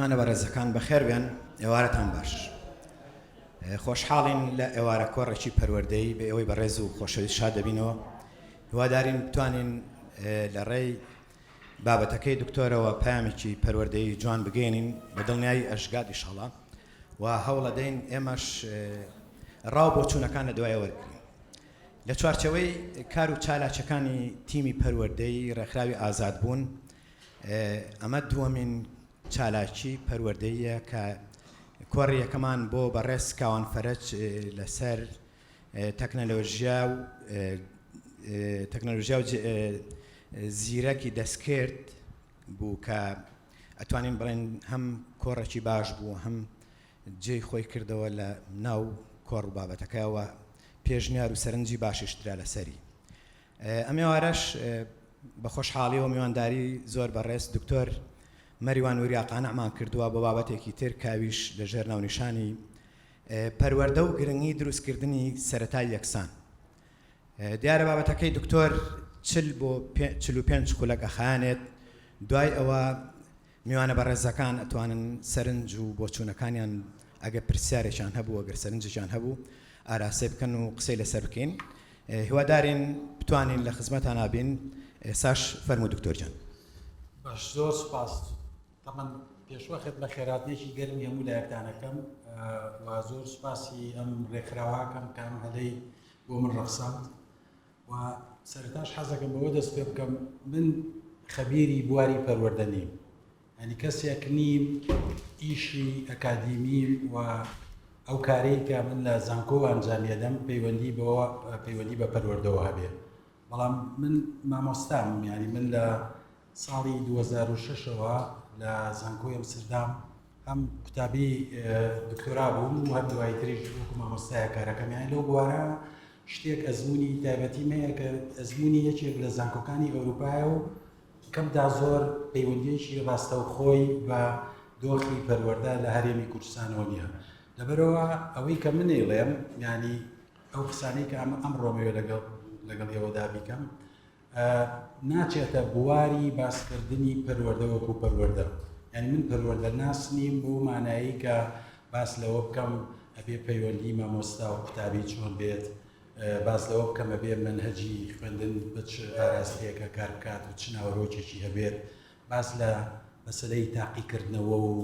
میوانە بەڕێزەکان بەخێر بێن، ئێوارەتان باش. خۆشحاڵین لە ئێوارە کۆڕێکی پەروەردەیی بە ئێوەی بەڕێز و خۆشەویست شاد دەبینەوە. هیوادارین بتوانین لە ڕێی بابەتەکەی دکتۆرەوە پەیامێکی پەروەردەیی جوان بگەیەنین، بە دڵنیایی ئەشگات ئیشەڵا و هەوڵەدەین ئێمەش ڕا و بۆچوونەکان لە دوای وەرگرین. لە چوارچێوەی کار و چالاکیەکانی تیمی پەروەردەیی ڕێکخراوی ئازادبوون، ئەمە دووەمین چالاکی پەروەردەییە کە کۆڕی یەکەمان بۆ بەڕێز کاوان فەرەج لەسەر تەکنەلۆژیا و تەکنەلۆژیا و زیرەکی دەستکرد بوو کە ئەتوانین بڵێن هەم کۆڕێکی باش بوو هەم جێی خۆی کردەوە لە ناو کۆڕ و بابەتەکەەوە پێشنیار و سەرنجی باشیش درا لەسەری. ئەم ئێوارەش بە خۆشحاڵیەوە میوانداری زۆر بەڕێز دکتۆر مەریوان وریا قانعمان کردووە بۆ بابەتێکی تر کاویش لە ژێر ناونیشانی پەروەردە و گرنگی دروستکردنی سەرەتای یەکسان. دیارە بابەتەکەی دکتۆر 40 بۆ 45 خولەک ئەخایەنێت، دوای ئەوە میوانە بەڕێزەکان ئەتوانن سەرنج و بۆچوونەکانیان ئەگەر پرسیارێکیان هەبوو ئەگەر سەرنجێکیان هەبوو ئاراستەی بکەن و قسەی لەسەر بکەین. هیوادارین بتوانین لە خزمەتانا بین. ئێساش فەرموو دکتۆر گیان. باش زۆر سوپاس. تەبعەن پێشوەخت بەخێرهاتنێکی گەرمی هەموو لایەکتان ئەکەم و زۆر سوپاسی ئەم ڕێکخراوە ئەکەم کە ئەم هەلەی بۆ من ڕەخساند. و سەرەتاش حەزەکەم بەوە دەست پێ بکەم من خەبیری بواری پەروەردە نیم یعنی کەسێک نیم ئیشی ئەکادیمیم و ئەو کارەی کە من لە زانکۆ ئەنجامیەدەم پەیوەندی بەوە پەیوەندی بە پەروەردەوە هەبێ بەڵام من مامۆستام یعنی من لە ساڵی 2006ەوە لە زانکۆی ئەمستردام هەم قوتابی دکتۆرا بووم و هەم دوایی تریش وەکو مامۆستایە کارەکەم یانی لەو بوارە شتێک ئەزمموی تایبەتیم هەیە کە ئەزمموی یەکێک لە زانکۆکانی ئەوروپایە و کەم تا زۆر پەیوەندیەکی ڕاستەوخۆی بە دۆخی پەروەردە لە هەرێمی کوردستانەوە نییە لەبەرەوە ئەوەی کە من ئەیڵێم ینی ئەو قسانەی کە ئەمە ئەمڕۆمەوێ لەگەڵ لەگەڵ ئێوەدا بیکەم ناچێتە بواری باسکردنی پەروەردە وەکو پەروەردە یانی من پەروەردە ناس نیم بەو مانایەی کە باس لەوە بکەم ئەبێ پەیوەندی مامۆستا و قوتابی چۆن بێت باس لەوە بکەم ئەبێ مەنهەجی خوێندن بە چ ئاراستەیەکە کار بکات و چ ناوەرۆکێکی هەبێت باس لە مەسەلەی تاقیکردنەوە و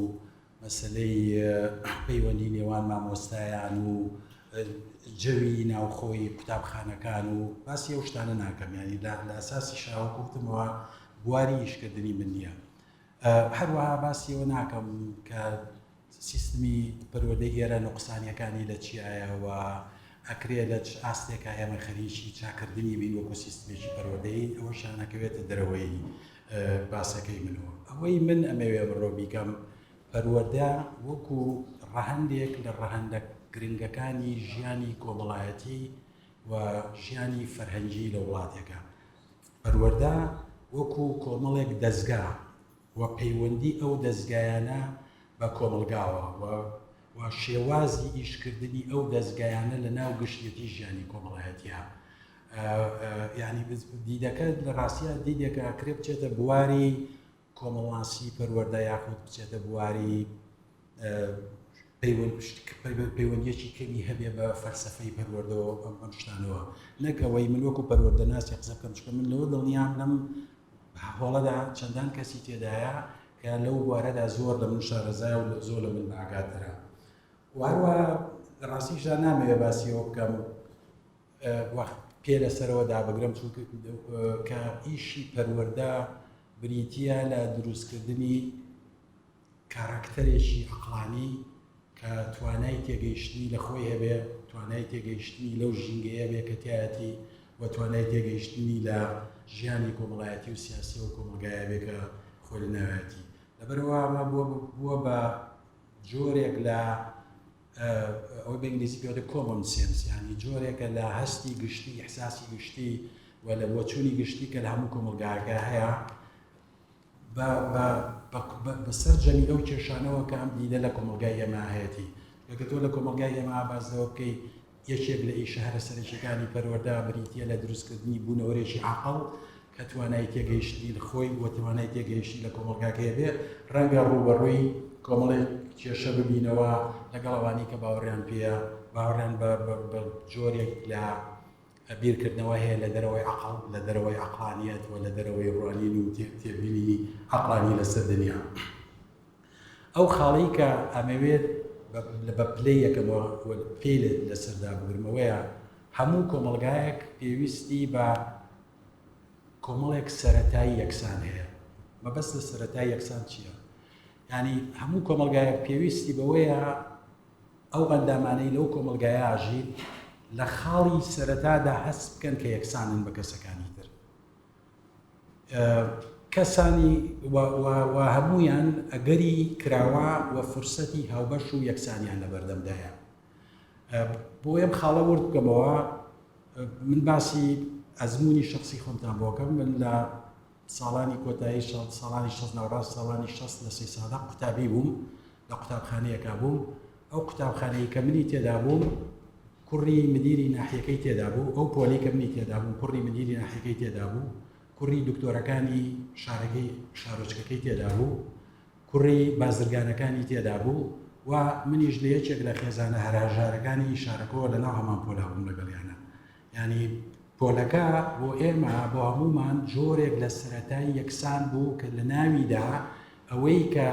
مەسەلەی پەیوەندی نێوان مامۆستایان و جەوی ناوخۆی قوتابخانەکان و باسی ئەو شتانە ناکەم یانی لە ئەساسی شاوە کوتمەوە بواری ئیشکردنی من نییە هەروەها باسی ئەوە ناکەم کە سیستمی پەروەردەی ئێرە نوقسانیەکانی لە چیایە و ئەکرێ لە چ ئاستێکا ئێمە خەریکی چاکردنی بین وەکو سیستمێکی پەروەردەیی ئەوەشیان ئەکەوێتە دەرەوەی باسەکەی منەوە. ئەوەی من ئەمەوێ ئەمڕۆ بیکەم، پەروەردە وەکو ڕەهەندێک لە ڕەهەندە گرنگەکانی ژیانی کۆمەڵایەتی و ژیانی فەرهەنگی لە وڵاتێکە. پەروەردە وەکو کۆمەڵێک دەزگا و پەیوەندی ئەو دەزگایانە بە کۆمەڵگاوە و و شێوازی ئیشکردنی ئەو دەزگایانە لە ناو گشتیەتی ژیانی کۆمەڵایەتیە. یانی دیدەکە لە ڕاستیا دیدێکە ئەکرێ بچێتە بواری کۆمەڵناسی پەروەردە یاخود بچێتە بواری پەیوەندیەکی کەمی هەبێ بە فەلسفەی پەروەردەوە ئەم ئەم شتانەوە نەک ئەوەی من وەکو پەروەردە ناسی قسە بکەم چونکە من لەوە دڵنیام لەم هۆڵەدا چەندان کەسی تێدایە کە لەو بوارەدا زۆر لە من شارەزای و زۆر لە من ئاگاترە و هەروە لە ڕاستیشدا نامەوێ باسی ئەوە بکەم وەخت پێ لەسەرەوە دابگرم چونکە کە ئیشی پەروەردە بریتییە لە دروستکردنی کاراکتەرێکی عەقڵانی کە توانای تێگەیشتنی لە خۆی هەبێ، توانای تێگەیشتنی لەو ژینگەیە بێ کە تیایەتی و توانای تێگەیشتنی لە ژیانی کۆمەڵایەتی و سیاسی و کۆمەڵگایە بێ کە خۆی لە ناویەتی. لەبەرئەوە ئەمە بووە بە جۆرێک لە ئەوەی بە ئینگلیزی پێ دەڵێن common sense یانی جۆرێکە لە هەستی گشتی ئیحساسی گشتی و لە بۆچوونی گشتی کە لە هەموو کۆمەڵگاکە هەیە بە سەرجەمی ئەو کێشانەوە کە ئەم دیدە لە کۆمەڵگای ئێمە هەیەتی لەگە تۆ لە کۆمەڵگای ئێمە باس لەوە بکەی یەکێک لە ئیشە هەرە سەرەکیەکانی پەروەردە بریتیە لە دروستکردنی بوونەوەرێکی عاقڵ کە توانای تێگەیشتنی لە خۆی و توانای تێگەیشتنی لە کۆمەڵگاکەی بێ ڕەنگە ڕووبەڕووی. کۆمەڵێک کێشە ببینەوە لەگەڵ ئەوانەی کە باوەڕیان پێیە، باوەڕیان بە جۆرێک لە بیرکردنەوە هەیە لە دەرەوەی عەقڵ، لە دەرەوەی عەقڵانیەت و لە دەرەوەی ڕوانین و تێبینی عەقڵانی لەسەر دنیا. ئەو خاڵەی کە ئەمەوێت بە پلەی یەکەمەوە پێی لەسەردا بگرمەوەیە هەموو کۆمەڵگایەک پێویستی بە کۆمەڵێک سەرەتای یەکسان هەیە. مەبەست لە سەرەتای یەکسان چییە؟ یانی هەموو کۆمەڵگایەک پێویستی بەوەیە ئەو ئەندامانەی لەو کۆمەڵگایە ئاژین لە خاڵی سەرەتادا هەست بکەن کە یەکسانن بە کەسەکانی تر. کەسانی و هەمویان ئەگەری کراوە و فرسەتی هاوبەش و یەکسانیان لە بەردەمدایە. بۆ ئەم خاڵە ورد بکەمەوە من باسی ئەزمموی شخصی خۆمتان بۆکەم من لە ساڵانی کۆتایی ساڵانی شەست ناوڕاست ساڵانی شەست لە سەیسادق قوتابی بووم لە قوتابخانەیەکا بووم ئەو قوتابخانەی کە منی تێدا بووم کوڕی مدیری ناحیەکەی تێدا بوو ئەو پۆلی کە منی تێدا بووم کوڕی مدیری ناحیەکەی تێدا بوو کوڕی دکتۆرەکانی شارەکەی شارۆچکەکەی تێدا بوو کوڕی بازرگانەکانی تێدا بوو و منیش لە یەکێک لە خێزانە هەرە هەژارەکانی شارەکەوە لە ناو هەمان پۆلا بووم لەگەڵیانە یانی پۆلەکە بۆ ئێمە بۆ هەموومان جۆرێک لە سەرەتای یەکسان بوو کە لە ناویدا ئەوەی کە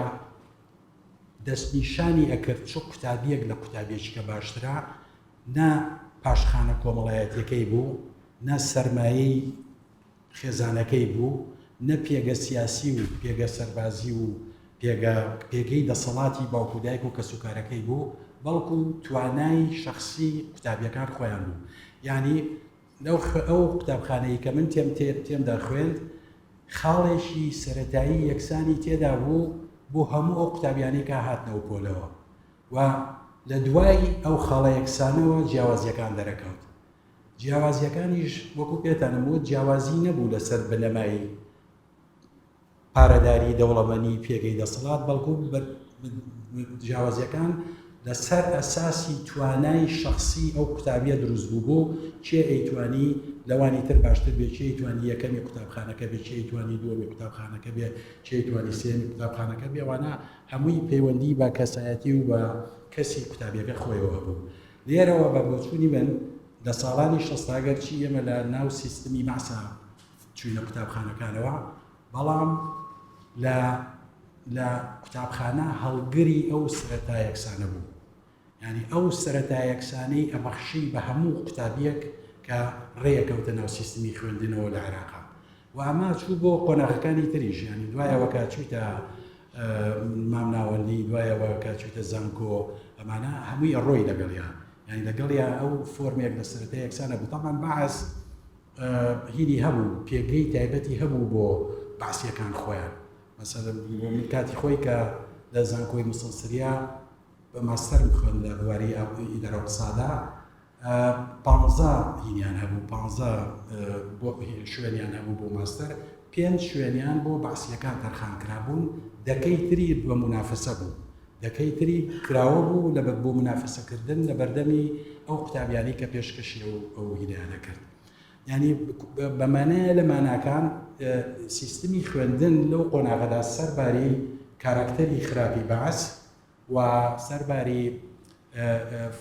دەستنیشانی ئەکرد چ قوتابیەک لە قوتابیەکی کە باشترە نە پاشخانە کۆمەڵایەتیەکەی بوو نە سەرمایەی خێزانەکەی بوو، نە پێگە سیاسی و پێگە سەربازی و پێگە پێگەی دەسەڵاتی باوک و دایک و کەسوکارەکەی بوو، بەڵکو توانای شەخسی قوتابیەکان خۆیان بوو. یانی لەو ئەو قوتابخانەی کە من تێم تێمدا خوێند، خاڵێکی سەرەتایی یەکسانی تێدا بوو بۆ هەموو ئەو قوتابیانەی کە هاتنەوە پۆلەوە و لە دوای ئەو خاڵە یەکسانەوە جیاوازیەکان دەرەکەوت. جیاوازیەکانیش وەکو پێتانم وت جیاوازی نەبوو لەسەر بنەمای پارەداری دەوڵەمەنی پێگەی دەسەڵات بەڵکو جیاوازیەکان لەسەر ئەساسی توانای شخصی ئەو قوتابیە دروست بوو بۆ کێ ئەیتوانی لەوانی تر باشتر بێ کێ توانی یەکەمی قوتابخانەکە بێ کێ توانی دووەمی قوتابخانەکە بێ کێ توانی سێمی قوتابخانەکە بێوانە هەمووی پەیوەندی بە کەسایەتی و بە کەسی قوتابیەکە خۆیەوە هەبوو لێرەوە بە بۆچوونی من لە ساڵانی شەستا گەرچی ئێمە لە ناو سیستمی بەعسا چووینە قوتابخانەکانەوە بەڵام لە لە قوتابخانە هەڵگری ئەو سەرەتا یەکسانە بوو یعنی ئەو سەرەتا یەکسانەی ئەبەخشی بە هەموو قوتابیەک کە ڕێیەکەوتە ناو سیستمی خوێندنەوە لە عێراقا و ئەمە چوو بۆ قۆناغەکانی تریش یانی دوایەوە کە چوویتە مامناوەندی دوایەوە کە چوویتە زانکۆ ئەمانە هەمووی ئەڕۆی لەگەڵیا یانی لەگەڵیا ئەو فۆرمێک لە سەرەتا یەکسانە بوو تامان بەعس هینی هەبوو پێگەی تایبەتی هەبوو بۆ بەعسیەکان خۆیان مەسەلەن بۆ من کاتی خۆی کە لە زانکۆی موستەنسریە بە ماستەرم خوێند لە بواری ئیدارە و اقتصادا پانزە هینیان هەبوو پانزە شوێنیان هەبوو بۆ ماستەر پێنج شوێنیان بۆ بەعسیەکان تەرخان کرابوون دەکەی تری بە منافەسە بوو دەکەی تری کراوە بوو لە بۆ منافەسەکردن لە بەردەمی ئەو قوتابیانی کە پێشکەشی ئەو ئەو هینیانە کرد ینی بەمانەیە لە ماناکان سیستمی خوێندن لەو قۆناغەدا سەرباری کاراکتەری خراپی بەعس و سەرباری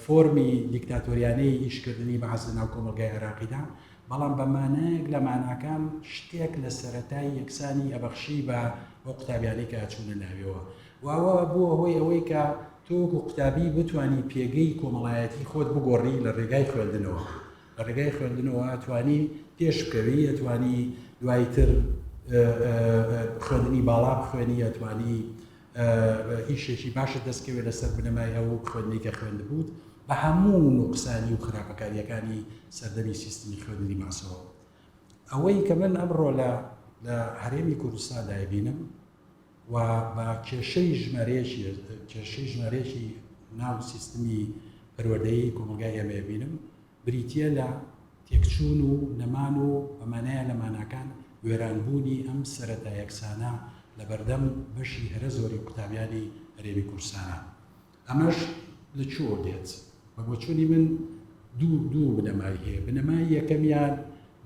فۆرمی دیکتاتۆریانەی ئیشکردنی بەعس لەناو کۆمەڵگای عێراقیدا، بەڵام بە مانایەک لە ماناکان شتێک لە سەرەتای یەکسانی ئەبەخشی بە ئەو قوتابیانەی کە ئەچوونە ناویەوە و ئەوە بووە هۆی ئەوەی کە تۆ وەکو قوتابی بتوانی پێگەی کۆمەڵایەتی خۆت بگۆڕی لە ڕێگای خوێندنەوە لە ڕێگای خوێندنەوە ئەتوانی پێش بکەوی ئەتوانی دوایتر خوێندنی باڵا بخوێنی ئەتوانی ئیشێکی باشت دەست کەوێت لەسەر بنەمای ئەو خوێندنەی کە خوێندبووت بە هەموو نوقسانی و خراپەکارییەکانی سەردەمی سیستمی خوێندنی ماسەوە. ئەوەی کە من ئەمڕۆ لە لە هەرێمی کوردستاندا ئەیبینم و بە کێشەی ژمارەیەکی کێشەی ژمارەیەکی ناو سیستمی پەروەردەیی کۆمەڵگای ئێمە ئەبینم بریتییە لە تێکچوون و نەمان و بە مانایە لە ماناکان وێرانبوونی ئەم سەرەتا یەکسانە لە بەردەم بەشی هەرە زۆری قوتابیانی هەرێمی کوردستانا. ئەمەش لە کوێوە دێت؟ بە بۆچوونی من دوو بنەمای هەیە. بنەمای یەکەمیان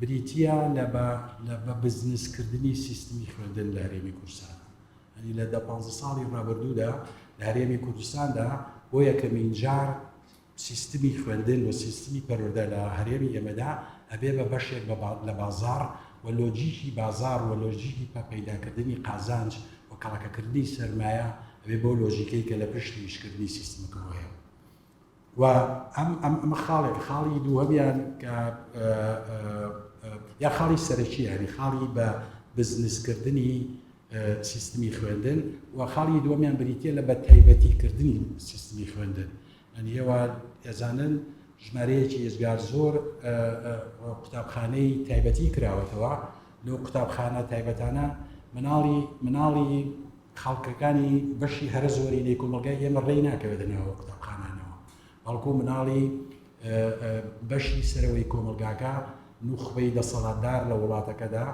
بریتییە لە بە لە بە بزنسکردنی سیستمی خوێندن لە هەرێمی کوردستانا. یانی لە دە پانزە ساڵی ڕابردوودا لە هەرێمی کوردستاندا بۆ یەکەمین جار سیستمی خوێندن و سیستمی پەروەردە لە هەرێمی ئێمەدا ئەبێ بە بەشێک لە بازاڕ و لۆجیکی بازاڕ و لۆجیکی پەیداکردنی قازانج و کەڵەکەکردنی سەرمایە ئەبێ بەو لۆجیکەی کە لە پشتی ئیشکردنی سیستمەکەوە هەیە. و ئەم ئەم ئەمە خاڵێک خاڵی دووهەمیان کە یا خاڵی سەرەکی ینی خاڵی بە بزنسکردنی سیستمی خوێندن و خاڵی دووەمیان بریتە لە بە تایبەتیکردنی سیستمی خوێندن ئەنی ئێوە ئەزانن ژمارەیەکی ئێجگار زۆر قوتابخانەی تایبەتی کراوەتەوە لەو قوتابخانە تایبەتانە مناڵی مناڵی خەڵکەکانی بەشی هەرە زۆرینەی کۆمەڵگای ئێمە ڕێی ناکەوێتە ناو قوتابخانانەوە، بەڵکو مناڵی بەشی سەرەوەی کۆمەڵگاکە، نوخبەی دەسەڵاتدار لە وڵاتەکەدا،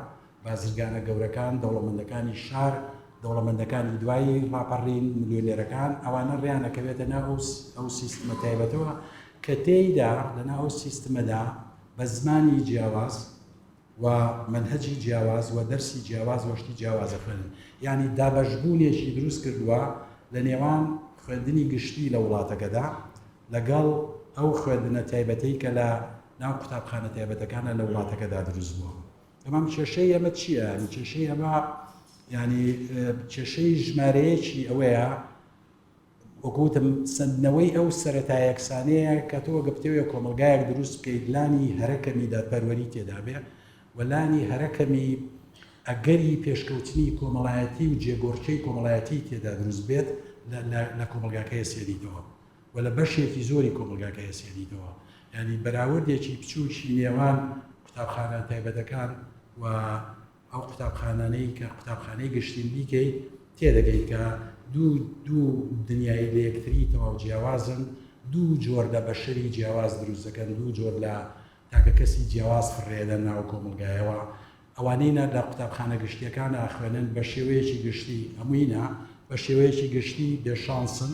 بازرگانە گەورەکان، دەوڵەمەندەکانی شار، دەوڵەمەندەکانی دوای ڕاپەڕین، ملیۆنێرەکان، ئەوانە ڕێیان ئەکەوێتە ناو ئەو سیستمە تایبەتەوە کە تێیدا لەناو ئەو سیستمەدا بە زمانی جیاواز، و مەنهەجی جیاواز و دەرسی جیاواز و شتی جیاواز ئەخوێنن یانی دابەشبوونێکی دروست کردووە لە نێوان خوێندنی گشتی لە وڵاتەکەدا لەگەڵ ئەو خوێندنە تایبەتەی کە لە ناو قوتابخانە تایبەتەکانە لە وڵاتەکەدا دروست بووە تەمام کێشەی ئەمە چییە ینی کێشەی ئەمە ینی کێشەی ژمارەیەکی ئەوەیە وەکو وتم سەندنەوەی ئەو سەرەتا یەکسانەیە کە تۆ گە بتەوێ کۆمەڵگایەک دروست بکەیت لانی هەرە کەمی دادپەروەری تێدا بێ و لانی هەرە کەمی ئەگەری پێشکەوتنی کۆمەڵایەتی و جێگۆڕکێی کۆمەڵایەتی تێدا دروست بێت لە کۆمەڵگاکە ئەسێنیتەوە و لە بەشێکی زۆری کۆمەڵگاکە ئەسێنیتەوە یانی بەراوردێکی بچووکی نێوان قوتابخانە تایبەتەکان و ئەو قوتابخانانەی کە قوتابخانەی گشتین بیکەی تێدەگەیت کە دوو دوو دنیای لە یەکتری تەواو جیاوازن، دوو جۆر لە بەشەری جیاواز دروست دەکەن، دوو جۆر لە تاکە کەسی جیاواز فڕێدەن ناو کۆمەڵگایەوە. ئەوانەی نا لە قوتابخانە گشتیەکان ئاخوێنن بە شێوەیەکی گشتی هەمووی نا بە شێوەیەکی گشتی بێ شانسن،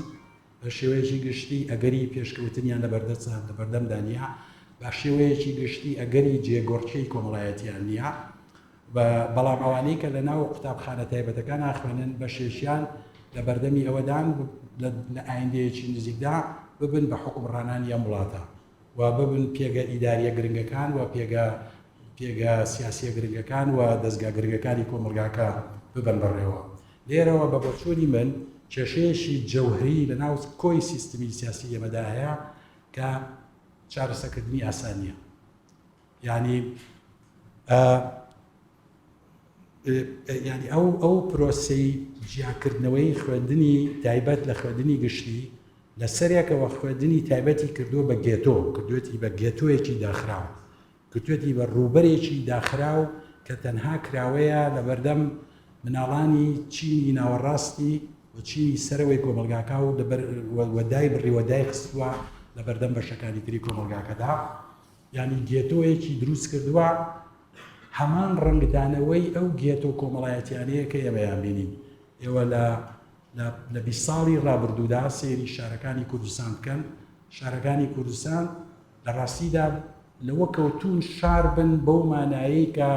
بە شێوەیەکی گشتی ئەگەری پێشکەوتنیان لەبەردەست لەبەردەمدا نییە، بە شێوەیەکی گشتی ئەگەری جێگۆڕکێی کۆمەڵایەتیان نییە، بەڵام ئەوانەی کە لەناو قوتابخانە تایبەتەکان ئاخوێنن بەشێکیان لەبەردەمی ئەوەدان لە ئایندەیەکی نزیکدا ببن بە حوکمڕانانی ئەم وڵاتە. و ببن پێگە ئیداریە گرنگەکان و پێگە پێگە سیاسیە گرنگەکان و دەزگا گرنگەکانی کۆمەڵگاکە ببەن بەڕێوە. لێرەوە بە بۆچوونی من کێشەیەکی جەوهری لە ناو کۆی سیستمی سیاسی ئێمەدا هەیە کە چارەسەکردنی ئاسان نییە. یانی یانی ئەو ئەو پرۆسەی جیاکردنەوەی خوێندنی تایبەت لە خوێندنی گشتی لە سەرێکەوە خوێندنی تایبەتی کردووە بە گێتۆ، کردوێتی بە گێتۆیەکی داخراو، کردوێتی بە ڕووبەرێکی داخراو کە تەنها کراوەیە لە بەردەم مناڵانی چینی ناوەڕاستی و چینی سەرەوەی کۆمەڵگاکە و لەبەر و دایبڕیوە دایخستووە لە بەردەم بەشەکانی تری کۆمەڵگاکەدا. یانی گێتۆیەکی دروست کردووە هەمان ڕەنگدانەوەی ئەو گێتۆ کۆمەڵایەتیانەیە کە ئێمەیان بینین ئێوە لە لە 20 ساڵی ڕابردوودا سەیری شارەکانی کوردستان بکەن شارەکانی کوردستان لە ڕاستیدا لەوە کەوتون شار بن بەو مانایەی کە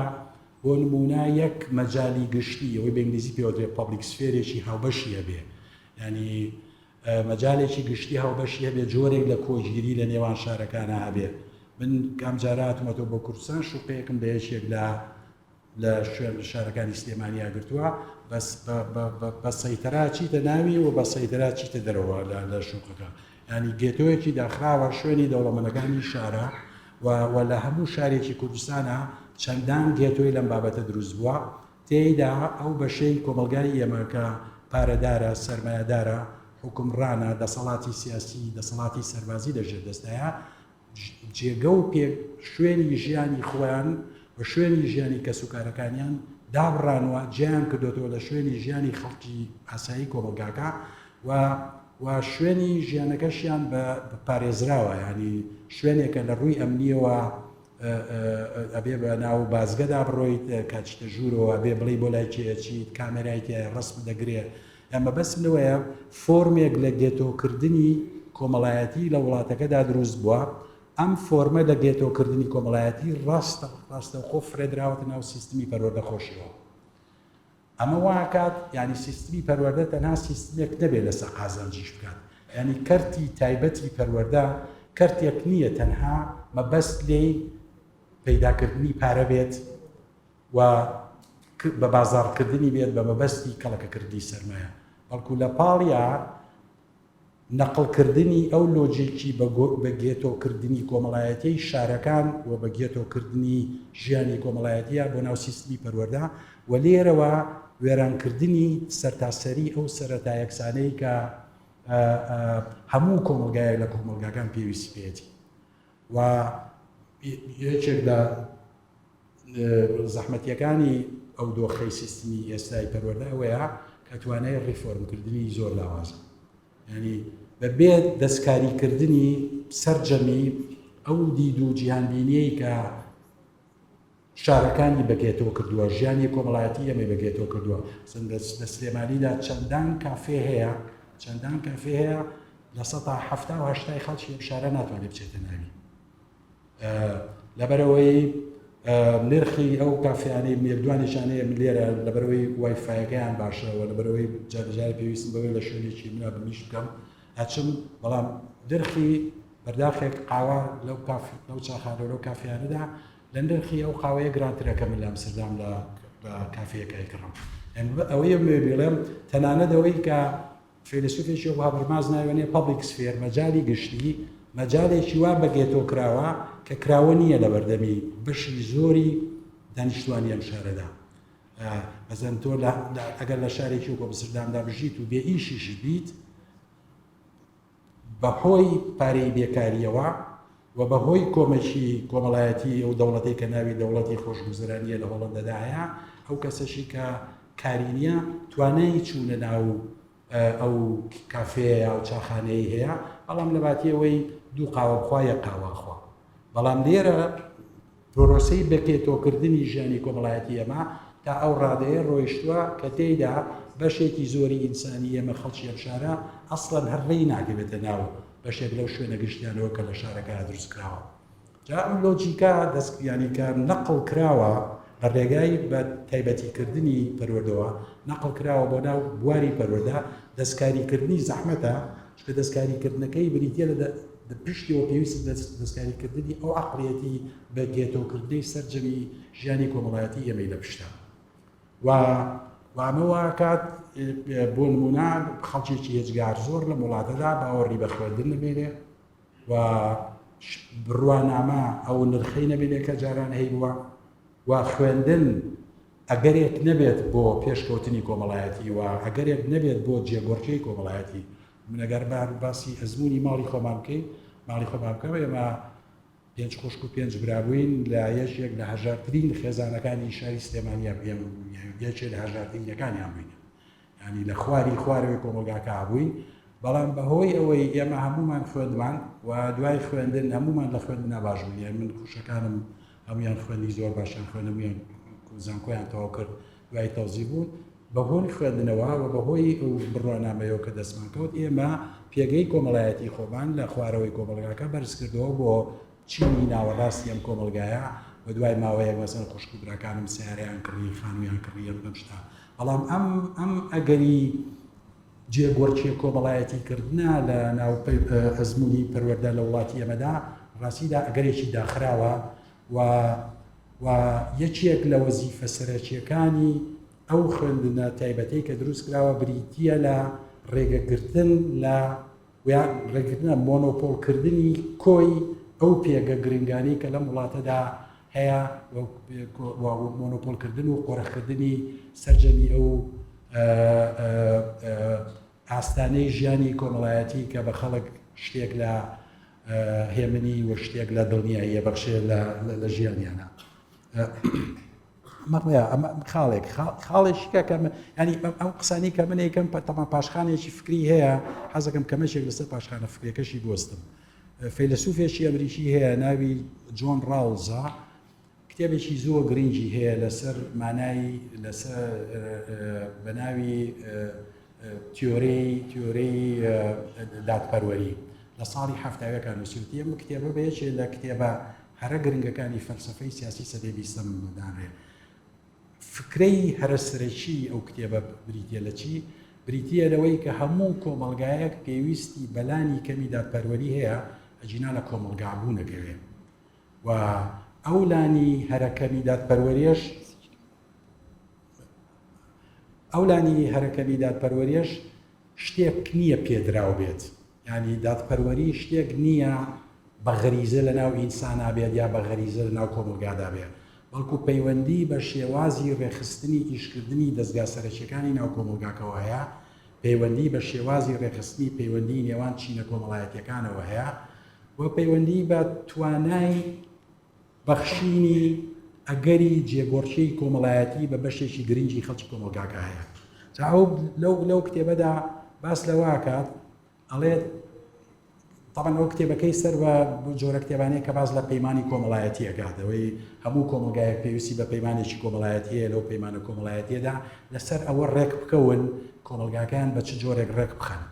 بۆ نمونە یەک مەجای گشتی ئەوەی بە ئینگلیزی پێوەدرێ public sphere ێکی هاوبەشی هەبێ ینی مەجالێکی گشتی هاوبەشی هەبێ، جۆرێک لە کۆگیری لە نێوان شارەکانا هەبێ. من کام جارە هاتوومەتەوە بۆ کوردستان شوقەیەکم لە یەکێک لە لە شوێن شارەکانی سلێمانیا گرتووە بەس بە سەیتەرا چیتە ناوی و بە سەیتەرا چیتە دەرەوە لە شوقەکە ینی گێتۆیەکی داخراوە شوێنی دەوڵەمەنەکانی شارە و و لە هەموو شارێکی کوردستانە چەندان گێتۆی لەم بابەتە دروست بووە تێیدا ئەو بەشەی کۆمەڵگای ئێمە کە پارەدارە، سەرمایەدارە، حوکمڕانە، دەسەڵاتی سیاسی، دەسەڵاتی سەربازی لە ژێر دەستدایە، جێگە و پێ شوێنی ژیانی خۆیان و شوێنی ژیانی کەسوکارەکانیان دابڕانوە، جیایان کردۆتەوە لە شوێنی ژیانی خەڵکی ئاسایی کۆمەڵگاکە و و شوێنی ژیانەکەشیان بە پارێزراوە، یانی شوێنێکە لە ڕووی ئەمنییەوە ئەبێ بە ناو بازگەدا بڕۆیت کە چیتە ژوورەوە ئەبێ بڵێی بۆ لای کێ ئەچیت کامێرای تیایە ڕەسم دەگرێ یان مەبەستم لەوەیە فۆرمێک لە گێتۆکردنی کۆمەڵایەتی لە وڵاتەکەدا دروست بووە ئەم فۆرمە لە گێتۆکردنی کۆمەڵایەتی ڕاستە ڕاستەوخۆ فرێدراوەتە ناو سیستمی پەروەردە خۆشیەوە. ئەمە وا ئەکات یانی سیستمی پەروەردە تەنها سیستمێک نەبێت لەسەر قازانجیش بکات، یانی کەرتی تایبەتی پەروەردە کەرتێک نییە تەنها مەبەست لێی پەیداکردنی پارە بێت و بە بازاڕکردنی بێت بە مەبەستی کەڵەکەکردنی سەرمایە، بەڵکو لە پاڵیا نەقڵکردنی ئەو لۆجیکی بە گێتۆکردنی کۆمەڵایەتیی شارەکان و بە گێتۆکردنی ژیانی کۆمەڵایەتییە بۆ ناو سیستمی پەروەردە و لێرەوە وێرانکردنی سەرتاسەری ئەو سەرەتا یەکسانەی کە هەموو کۆمەڵگایەک لە کۆمەڵگاکان پێویستی پێیەتی و یەکێک لە زەحمەتیەکانی ئەو دۆخەی سیستمی ئێستای پەروەردە ئەوەیە کە توانای ڕیفۆرمکردنی زۆر لاوازە ینی بەبێ دەستکاریکردنی سەرجەمی ئەو دید و جیهانبینیەی کە شارەکانی بەگێتۆ کردووە ژیانی کۆمەڵایەتی ئێمەی بەگێتۆ کردووە لە سلێمانیدا چەندان کافێ هەیە چەندان کافێ هەیە 70% خەڵکی ئەم شارە ناتوانێت بچێتە ناوی لەبەرئەوەی نرخی ئەو کافیانەی مێردوانێکیان هەیە من لێرە لەبەرئەوەی وایفایەکەیان باشە و لەبەرئەوەی جارجارە پێویستم بەوەی لە شوێنێکی منە بمیش بکەم ئەچم بەڵام نرخی بەرداخێک قاوە لەو کاف لەو چاخانە لەو کافیانەدا لە نرخی ئەو قاوەیە گرانترە کە من لە ئەمستردام لە کافیەکەی کڕم ئەوەی بڵێم تەنانەت ئەوەی کە فەیلەسوفێکی وەکو هابرماس ناوێنێ public sphere، مەجالی گشتی، مەجالێکی وا بە گێتۆ کراوە کە کراوە نییە لە بەردەمی بەشی زۆری دانیشتوانی ئەم شارەدا. مەسەلەن تۆ ئەگەر لە شارێکی وەکو ئەمستردامدا بژیت و بێ ئیشیش بیت، بە هۆی پارەی بێکارییەوە و بە هۆی کۆمەکی کۆمەڵایەتی ئەو دەوڵەتەی کە ناوی دەوڵەتی خۆشگوزەرانییە لە هۆڵەندەدا هەیە، ئەو کەسەشی کە کاری نییە توانای چوونە ناو ئەو کافێیە یا چاخانەیەی هەیە، بەڵام لە باتی ئەوەی دوو قاوە بخوا یەک قاوە ئەخوا. بەڵام لێرە پرۆسەی بەکێتۆکردنی ژیانی کۆمەڵایەتی ئێمە تا ئەو ڕادەیە ڕۆیشتووە کە تێیدا بەشێکی زۆری ئینسانی ئێمە خەڵکی ئەم شارە ئەسڵەن هەر ڕێی ناکەوێتە ناو بەشێک لەو شوێنە گشتیانەوە کە لە شارەکە دروست کراوە. جا ئەم لۆجیکە دەست یانی کە نەقڵ کراوە لە ڕێگای بە تایبەتیکردنی پەروەردەوە نەقڵ کراوە بۆ ناو بواری پەروەردە دەستکاریکردنی زەحمەتە چونکە دەستکاریکردنەکەی بریتیە لە پشتیەوە پێویست دەستکاریکردنی ئەو عەقڵیەتی بە گێتۆکردنەی سەرجەمی ژیانی کۆمەڵایەتی ئێمەی لە پشتە و ئەمە واکات بۆ نمونە خەڵکێکی هێجگار زۆر لەم وڵاتەدا باوەڕی بە خوێندن نەمێنێ و بڕوانامە ئەو نرخەی نەمێنێ کە جاران هەیبووە و خوێندن ئەگەرێک نەبێت بۆ پێشکەوتنی کۆمەڵایەتی و ئەگەرێک نەبێت بۆ جێگۆڕکێی کۆمەڵایەتی. من ئەگەر باسی ئەزموونی ماڵی خۆمان بکەین، ماڵی خۆمان بکەم، ئێمە پێنج خوشک و پێنج برا بووین لە یەکێک لە هەژارترین خێزانەکانی شاری سلێمانیە یەکێ لە هەژارترینەکانیان بووین. ینی لە خواری خوارەوەی کۆمەڵگاکە بووین بەڵام بەهۆی ئەوەی ئێمە هەمومان خوێندمان و دوای خوێندن هەمومان لە خوێندنا باش بووین من خوشەکانم هەمویان خوێندی زۆر باشیان خوێند هەمویان زانکۆیان تەواو کرد دوای تەوزیف بوون بەهۆی خوێندنەوە و بەهۆی ئەو بڕوانامەیەوە کە دەستمان کەوت ئێمە پێگەی کۆمەڵایەتی خۆمان لە خوارەوەی کۆمەڵگاکە بەرز کردەوە بۆ چینی ناوەڕاستی ئەم کۆمەڵگایە و دوای ماوەیەک مەسەن خوشک و براکانم سیارەیان کڕی خانوویان کڕی ئەم ئەم شتە بەڵام ئەم ئەم ئەگەری جێگۆڕکێ کۆمەڵایەتی کردنە لە ناو ئەزموونی پەروەردە لە وڵاتی ئێمەدا ڕاستیدا ئەگەرێکی داخراوە و و یەکێک لە وەزیفە سەرەکیەکانی ئەو خوێندنە تایبەتەی کە دروست کراوە بریتییە لە ڕێگەگرتن لە ڕێگرتنە مۆنۆپۆڵکردنی کۆی ئەو پێگە گرنگانەی کە لەم وڵاتەدا هەیە و مۆنۆپۆڵکردن و قۆرخکردنی سەرجەمی ئەو ئاستانەی ژیانی کۆمەڵایەتی کە بە خەڵک شتێک لە هێمنی و شتێک لە دڵنیاییە بەخشێ لە ژیانیانە. ئەمە خاڵێک خاڵێکی کە ینی ئەو قسانی کە من یکەم تەما پاشخانێکی فکری هەیە حەزەکەم کەمەشێک لەسەر پاشخانە فکرەکەشی بوەستم فەیلەسوفێکی ئەمریکی هەیە ناوی جۆن ڕاوڵزە کتێبێکی زۆر گرنگی هەیە لەسەر مانای لەسەر بە ناوی تیۆرەی تیۆرەی دادپەروەری لە ساڵی هەفتاوەکان نووسیوتی ئەم کتێبە بە یەکێ لە کتێبە هەرە گرنگەکانی فەلسفەی سیاسی سەدەی بیستەم دانرێ. فکرەی هەرە سەرەکی ئەو کتێبە بریتیە لە چی؟ بریتیە لەوەی کە هەموو کۆمەڵگایەک پێویستی بە لانی کەمی دادپەروەری هەیە ئەگینا لە کۆمەڵگابوون ئەکەوێ و ئەو لانی هەرە کەمی دادپەروەریەش ئەو لانی هەرە کەمی دادپەروەریەش شتێک نییە پێدراو بێت، یانی دادپەروەری شتێک نییە بە غەریزە لە ناو ئینسانا بێت یا بە غەریزە لە ناو کۆمەڵگادا بێت، بەڵکو پەیوەندی بە شێوازی ڕێکخستنی ئیشکردنی دەزگا سەرەکیەکانی ناو کۆمەڵگاکەوە هەیە، پەیوەندی بە شێوازی ڕێکخستنی پەیوەندی نێوان چینە کۆمەڵایەتیەکانەوە هەیە و پەیوەندی بە توانای بەخشینی ئەگەری جێگۆڕکێی کۆمەڵایەتی بە بەشێکی گرنگی خەڵکی کۆمەڵگاکە هەیە. جا ئەو لەو لەو کتێبەدا باس لەوە ئەکات ئەڵێت طبعا ئەو کتێبەکەی سەر بە جۆرە کتێبانەیە کە باس لە پەیمانی کۆمەڵایەتی ئەکات ئەوەی هەموو کۆمەڵگایەک پێویستی بە پەیمانێکی کۆمەڵایەتی هەیە لەو پەیمانە کۆمەڵایەتیەدا لەسەر ئەوە ڕێک بکەون کۆمەڵگاکەیان بە چ جۆرێک ڕێک بخەن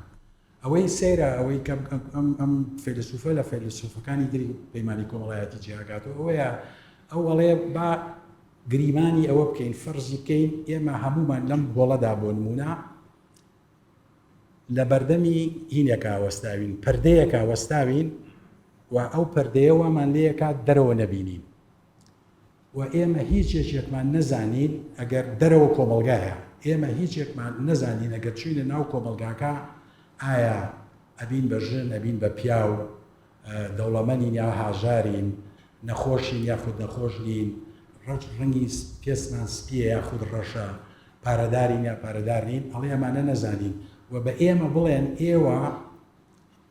ئەوەی سەیرە ئەوەی کە ئەم ئەم فەیلەسوفە لە فەیلەسوفەکانی تری پەیمانی کۆمەڵایەتی جیاکاتەوە ئەوەیە ئەو ئەڵێ با گریمانی ئەوە بکەین فەرزی بکەین ئێمە هەموومان لەم هۆڵەدا بۆ نمونە لە بەردەمی هینێکا وەستاوین پردەیەکا وەستاوین و ئەو پردەیە وامان لێکات دەرەوە نەبینین و ئێمە هیچ یەکێکمان نەزانین ئەگەر دەرەوە کۆمەڵگایە، ئێمە هیچ یەکمان نەزانین ئەگەر چوینە ناو کۆمەڵگاکە ئایا ئەبین بە ژن، ئەبین بە پیاو، دەوڵەمەنین یا هاژارین، نەخۆشین یاخود نەخۆش نین، ڕەنج ڕەنگی پێستمان سپیە یاخود ڕەشە، پارەدارین یا پارەدار نین، ئەڵێ ئەمانە نەزانین و بە ئێمە بڵێن ئێوە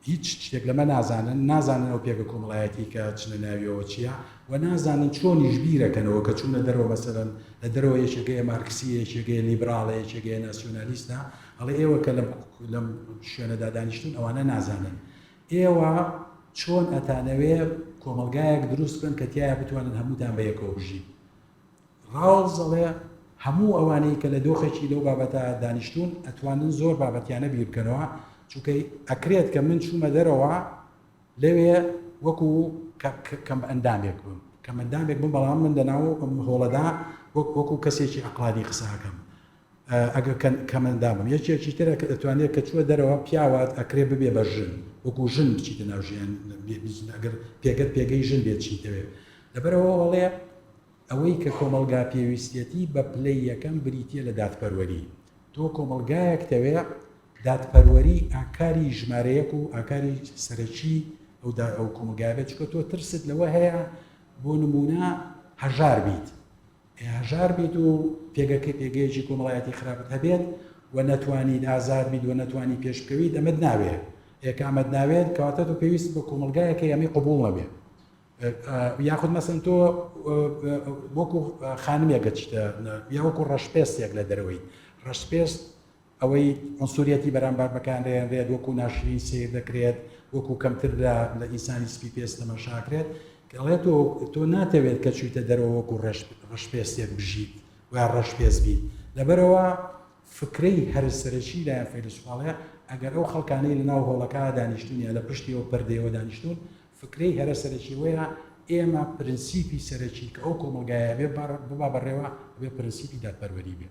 هیچ شتێک لەمە نازانن، نازانن ئەو پێگە کۆمەڵایەتی کە چنە ناویەوە چییە و نازانن چۆنیش بیرەکەنەوە کە چوونە دەرەوە مەسەلەن لە دەرەوە یەکێک هەیە مارکسییە، یەکێک هەیە لیبراڵە، یەکێک هەیە ناسیۆنالیستە، ئەڵێ ئێوە کە لەم لەم شوێنەدا دانیشتوون ئەوانە نازانن. ئێوە چۆن ئەتانەوێ کۆمەڵگایەک دروست بکەن کە تیایا بتوانن هەمووتان بە یەکەوە بژین؟ ڕاوڵز ئەڵێ هەموو ئەوانەی کە لە دۆخێکی لەو بابەتە دانیشتوون ئەتوانن زۆر بابەتیانە بیر بکەنەوە چونکە ئەکرێت کە من چوومە دەرەوە لەوێ وەکو کەم ئەندامێک بم کەم ئەندامێک بم بەڵام من لەناو ئەم هۆڵەدا وەک وەکو کەسێکی عەقڵانی قسە ئەکەم ئەگەر کەم ئەندامم یەکێکی ترە کە دەتوانێت کە چووە دەرەوە پیاوات ئەکرێ ببێ بە ژن وەکو ژن بچیتە ناو ژیان ئەگەر پێگەت پێگەی ژن بێت چیتەوێ لەبەرەوە ئەڵێ ئەوەی کە کۆمەڵگا پێویستیەتی بە پلەی یەکەم بریتیە لە دادپەروەری. تۆ کۆمەڵگایەکتەوێ دادپەروەری ئاکاری ژمارە یەک و ئاکاری سەرەکی ئەو دا ئەو کۆمەڵگایە بێت چونکە تۆ ترست لەوە هەیە بۆ نموونە هەژار بیت ئێ هەژار بیت و پێگەکەی پێگەیەکی کۆمەڵایەتی خراپت هەبێت و نەتوانیت ئازاد بیت و نەتوانی پێش بکەویت ئەمەت ناوێ ئێ کە ئەمەت ناوێت کەواتە تۆ پێویست بە کۆمەڵگایەک هەیە ئەمەی قبوڵ نەبێ یاخود مەسەن تۆ وەکو خانمێک گەچتە یا وەکو ڕەشپێستێک لە دەرەوەی ڕەشپێست ئەوەی عنسوریەتی بەرامبەر بەکارێنرێت وەکو ناشرین سیر دەکرێت وەکو کەمتر لە لە ئینسانی سپی پێست تەماشاکرێت ئەڵێ تۆ تۆ ناتەوێت کە چویتە دەرەوە وەکو ڕەش ڕەشپێستێک بژیت و ڕەشپێست بیت لەبەرەوە فکرەی هەرە سەرەکی لایەن فەیلەسوفاڵەیە ئەگەر ئەو خەڵکانەی لەناو هۆڵەکە دانیشتون یا لە پشتی ئەو پەردەیەوە دانیشتون فکرەی هەرە سەرەکی ئەوەیە ئێمە پرنسیپی سەرەکی کە ئەو کۆمەڵگایە ئەبێ ببا بەڕێوە ئەبێ پرنسیپی دادپەروەری بێ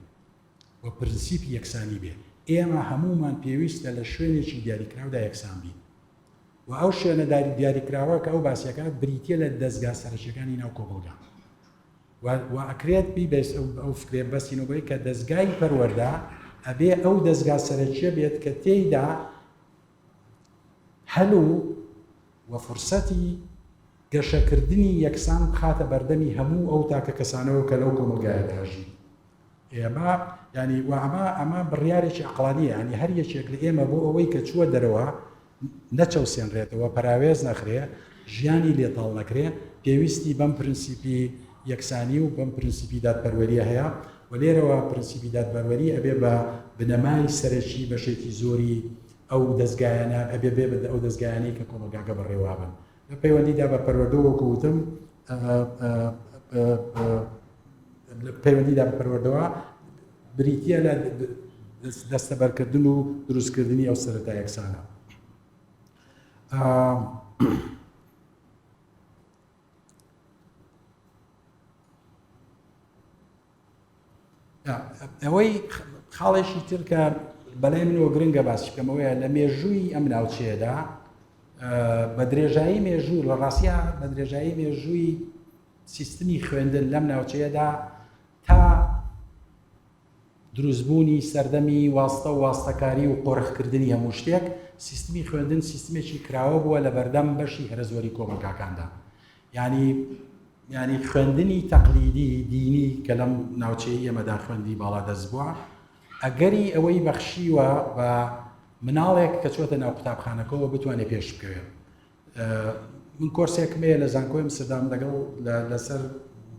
و پرنسیپی یەکسانی بێ ئێمە هەموومان پێویستە لە شوێنێکی دیاریکراودا یەکسان بین و ئەو شوێنە داری دیاریکراوە کە ئەو باسیەکە بریتە لە دەزگا سەرەکیەکانی ناو کۆمەڵگا و ئەکرێت بیبەست ئەو فکرێ بەستینەوە بەوەی کە دەزگای پەروەردە ئەبێ ئەو دەزگا سەرەکیە بێت کە تێیدا هەل و و فرسەتی گەشەکردنی یەکسان بخاتە بەردەمی هەموو ئەو تاکە کەسانەوە کە لەو کۆمەڵگایەدا ژین. ئێمە یانی و ئەمە ئەمە بڕیارێکی عەقڵانییە یانی هەر یەکێک لە ئێمە بۆ ئەوەی کە چووە دەرەوە نەچەوسێنرێتەوە، پەراوێز نەخرێ، ژیانی لێ تاڵ نەکرێ، پێویستی بەم پرنسیپی یەکسانی و بەم پرنسیپی دادپەروەرییە هەیە و لێرەوە پرنسیپی دادپەروەری ئەبێ بە بنەمای سەرەکی بەشێکی زۆری ئەو دەزگایانە ئەبێ بێ بە ئەو دەزگایانەی کە کۆمەڵگاکە بەڕێوابن. لە پەیوەندیدا بە پەروەردەوە وەکو وتم لە پەیوەندیدا بە پەروەردەوە بریتییە لە دەستەبەرکردن و دروستکردنی ئەو سەرەتا یەکسانە. ئەوەی خاڵێکی تر کە بەلای منەوە گرنگە باسی بکەمەوەیە لە مێژووی ئەم ناوچەیەدا بە درێژایی مێژوو لە ڕاستیا بە درێژایی مێژووی سیستمی خوێندن لەم ناوچەیەدا تا دروستبوونی سەردەمی واستە و واستەکاری و قۆرخکردنی هەموو شتێک، سیستمی خوێندن سیستمێکی کراوە بووە لە بەردەم بەشی هەرە زۆری کۆمەڵگاکاندا. یانی یانی خوێندنی تەقلیدی دینی کە لەم ناوچەی ئێمەدا خوێندنی باڵادەست بووە، ئەگەری ئەوەی بەخشیوە بە مناڵێک کە چۆتە ناو قوتابخانەکەوە بتوانێت پێش بکەوێت. من کۆرسێکم هەیە لە زانکۆی ئەمستردام لەگەڵ لەسەر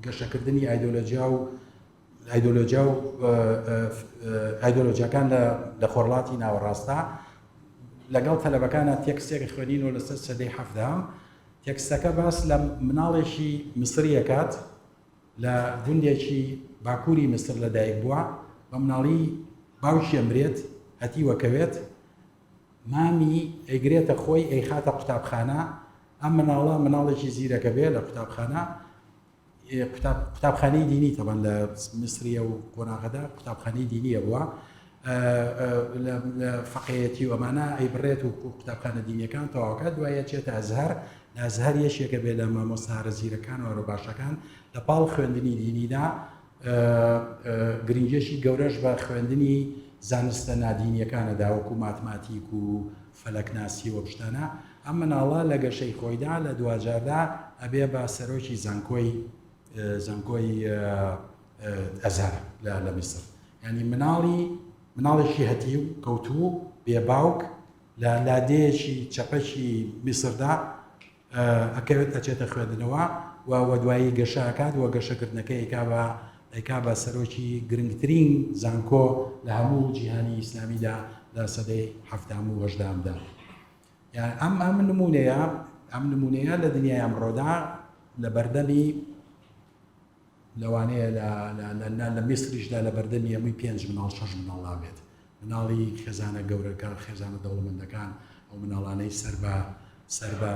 گەشەکردنی ئایدۆلۆژیا و ئایدۆلۆژیا و ئایدۆلۆژیاکان لە خۆرهەڵاتی ناوەڕاستدا لەگەڵ تەلەبەکانە تێکستێک خوێنینەوە لەسەر سەدەی حەفدەهەم تێکستەکە باس لە مناڵێکی میسری ئەکات لە گوندێکی باکووری میسر لەدایک بووە بە مناڵی باوکی ئەمرێت هەتیوە کەوێت مامی ئەیگرێتە خۆی ئەیخاتە قوتابخانە ئەم مناڵە مناڵێکی زیرەکە بێ لە قوتابخانە قوتابخانەی دینی تەبەن لە میسریە و قۆناغەدا قوتابخانەی دینیە بووە لە فەقەیەتی و ئەمانە ئەیبڕێت و قوتابخانە دینیەکان تەواوکە دوایە چێتە ئەزهەر لە ئەزهەر یەکێکە بێ لە مامۆستا هەرە زیرەکان و هەرە باشەکان لە پاڵ خوێندنی دینیدا گرنگیەکی گەورەش بە خوێندنی زانستە نادینیەکانە داوەکو ماتماتیک و فەلەکناسی و شتانە ئەم مناڵە لە گەشەی خۆیدا لە دواجاردا ئەبێ بە سەرۆکی زانکۆی زانکۆی ئەزهەر لە لە میسر یعنی مناڵی مناڵێکی هەتیو کەوتوو بێ باوک لە لادێیەکی چەپەکی میسردا ئەکەوێت ئەچێتە خوێندنەوە و وە دوایی گەشە ئەکات و گەشەکردنەکەی ئەیکا بە ئەیکا بە سەرۆکی گرنگترین زانکۆ لە هەموو جیهانی ئیسلامیدا لە سەدەی حەفتام و هەژدامدا یان ئەم ئەم نمونەیە ئەم نمونەیە لە دنیای ئەمڕۆدا لە بەردەمی لەوانەیە لە میسریشدا لە بەردەمی هەمووی پێنج مناڵ شەش مناڵ بێت مناڵی خێزانە گەورەکان خێزانە دەوڵەمەندەکان ئەو مناڵانەی سەر بە سەر بە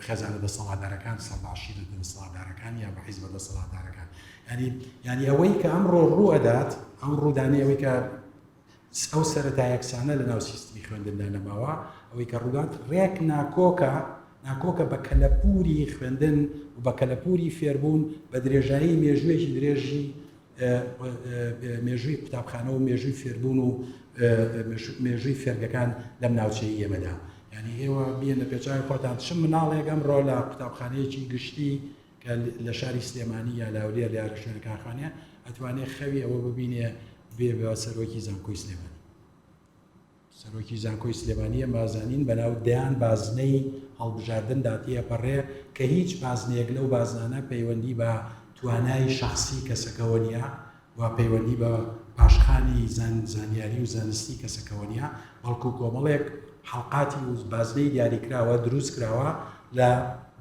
خێزانە دەسەڵاتدارەکان سەر بە عەشیرەتە دەسەڵاتدارەکان یا بە حیزبە دەسەڵاتدارەکان ینی ینی ئەوەی کە ئەمڕۆ ڕوو ئەدات ئەم ڕوودانەی ئەوەی کە ئەو سەرەتا یەکسانە لە ناو سیستمی خوێندندا نەماوە، ئەوەی کە ڕوودات ڕێک ناکۆکە ناکۆکە بە کەلەپووری خوێندن و بە کەلەپووری فێربوون بە درێژایی مێژوویەکی درێژی مێژووی قوتابخانە و مێژووی فێربوون و مێژووی فێرگەکان لەم ناوچەی ئێمەدا. یعنی ئێوە بیەنە پێچوی خۆتان چ مناڵێک ئەمڕۆ لە قوتابخانەیەکی گشتی کە لە شاری سلێمانی یا لە هەولێر یا لە شوێنەکان خوێنێ ئەتوانێ خەوی ئەوە ببینێ بێ بە سەرۆکی زانکۆی سلێمانی سەرۆکی زانکۆی سلێمانی ئەمازانین بەناو دەیان بازنەی هەڵبژاردندا تێپەڕێ کە هیچ بازنەیەک لەو بازنانە پەیوەندی بە توانای شخصی کەسەکەوە نییە و پەیوەندی بە پاشخانی زانیاری و زانستی کەسەکەوە نییە، بەڵکو کۆمەڵێک حەڵقاتی و بازنەی دیاریکراوە دروست کراوە لە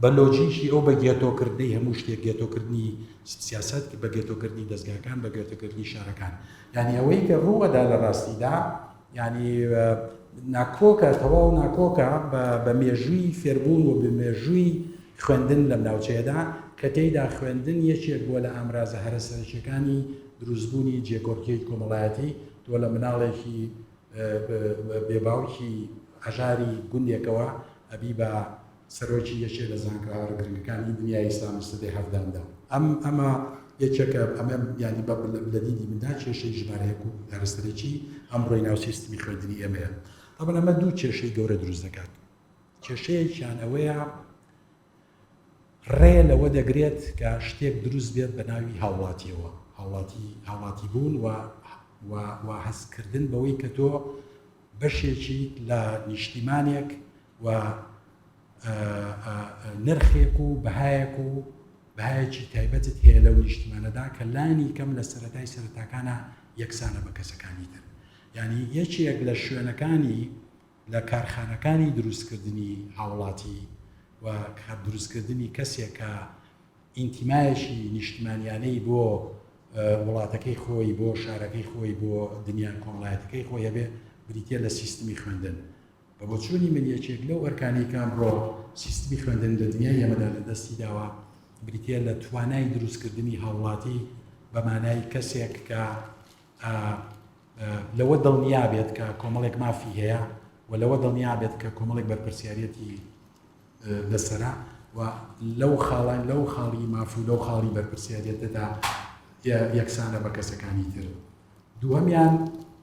بە لۆجیکی ئەو بە گێتۆکردنەی هەموو شتێک، گێتۆکردنی سیاسەت، بە گێتۆکردنی دەزگاکان، بە گێتۆکردنی شارەکان. یانی ئەوەی کە ڕووئەدا لە ڕاستیدا یانی ناکۆکە، تەواو ناکۆکە بە مێژووی فێربوون و بە مێژووی خوێندن لەم ناوچەیەدا، کە تێیدا خوێندن یەکێک بووە لە ئامرازە هەرە سەرەکییەکانی دروستبوونی جێگۆڕکێی کۆمەڵایەتی، تۆ لە مناڵێکی بێ باوکی هەژاری گوندێکەوە ئەبی بە سەرۆکی یەکێ لە زانکۆ هەرە گرنگەکانی دنیای ئیسلام لە سەدەی حەڤدەهەمدا. ئەم ئەمە یەکێکە ئەمە یانی بە لە دیدی مندا کێشەی ژمارە یەک و هەرە سەرەکی ئەمڕۆی ناو سیستمی خوێندنی ئێمەیە. تەبعەن ئەمە دوو کێشەی گەورە دروست دەکات. کێشەیەکیان ئەوەیە ڕێ لەوە دەگرێت کە شتێک دروست بێت بە ناوی هاوڵاتیەوە هاوڵاتی هاوڵاتی بوون و و هەستکردن بەوەی کە تۆ بەشێکی لە نیشتیمانێک و نرخێک و بەهایەک و بەهایەکی تایبەتت هەیە لەو نیشتیمانەدا کە لانی کەم لە سەتای سەرەتاکانە یەکسانە بە کەسەکانی تر یعنی یەکێک لە شوێنەکانی لە کارخانەکانی دروستکردنی هاوڵاتی و دروستکردنی کەسێک کە ئینتیمایەکی نیشتیمانیانەی بۆ وڵاتەکەی خۆی، بۆ شارەکەی خۆی، بۆ دنیا کۆمەڵایەتەکەی خۆی هەبێ، بریتییە لە سیستمی خوێندن. بە بۆچوونی من یەکێک لەو ئەرکانەی کە ئەمڕۆ سیستمی خوێندن لە دنیای ئێمەدا لە دەستی داوە، بریتییە لە توانای دروستکردنی هاوڵاتی. بە مانای کەسێک کە لەوە دڵنیا بێت کە کۆمەڵێک مافی هەیە و لەوە دڵنیا بێت کە کۆمەڵێک بەرپرسیارەتی لەسەرە و لەو خاڵان لەو خاڵی ماف و لەو خاڵی بەرپرسیارەتەدا یەکسانە بە کەسەکانی تر. دووهەمیان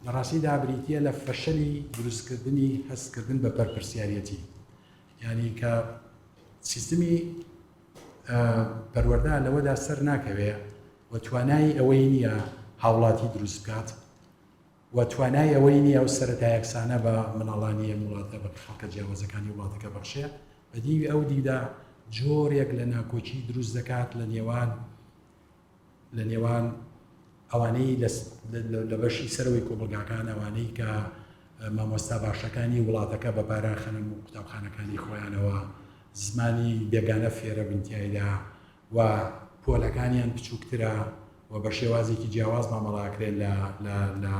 لە ڕاستیدا بریتییە لە فەشەلی دروستکردنی هەستکردن بە بەرپرسیارەتی. یانی کە سیستمی پەروەردە لەوەدا سەر ناکەوێ و توانای ئەوەی نییە هاوڵاتی دروست بکات و توانای ئەوەی نییە ئەو سەرەتا یەکسانە بە مناڵانی ئەم وڵاتە بە خەڵکە جیاوازەکانی وڵاتەکە بەخشێ بە دیوی ئەو دیدا جۆرێک لە ناکۆکی دروست دەکات لە نێوان لە نێوان ئەوانەی لە بەشی سەرەوەی کۆمەڵگاکان ئەوانەی کە مامۆستا باشەکانی وڵاتەکە بە پارە خەنن و قوتابخانەکانی خۆیانەوە زمانی بێگانە فێرە بن تیایدا و پۆلەکانیان بچووکترە و بە شێوازێکی جیاواز مامەڵاکرێن لە لە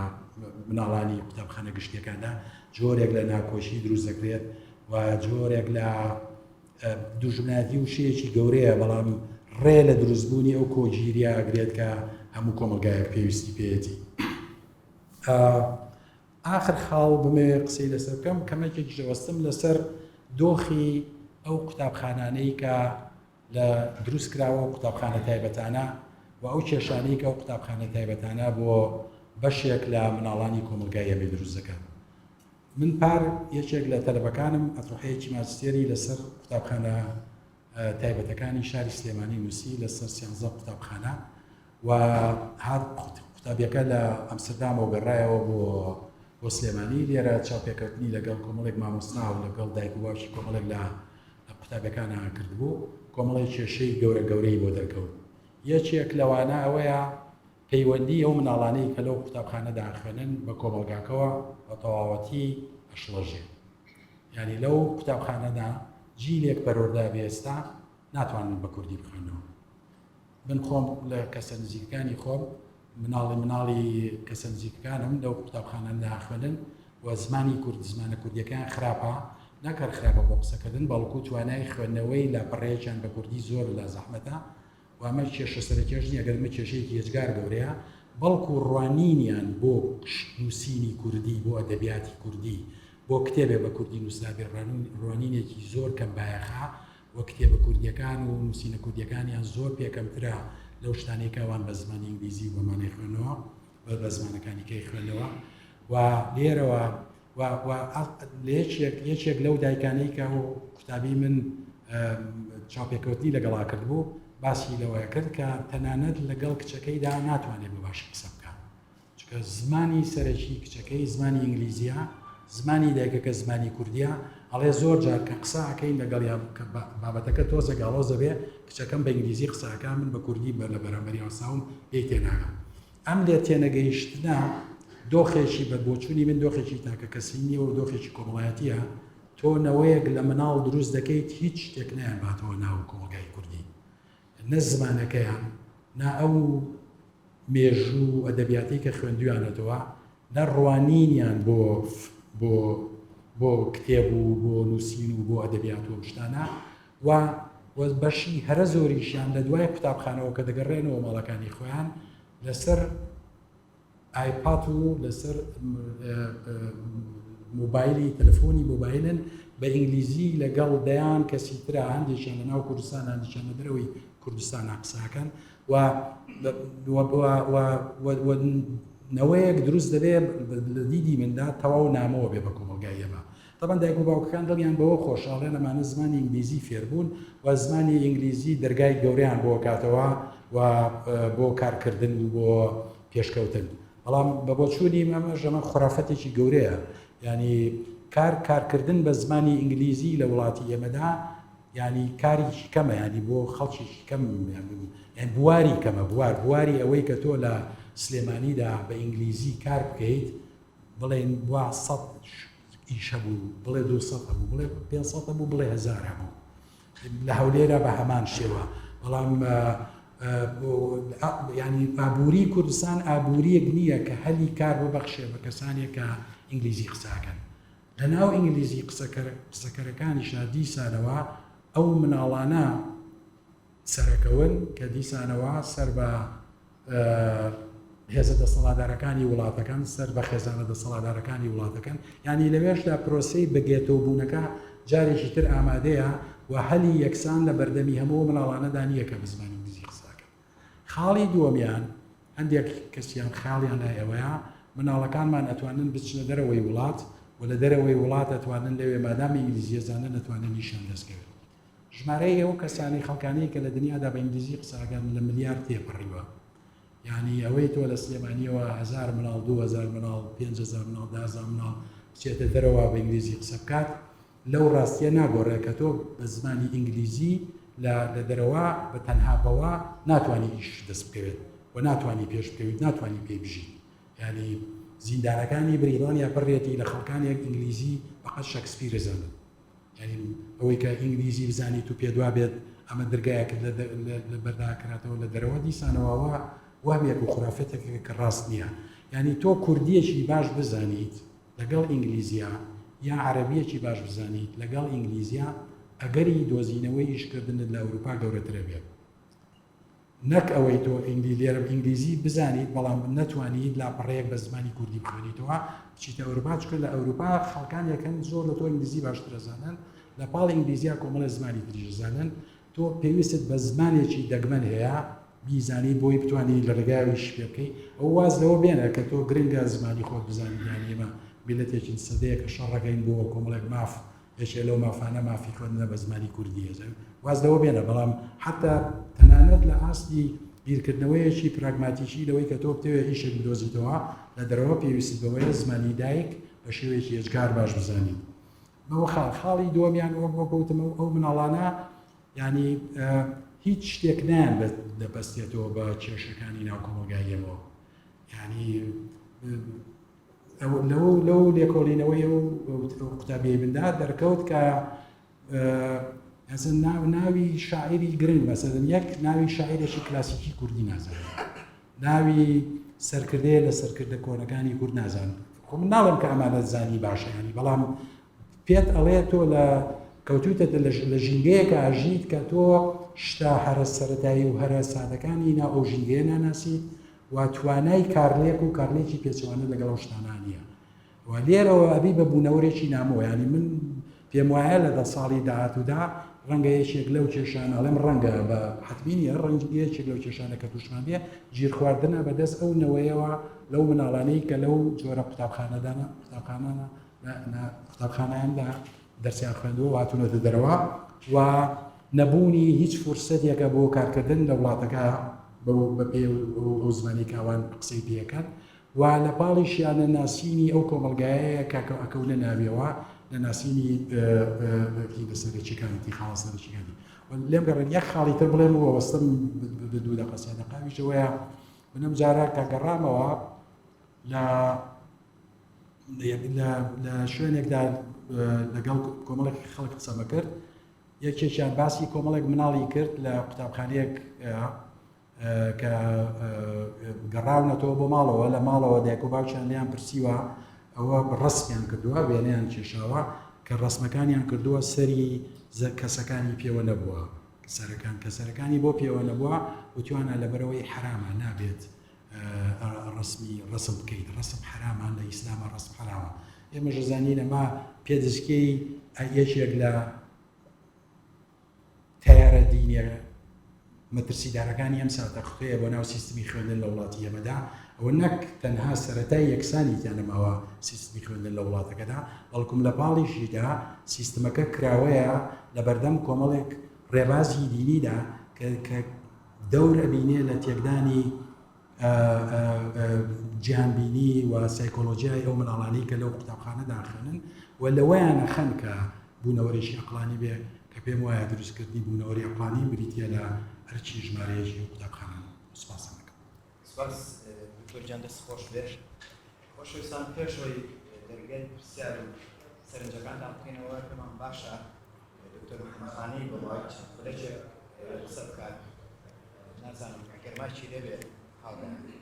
مناڵانی قوتابخانە گشتیەکاندا جۆرێک لە ناکۆشی دروست دەکرێت و جۆرێک لە دوژمنایەتی وشەیەکی گەورەیە، بەڵام ڕێ لە دروستبوونی ئەو کۆگیریە ئەگرێت کە هەموو کۆمەڵگایەک پێویستی پێیەتی. ئاخر خاڵ بمەوێ قسەی لەسەر بکەم، کەمێکێکیش دەوەستم لەسەر دۆخی ئەو قوتابخانانەی کە لە دروست کراوە و قوتابخانە تایبەتانە و ئەو کێشانەی کە ئەو قوتابخانە تایبەتانە بۆ بەشێک لە مناڵانی کۆمەڵگای ئێمەی دروست دەکات. من پار یەکێک لە تەلەبەکانم ئەتروحەیەکی ماجستێری لەسەر قوتابخانە تایبەتەکانی شاری سلێمانی نووسی لەسەر سیانزە قوتابخانە و هات قوتابیەکە لە ئەمستردامەوە گەڕایەوە بۆ بۆ سلێمانی لێرە چاوپێکەوتنی لەگەڵ کۆمەڵێک مامۆستا و لەگەڵ دایک و باوکی کۆمەڵێک لە قوتابیەکانە کردبوو کۆمەڵێک کێشەی گەورە گەورەی بۆ دەرکەوت یەکێک لەوانە ئەوەیە پەیوەندی ئەو مناڵانەی کە لەو قوتابخانەدا ئەخوێنن بە کۆمەڵگاکەوە بە تەواوەتی ئەشڵەژێ. یانی لەو قوتابخانەدا جیلێک پەروەردە بێ ئێستا ناتوانن بە کوردی بخوێنەوە. من خۆم لە کەسە نزیکەکانی خۆم مناڵی مناڵی کەسە نزیکەکانم لەو قوتابخانەدا ئەخوێنن و زمانی کورد زمانە کوردیەکەیان خراپە نەک هەر خراپە بۆ قسەکردن بەڵکو توانای خوێندنەوەی لاپەڕەیەکیان بە کوردی زۆر لا زەحمەتە و ئەمە کێشە سەرەکیش نییە، گەر ئەمە کێشەیەکی یەجگار گەورەیە، بەڵکو ڕوانینیان بۆ نووسینی کوردی، بۆ ئەدەبیاتی کوردی، بۆ کتێبێ بە کوردی نووسرابێ ڕوانینێکی زۆر کەم بایەخە و کتێبە کوردییەکان و نووسینە کوردییەکانیان زۆر پێ کەمترە لەو شتانەی کە ئەوان بە زمانی ئینگلیزی و بەمانەی خوێنەوە بە زمانەکانی کەی خوێنەوە و لێرەوە و و لە یەکێک یەکێک لەو دایکانەی کە ئەو قوتابی من چاوپێکەوتنی لەگەڵا کردبوو باسی لەوە کرد کە تەنانەت لەگەڵ کچەکەیدا ناتوانێت بە باشی قسە بکات چونکە زمانی سەرەکی کچەکەی زمانی ئینگلیزیە زمانی دایکەکە زمانی کوردیە ئەڵێ زۆر جار کە قسە ئەکەین لەگەڵ یا کە بابەتەکە تۆزێک ئاڵۆز دەبێ کچەکەم بە ئینگلیزی قسە ئەکا من بە کوردی بە لە بەرامبەری وەستاوم لێی تێناگەم ئەم لێ تێنەگەیشتنە دۆخێکی بە بۆچوونی من دۆخێکی تاکەکەسی نییە و دۆخێکی کۆمەڵایەتییە، تۆ نەوەیەک لە مناڵ دروست دەکەیت هیچ شتێک نایانباتەوە ناو کۆمەڵگای کوردی، نە زمانەکەیان، نا ئەو مێژوو و ئەدەبیاتەی کە خوێندویانەتەوە، نە ڕوانینیان بۆ بۆ بۆ کتێب و بۆ نووسین و بۆ ئەدەبیات و ئەم شتانە و و بەشی هەرە زۆریشیان لە دوای قوتابخانەوە کە دەگەڕێنەوە ماڵەکانی خۆیان لەسەر ئایپاد و لەسەر مۆبایلی تەلەفۆنی مۆبایلن بە ئینگلیزی لەگەڵ دەیان کەسی ترا هەندێکیان لە ناو کوردستان هەندێکیان لە دەرەوەی کوردستان قساکەن و نەوەیەک دروست دەبێ لە دیدی مندا تەواو نامەوە بێ بە کۆمەڵگای ئێمە تەبعەن دایک و باوکەکان دڵیان بەوە خۆشە ئەڵێن ئەمانە زمانی ئینگلیزی فێربوون و زمانی ئینگلیزی دەرگای گەورەیان بۆ کاتەوە و بۆ کارکردن و بۆ پێشکەوتن بەڵام بە بۆچوونی ئەمە ژەمە خرافەتێکی گەورەیە ینی کار کارکردن بە زمانی ئینگلیزی لە وڵاتی ئێمەدا ینی کارێکی کەمە ینی بۆ خەڵکێکی کەم یان بواری کەمە بوار بواری ئەوەی کە تۆ لە سلێمانیدا بە ئینگلیزی کار بکەیت بڵێن وا سە ئیش هەبوو بڵێ 200 هەبوو بڵێ 500 هەبوو بڵێ هزار هەبوو لە هەولێرە بە هەمان شێوە بەڵام ینی ئابووری کوردستان ئابووریەک نییە کە هەلی کار ببەخشێ بە کەسانێک کە ئینگلیزی قساکەن لە ناو ئینگلیزی قسەکەرەکانیشا دیسانەوە ئەو مناڵانە سەرەکەون کە دیسانەوە سەر بە. هێزە دەسەڵاتدارەکانی وڵاتەکان سەر بە خێزانە دەسەڵاتدارەکانی وڵاتەکەن، یانی لەوێشدا پرۆسەی بەگێتۆبوونەکە جارێکی تر ئامادەیە و هەلی یەکسان لە بەردەمی هەموو ئەو مناڵانەدا نییە کە بە زمانی ئینگلیزی قسە ئەکەن. خاڵی دووەمیان، هەندێک کەسیان خەیاڵیان لای ئەوەیە مناڵەکانمان ئەتوانن بچنە دەرەوەی وڵات و لە دەرەوەی وڵات ئەتوانن لەوێ مادام ئینگلیزی ئەزانن ئەتوانن ئیشیان دەست کەوێت. ژمارەی ئەو کەسانەی خەڵکانەی کە لە دنیادا بە ئینگلیزی قسە ئەکەن لە ملیار تێپەڕیوە. یانی ئەوەی تۆ لە سلێمانیەوە هەزار مناڵ 2000 مناڵ 5000 مناڵ 10000 مناڵ بچێتە دەرەوە بە ئینگلیزی قسە بکات لەو ڕاستیە ناگۆڕێ کە تۆ بە زمانی ئینگلیزی لە لە دەرەوە بە تەنها بەوە ناتوانانی ئیش دەست بکەوێت و ناتوانانی پێش بکەویت ناتوانانی پێی بژیت یعنی زیندانەکانی بریتانیا پڕێتی لە خەڵکانێک ئینگلیزی بەقەد شەکسپیر زانن یانی ئەوەی کە ئینگلیزی بزانیت و پێت وابێت ئەمە درگایەکت لە بەردا کراتەوە لە دەرەوە دیسانەوە ئەوە وەهمێک و خورافەتێک کە ڕاست نییە یانی تۆ کوردیەکی باش بزانیت لەگەڵ ئینگلیزیا یا عەرەبیەکی باش بزانیت لەگەڵ ئینگلیزیا ئەگەری دۆزینەوەی ئیشکردنت لە ئەوروپا گەورەترە بێت نەک ئەوەی تۆ ئینگلی لێرە ئینگلیزی بزانیت بەڵام نەتوانیت لاپەڕەیەک بە زمانی کوردی بخوێنیتەوە بچیتە ئەوروپا چونکە لە ئەوروپا خەڵکانێک هەن زۆر لە تۆ ئینگلیزی باشتر ئەزانن لە پاڵ ئینگلیزیا کۆمەڵێ زمانی تریش ئەزانن تۆ پێویستت بە زمانێکی دەگمەن هەیە بیزانی بۆی بتانی لە ڕێگاوی ئیش پێ بکەی ئەو واز لەوە بێنە کە تۆ گرنگە زمانی خۆت بزانیت یانی ئێمە میللەتێکین سەدەیەکە شەڕەکەین بۆ کۆمەڵێک ماف یەکێ لەو مافانە مافی خوێندنە بە زمانی کوردییە. واز لەوە بێنە، بەڵام حەتا تەنانەت لە ئاستی بیرکردنەوەیەکی پراگماتیکی لەوەی کە تۆ بتەوێت ئیشێک بدۆزیتەوە لە دەرەوە پێویستت بەوەیە زمانی دایک بە شێوەیەکی ئێجگار باش بزانیت. بەوە خاڵ. خاڵی دووەمیان وەک وەک وتم ئەو مناڵانە یانی هیچ شتێک نایان دەبەستێتەوە بە کێشەکانی ناو کۆمەڵگای ئێمەوە. یانی لەو لەو لێکۆڵینەوەی ئەو قوتابیەی مندا دەرکەوت کە ئەسن ناو ناوی شاعری گرنگ مەسەلەن یەک ناوی شاعرێکی کلاسیکی کوردی نازانێت ناوی سەرکردەیە لە سەرکردە کۆنەکانی کورد نازان خۆ من ناڵێم کە ئەمانە زانی باشەیانی بەڵام پێت ئەڵێ تۆ لە کەوتوتە لە ژینگەیەکە ئاژیت کە تۆ شتا هەرە سەتایی و هەرە سادەکانی نا ئەو ژینگەیە ناناسیت و توانای کارلێک و کارلێکی پێچەوانە لەگەڵ ئەو شتانە نییە و لێرەوە ئەبی بە بوونەوەرێکی نامۆ یانی من پێم وایە لە دە ساڵی داهاتوودا ڕەنگە یەکێک لەو کێشانە ئەڵێم ڕەنگە بە حەتمی نییە ڕەنگ یەکێک لەو کێشانە کە تووشمان بێ گیرخواردنە بەدەست ئەو نەوەیەوە لەو مناڵانەی کە لەو جۆرە قوتابخانەدانە قوتابخانانە قوتابخانەیاندا دەرسیان خوێندووە و هاتوونەتە دەرەوە و نەبوونی هیچ فرسەتێکە بۆ کارکردن لە وڵاتەکە بەپێی ئەو زمانی کە ئەوان قسەی پێکەن و لە پاڵیشیان نەناسینی ئەو کۆمەڵگایەیە کە ئەکەونە ناویەوە نەناسینی لە سەرەکیەکانیتی خاڵە سەرەکیەکانی لێم گەڕێن یەک خاڵی تر بڵێم و وەستم بە دوو دەقە سێ دەقە ئەویش ئەوەیە من ئەم جارە کە گەڕامەوە لە لە شوێنێکدا لەگەڵ کۆمەڵێک خەڵک قسەمە کرد یەکێکیان باسی کۆمەڵێک مناڵی کرد لە قوتابخانەیەک کە گەڕاونەتەوە بۆ ماڵەوە لە ماڵەوە دایک و باوکیان لیان پرسیوە ئەوە ڕسمیان کردووە وێنەیان کێشاوە کە ڕسمەکانیان کردووە سەری کەسەکانی پێوە نەبووە سەرەکان کە سەرەکانی بۆ پێوە نەبووە وتوانە لەبەرەوەی حرامە نابێت ڕەسمی ڕەسم بکەیت ڕەسم حەرامە لە ئیسلامە ڕەسم حەرامە ئێمەش ئەزانین ئەمە پێدسکەی یەکێک لە تەیارە دینیە مەترسیدارەکانی ئەم ساتەختەیە بۆ ناو سیستمی خوێندن لە وڵاتی ئێمەدا ئەوە نەک تەنها سەتای یەکسانی تیا نەماوە سیستمی خوێندن لە وڵاتەکەدا بەڵکم لە پاڵیشیدا سیستمەکە کراوەیە لە بەردەم کۆمەڵێک ڕێبازی دینیدا کە دەور ئەبینێ لە تێکدانی جیهانبینی و سایکۆلۆژیای ئەو مناڵانەی کە لەو قوتابخانەدا خوێنن و لەوەیان ئەخەن کە بوونەوەرێکی ئەقڵانی بێ کە پێم وایە دروستکردنی بوونەوەری ئەقڵانی بریتییە لە ئەرکی ژمارەیەکی ئەو قوتابخانانە. سوپاستان دەکەم. سپاس دکتۆر گیان دەست خۆش بێ. خۆشەویستان پێش ئەوەی دەرگای پرسیار و سەرنجەکانتان بکەینەوە پێمان باشە دکتۆر محەممەد خانی بۆ ماوەی چەند خولەکێک قسە بکات نازانم ئەگەر ماکی لێبێ هاوڕێیان.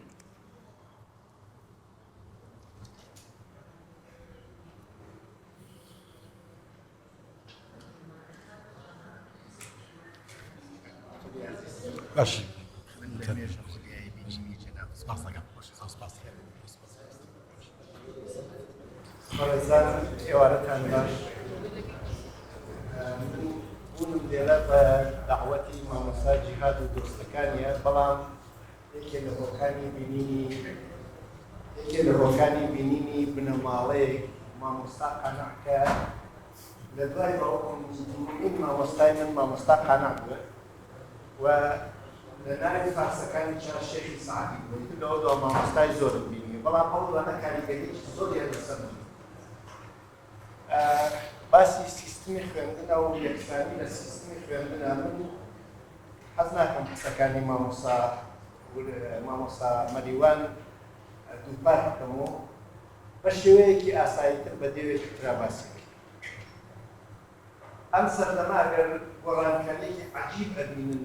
باش. بوونم لێرە بە دەعوەتی مامۆستا جیهاد و دۆستەکانیە، بەڵام یەکێ لە هۆکانی بینینی یەکێ لە هۆکانی بینینی بنەماڵەیەک مامۆستا قانع کە لە دوای باوکم دووەمین مامۆستای من مامۆستا قانع بووە و لە ناوی فارسەکانی چا شێخی سەعدی بووە، ئیتر لەوە دوا مامۆستای زۆرم بینیوە، بەڵام ئەو دوانە کاریگەریەکی زۆریان لەسەر من باسی سیستمی خوێندنە و یەکسانی لە سیستمی خوێندنە، من حەز ناکەم قسەکانی مامۆستا مامۆستا مەریوان دووپات بکەم و بە شێوەیەکی ئاساییتر بە دێوێکی ترا باسی بکەین. ئەم سەردەمە گەر گۆڕانکارییەکی عەجیب ئەبینن،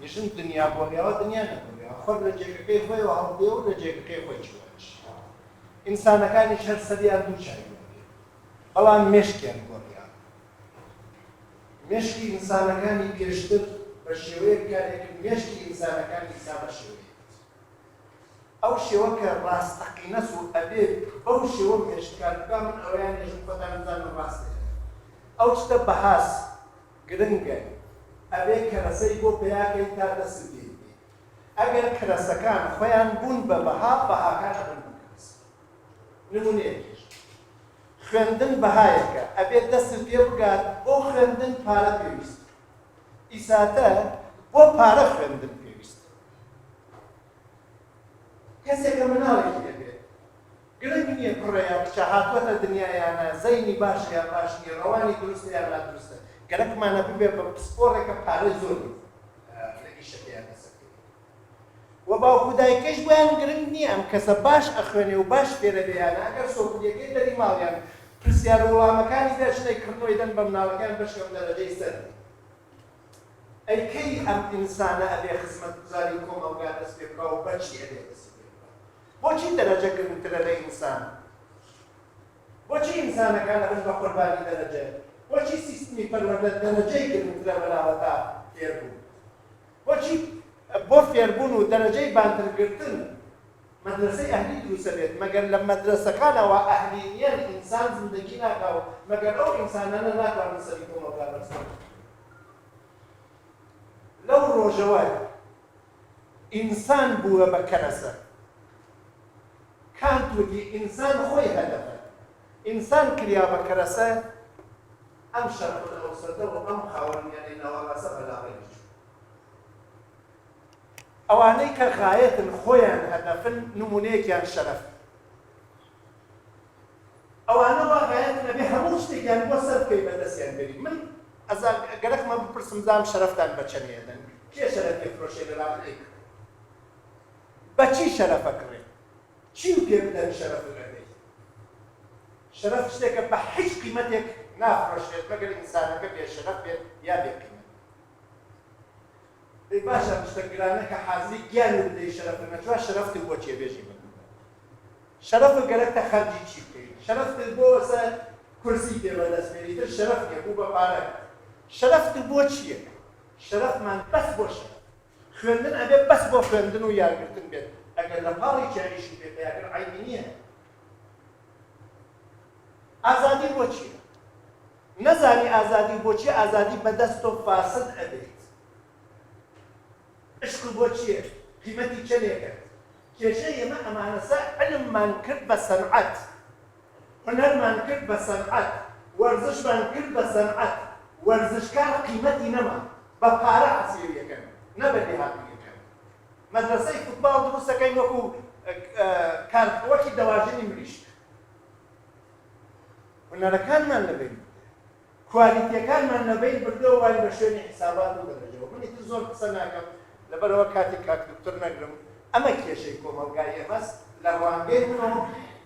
یژن دنیا گۆڕیاوە، دنیا نەگۆڕیاوە، خۆر لە جێگەکەی خۆیەوە هەڵدێ و لە جێگەکەی خۆی چووە. ئینسانەکانیش هەر سەریان دوو چاویان بێ، بەڵام مێشکیان گۆڕیاوە. مێشکی ئینسانەکانی پێشتر بە شێوەیەک کاری ئەکرد، مێشکی ئینسانەکانی ئیستا بە شێوەیەک تر. ئەو شێوە کە ڕاستەقینەس و ئەبێ بەو شێوە مێشک کار بکا، من ئەوەیان ئێژم خۆتان بزانن ڕاستە یا نا. ئەو شتە بەهاس، گرنگە، ئەبێ کەرەسەی بۆ پەیا کەی تا دەستت پێی بگەی. ئەگەر کەرەسەکان خۆیان بوون بە بەها، بەهاکان ئەبن بە کەرەسە. نموونەیەکیش، خوێندن بەهایەکە، ئەبێت دەستت پێ بگات، بۆ خوێندن پارە پێویستە. ئیساتە بۆ پارە خوێندن پێویستە. کەسێکە مناڵێکی ئەبێت، گرنگ نییە کوڕە یا کچە، هاتووەتە دنیا یا نا، زەینی باشە یا باش نییە، ڕەوانی دروستە یا نادروستە، گەرەکمانە ببێ بە پسپۆڕێکە پارەی زۆری لە ئیشەکەیا دەسەکەوێت و باوک و دایکەش بۆیان گرنگ نییە ئەم کەسە باش ئەخوێنێ و باش فێرە بێ یا نا، ئەگەر سۆپلیەکەی دەری ماڵیان پرسیار و وڵامەکانی بێ ئەچنە کڕنۆی دەن بە مناڵەکەیان بەشکەم دەرەجەی سەر بێ. ئەی کەی ئەم ئینسانە ئەبێ خزمەتگوزاری کۆمەڵگا دەست پێ بکا و بەچی ئەبێ دەستی پێ بکا؟ بۆچی دەرەجە گرنگترە لە ئینسان؟ بۆچی ئینسانەکان ئەبن بە قوربانی دەرەجە؟ بۆچی سیستمی پەروەردە دەرەجەی گرنگترە بەلاوە تا فێربوون؟ بۆچی بۆ فێربوون و دەرەجەی بانتر گرتن مەدرەسەی ئەهلی دروسەبێت؟ مەگەر لە مەدرەسەکانەوە ئەهلی نیەن ئینسان زندگی ناکا و مەگەر ئەو ئینسانانە ناتوانن سەری کۆمەڵگا بەرز کەنەوە؟ لەو ڕۆژەوە ئینسان بووە بە کەرەسە. کانت وتی ئینسان خۆی هەدەفە. ئینسان کریا بە کەرەسە، ئەم شەرقولئەوسەتە و ئەم خاوەرمیانەی ناوەڕاستە بە لاڕێ چوون. ئەوانەی کە غایەتن خۆیان هەدەفن نموونەیەکیان شەرەفە. ئەوانە وا غایەتن ئەبێ هەموو شتێکیان بۆ سەر بکەی بە دەستیان بێنی. من ئەزا گەرەکمە بپرسم زام شەرەفتان بە چەنێ ئەدەن؟ کێ شەرەف ئەفرۆشێ لە لا من ئەیکڕم؟ بە چی شەرەف ئەکڕێ؟ چیو پێ بدەن شەرەفت ئەدەی؟ شەرەف شتێکە بە هیچ قیمەتێک نافرۆشرێت مەگەر ئینسانەکە بێ شەرەف بێت یا بێ قیمەت بێت. دەی باشە ئەم شتە گرانە کە حازری گیانت بدەی شەرەفت نەچوە شەرەفت بۆ چیە بێژی من شەرەفت گەرەکتە خەرجی چی بکەی شەرەفت بۆ سە کورسی پێ بەدەست بێنی تر شەرەف نیە بوو بە پارە شەرەفت بۆ چیە شەرەفمان بەس بۆ شەرەف خوێندن ئەبێ بەس بۆ خوێندن و یارگرتن بێت ئەگەر لە پاڵی ئیشی پێ پەیا کرد عەیبی نیە ئازادی بۆ چیە نەزانی ئازادی بۆ چیە ئازادی بەدەست تۆ فاسد ئەبێت عشق بۆ چیە قیمەتی چەنێکە کێشەی ئێمە ئەمانەسە علممان کرد بە سەنعەت هونەرمان کرد بە سەنعەت وەرزشمان کرد بە سەنعەت وەرزشکار قیمەتی نەما بە پارە حەسێویەکەن نە بە لێهاتوویەکەن مەدرەسەی فوتباڵ دروست دەکەین وەکو کار وەکی دەواجنی مریشک هونەرەکانمان لەبەین بردە کوالیتیەکانمان لەبەین بردەوە واین بە شوێنی حیسابات و دەرەجەوە من ئیتر زۆر قسە ناکەم لەبەرئەوە کاتی کاک دکتۆر نەگرم ئەمە کێشەی کۆمەڵگای ئێمەس لە ڕوانگەی منەوە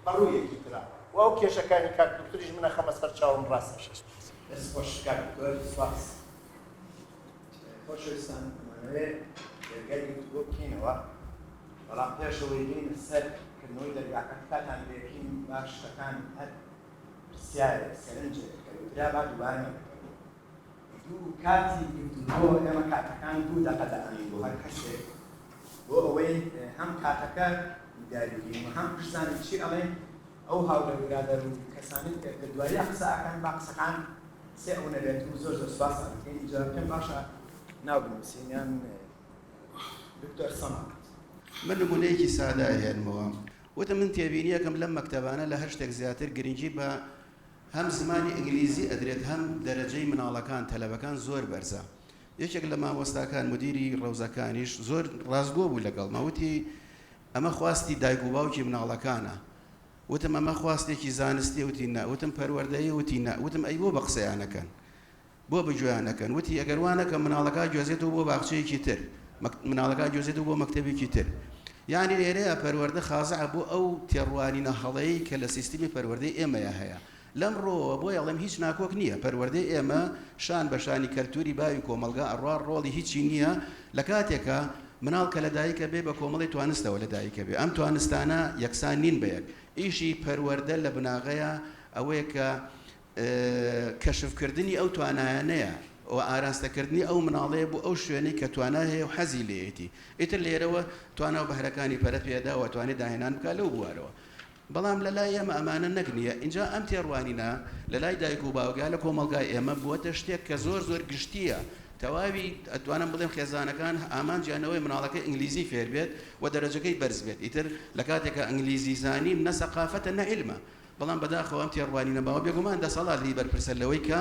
بە ڕوویەکی ترا و ئەو کێشەکانی کاک دکتۆریش من ئەخەمە سەر چاوم ڕاستە. دەست خۆش کاک دکتۆر سوپاس. خۆشەویستان ئەمانەوێ دەرگای گفتوگۆ بکەینەوە بەڵام پێش ئەوەی بێینە سەر کردنەوەی دەرگاکە تکاتان لێکەین با شتەکان هەر پرسیارێک سەرنجێک کە وترا با دووبارە نەبێتەوە. دوو کاتی گفتوگۆ ئێمە کاتەکان دوو دەقە دائەنێین بۆ هەر کەسێک بۆ ئەوەی هەم کاتەکە دیاری بکەین و هەم بشزانین چی ئەڵێن ئەو هاوڕێ و برادەر و کەسانەی کە لە دواییا قسە ئەکەن با قسەکان. قسەی ئەو نەبێت و زۆر زۆر سوپاستان دەکەین. ئینجا پێم باشە ناو بنووسین یان دکتۆر سەمەد. من نموونەیەکی سادە ئەهێنمەوە. وتم من تێبینیەکم لەم مەکتەبانە لە هەر شتێک زیاتر گرنگی بە هەم زمانی ئینگلیزی ئەدرێت هەم دەرەجەی مناڵەکان تەلەبەکان زۆر بەرزە یەکێک لە مامۆستاکان مدیری ڕەوزەکانیش زۆر ڕاستگۆ بوو لەگەڵما وتی ئەمە خواستی دایک و باوکی مناڵەکانە وتم ئەمە خواستێکی زانستیە وتی نا وتم پەروەردەیە وتی نا وتم ئەی بۆ بە قسەیان نەکەن بۆ بە گوێیان نەکەن وتی ئەگەر وا نەکەن مناڵەکە گوێزێتەوە بۆ باخچەیەکی تر مناڵەکە گوێزێتەوە بۆ مەکتەبێکی تر یعنی لێرەیە پەروەردە خازعە بۆ ئەو تێڕوانینە هەڵەی کە لە سیستمی پەروەردەی ئێمەیە هەیە لەم ڕۆوە بۆیە ئەڵێم هیچ ناکۆک نییە پەروەردەی ئێمە شان بە شانی کەلتوری باوی کۆمەڵگا ئەڕوا ڕۆڵی هیچی نییە لە کاتێکا مناڵ کە لە دایکە بێ بە کۆمەڵی توانستەوە لە دایکە بێ ئەم توانستانە یەکسان نین بە یەک ئیشی پەروەردە لە بناغەیە ئەوەیە کە کەشف کردنی ئەو توانایانەیە و ئاراستە کردنی ئەو مناڵەیە بۆ ئەو شوێنەی کە توانای هەیە و حەزی لێیەتی ئیتر لێرەوە توانا و بەهرەکانی پەرە پێدا و ئەتوانێ داهێنان بکا لەو بوارەوە بەڵام لە لای ئێمە ئەمانە نەک نییە، ئینجا ئەم تێڕوانینە لە لای دایک و باوک یا لە کۆمەڵگای ئێمە بووەتە شتێک کە زۆر زۆر گشتییە، تەواوی ئەتوانم بڵێم خێزانەکان ئامانجیان ئەوەیە مناڵەکە ئینگلیزی فێر بێت و دەرەجەکەی بەرز بێت، ئیتر لە کاتێکا ئینگلیزی زانین نە سەقافەتە نە عیلمە، بەڵام بەداخەوە ئەم تێڕوانینە باوە، بێگومان دەسەڵات لێی بەرپرسە لەوەی کە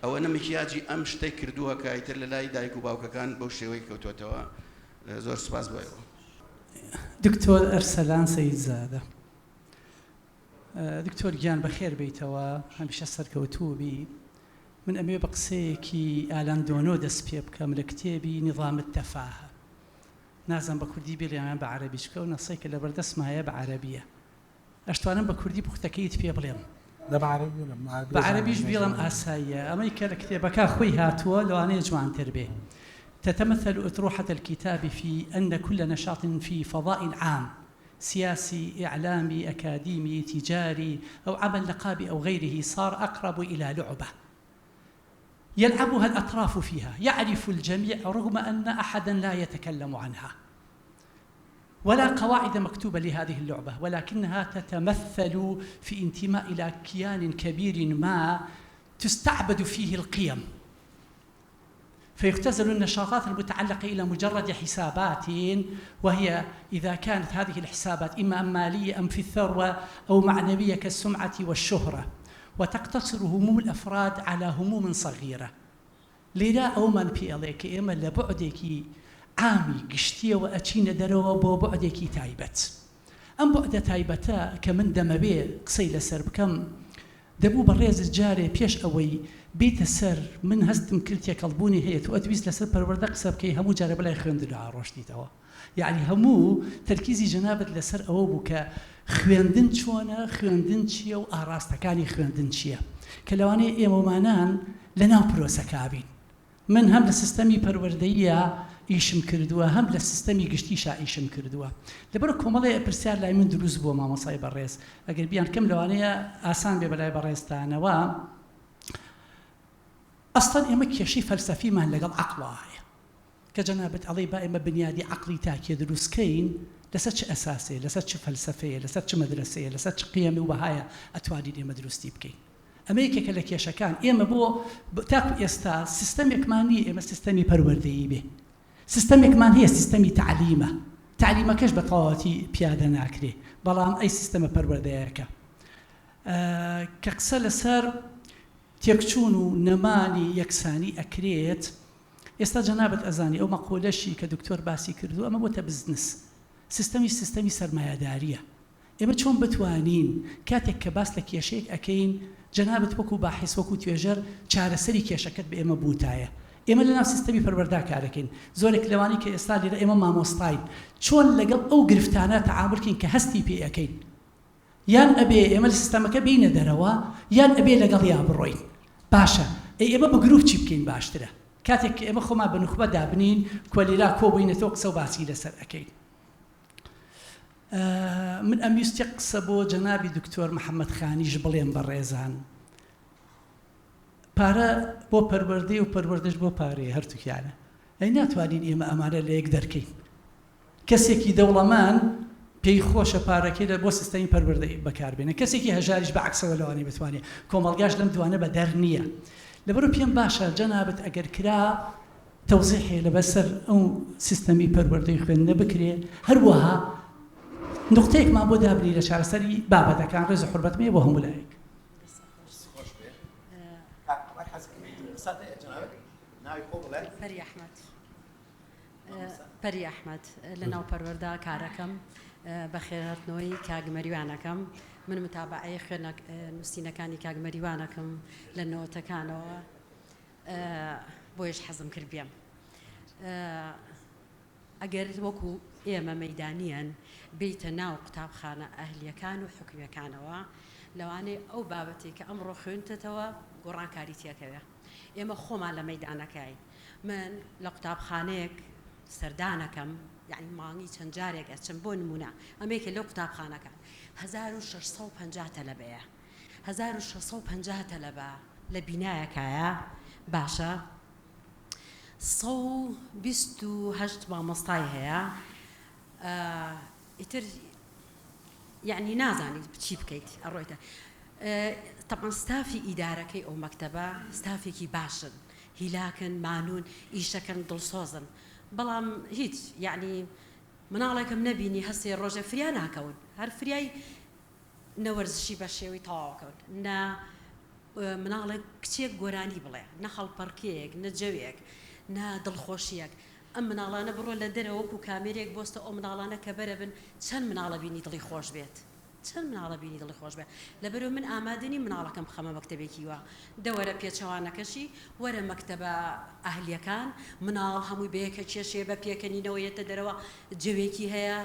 ئەوەنە مکیاجی ئەم شتەی کردووە کە ئیتر لە لای دایک و باوکەکان بەو شێوەی کەوتۆتەوە. زۆر سوپاس بۆ ئێوە. دکتۆر ئەرسەلان سەیدزادە. دکتۆر گیان بەخێر بێیتەوە هەمیشە سەرکەوتوو بی. من ئەمەوێ بە قسەیەکی ئالان دۆنۆ دەست پێ بکەم لە کتێبی نظام التفاهە نازانم بە کوردی بیڵێم یان بە عەرەبی چونکە ئەو نەسەی کە لەبەردەستمایە بە عەرەبیە ئەشتوانم بە کوردی پوختەکەیت پێ بڵێم. دە بە عەرەبی بڵێم. من عەرەبی بە عەرەبیش ئەزانم بیڵێم ئاساییە. ئەمەی کە لە کتێبەکە خۆی هاتووە لەوانەیە جوانتر بێ. تتمثل اطروحة الكتاب في ان كل نشاط في فضاء عام سياسي اعلامي اكاديمي تجاري او عمل نقابي او غيره صار اقرب الى لعبة يلعبها الاطراف فيها يعرف الجميع رغم ان احدا لا يتكلم عنها ولا قواعد مكتوبة لهذه اللعبة ولكنها تتمثل في انتماء إلى كيان كبير ما تستعبد فيه القيم فيختزل النشاطات المتعلقة إلى مجرد حسابات وهي إذا كانت هذه الحسابات إما مالية أم في الثروة أو معنوية كالسمعة والشهرة وتقتصر هموم الأفراد على هموم صغيرة لێرە ئەوەمان پێ ئەڵێ کە ئێمە لە بوعدێکی عامی گشتییەوە ئەچینە دەرەوە بۆ بوعدێکی تایبەت. ئەم بوعدە تایبەتە کە من دەمەوێ قسەی لەسەر بکەم، دەبوو بەڕێزت جارێ پێش ئەوەی بێیتە سەر من هەستم کرد تێکەڵبوونی هەیە تۆ ئەتویست لەسەر پەروەردە قسە بکەی هەموو جارێ بەلای خوێندنەوە ڕۆشتیتەوە. یەعنی هەموو تەرکیزی جەنابت لەسەر ئەوە بوو کە خوێندن چۆنە، خوێندن چییە و ئاڕاستەکانی خوێندن چییە، کە لەوانەیە ئێمەومانان لەناو پرۆسەکە بین. من هەم لە سیستەمی پەروەردەییا ئیشم کردووە، هەم لە سیستەمی گشتیشا ئیشم کردووە. لەبەر کۆمەڵێ پرسیار لای من دروست بووە مامۆستای بەڕێز، ئەگەر بیانکەم لەوانەیە ئاسان بێ بەلای بەڕێزتانەوە. ئەسڵەن ئێمە کێشەی فەلسەفیمان لەگەڵ عەقڵا هەیە. کە جەنابت ئەڵێی با ئێمە بنیادی عەقڵی تاکێ دروست کەین، لەسەر چ ئەساسێ، لەسەر چ فەلسەفەیە، لەسەر چ مەدرەسەیە، لەسەر چ قیەم و بەهایە ئەتوانین ئێمە دروستی بکەین؟ ئەمە یەکێکە لە کێشەکان. ئێمە بۆ تاکو ئێستا سیستەمێکمان نییە ئێمە سیستەمی پەروەردەیی بێ. سیستەمێکمان هەیە سیستەمی تەعلیمە، تەعلیمەکەش بە تەواوەتی پیادە ناکرێ، بەڵام ئەی سیستەمە پەروەردەیەکە کە قسە لەسەر تێکچوون و نەمانی یەکسانی ئەکرێت، ئێستا جەنابت ئەزانی ئەو مەقولەشی کە دکتۆر باسی کردووە ئەمە بۆتە بزنس سیستەمیش سیستەمی سەرمایەداریە ئێمە چۆن بتوانین کاتێک کە باس لە کێشەیەک ئەکەین جەنابت وەکو باحیس وەکو توێژەر چارەسەری کێشەکەت بە ئێمە بوتایە ئێمە لەناو سیستەمی پەروەردا کارەکەین زۆرێک لەوانەی کە ئێستا لێرە ئێمە مامۆستاین چۆن لەگەڵ ئەو گرفتانە تەعامول کەین کە هەستی پێ ئەکەین یان ئەبێ ئێمە لە سیستەمەکە بێینە دەرەوە یان ئەبێ لەگەڵیا بڕۆین. باشە ئەی ئێمە بە گروپ چی بکەین باشترە؟ کاتێک کە ئێمە خۆمان بە نوخبە دابنێین کۆلیرا کۆبووینەتەوە قسە و باسی لەسەر ئەکەین. من ئەمویست یەک قسە بۆ جەنابی دکتۆر محەمەد خانیش بڵێم بەڕێزان پارە بۆ پەروەردەیە و پەروەردەش بۆ پارەیە هەرتوکیانە ئەی ناتوانین ئێمە ئەمانە لە یەک دەرکەین. کەسێکی دەوڵەمەند پێی خۆشە پارەکەی لە بۆ سیستەمی پەروەردە بەکاربێنێ، کەسێکی هەژاریش بە عەکسەوە لەوانەیە بتوانێ، کۆمەڵگاش لەم دوانە بەدەر نییە. لەبەرو پێم باشە جەنابت ئەگەر کرا تەوزیحێ لەبەسەر ئەو سیستەمی پەروەردەی خوێندنە بکرێ هەروەها نوقتەیەکمان بۆ دابنی لە چارەسەری بابەتەکان ڕێز و حورمەتم هەیە بۆ هەموو لایەک. پەری ئەحمەد پەری ئەحمەد لەناو پەروەردە کارەکەم بەخێرهاتنەوەی کاک مەریوانەکەم من متابعەی خوێنە نووسینەکانی کاک مەریوانەکەم لە نۆتەکانەوە بۆیش حەزم کرد بێم ئەگەر وەکو ئێمە مەیدانیەن بێیتە ناو قوتابخانە ئەهلیەکان و حکومیەکانەوە لەوانەیە ئەو بابەتەی کە ئەمڕۆ خوێندتەوە گۆڕانکاری تێکەوێ ئێمە خۆمان لە مەیدانەکەین من لە قوتابخانەیەک سەردانەکەم یعنی مانگی چەند جارێک ئەچم بۆ نمونە ئەمەیەکە لەو قوتابخانەکان 1650 تەلەبەیە 1650 تەلەبە لە بینایەکایە باشە 128 مامۆستای هەیە ئیتر یەعنی نازانیت چی بکەیت ئەڕۆیتە تەبعەن ستافی ئیدارەکەی ئەو مەکتەبە ستافێکی باشن هیلاکن مانوون ئیشەکەن دڵسۆزن بەڵام هیچ یەعنی مناڵێکم نەبینی هەستێ ڕۆژێ فریا ناکەون هەر فریای نە وەرزشی بە شێوەی تەواوەکەون نە مناڵێک کچێک گۆرانی بڵێ نە هەڵپەڕکێیەک نە جەوێک نە دڵخۆشیەک ئەم مناڵانە بڕۆ لە دەرەوە وەکو کامێرەیەک بۆستە ئەو مناڵانە کە بەرە بن چەند مناڵە بینی دڵی خۆش بێت چەند مناڵە بینی دڵی خۆش بێت لەبەرئەوە من ئامادە نیم مناڵەکەم بخەمە مەکتەبێکی وا دە وەرە پێچەوانەکەشی وەرە مەکتەبە ئەهلیەکان مناڵ هەمووی بەیەکە کێشێ بە پێکەنینەوە یەتە دەرەوە جەوێکی هەیە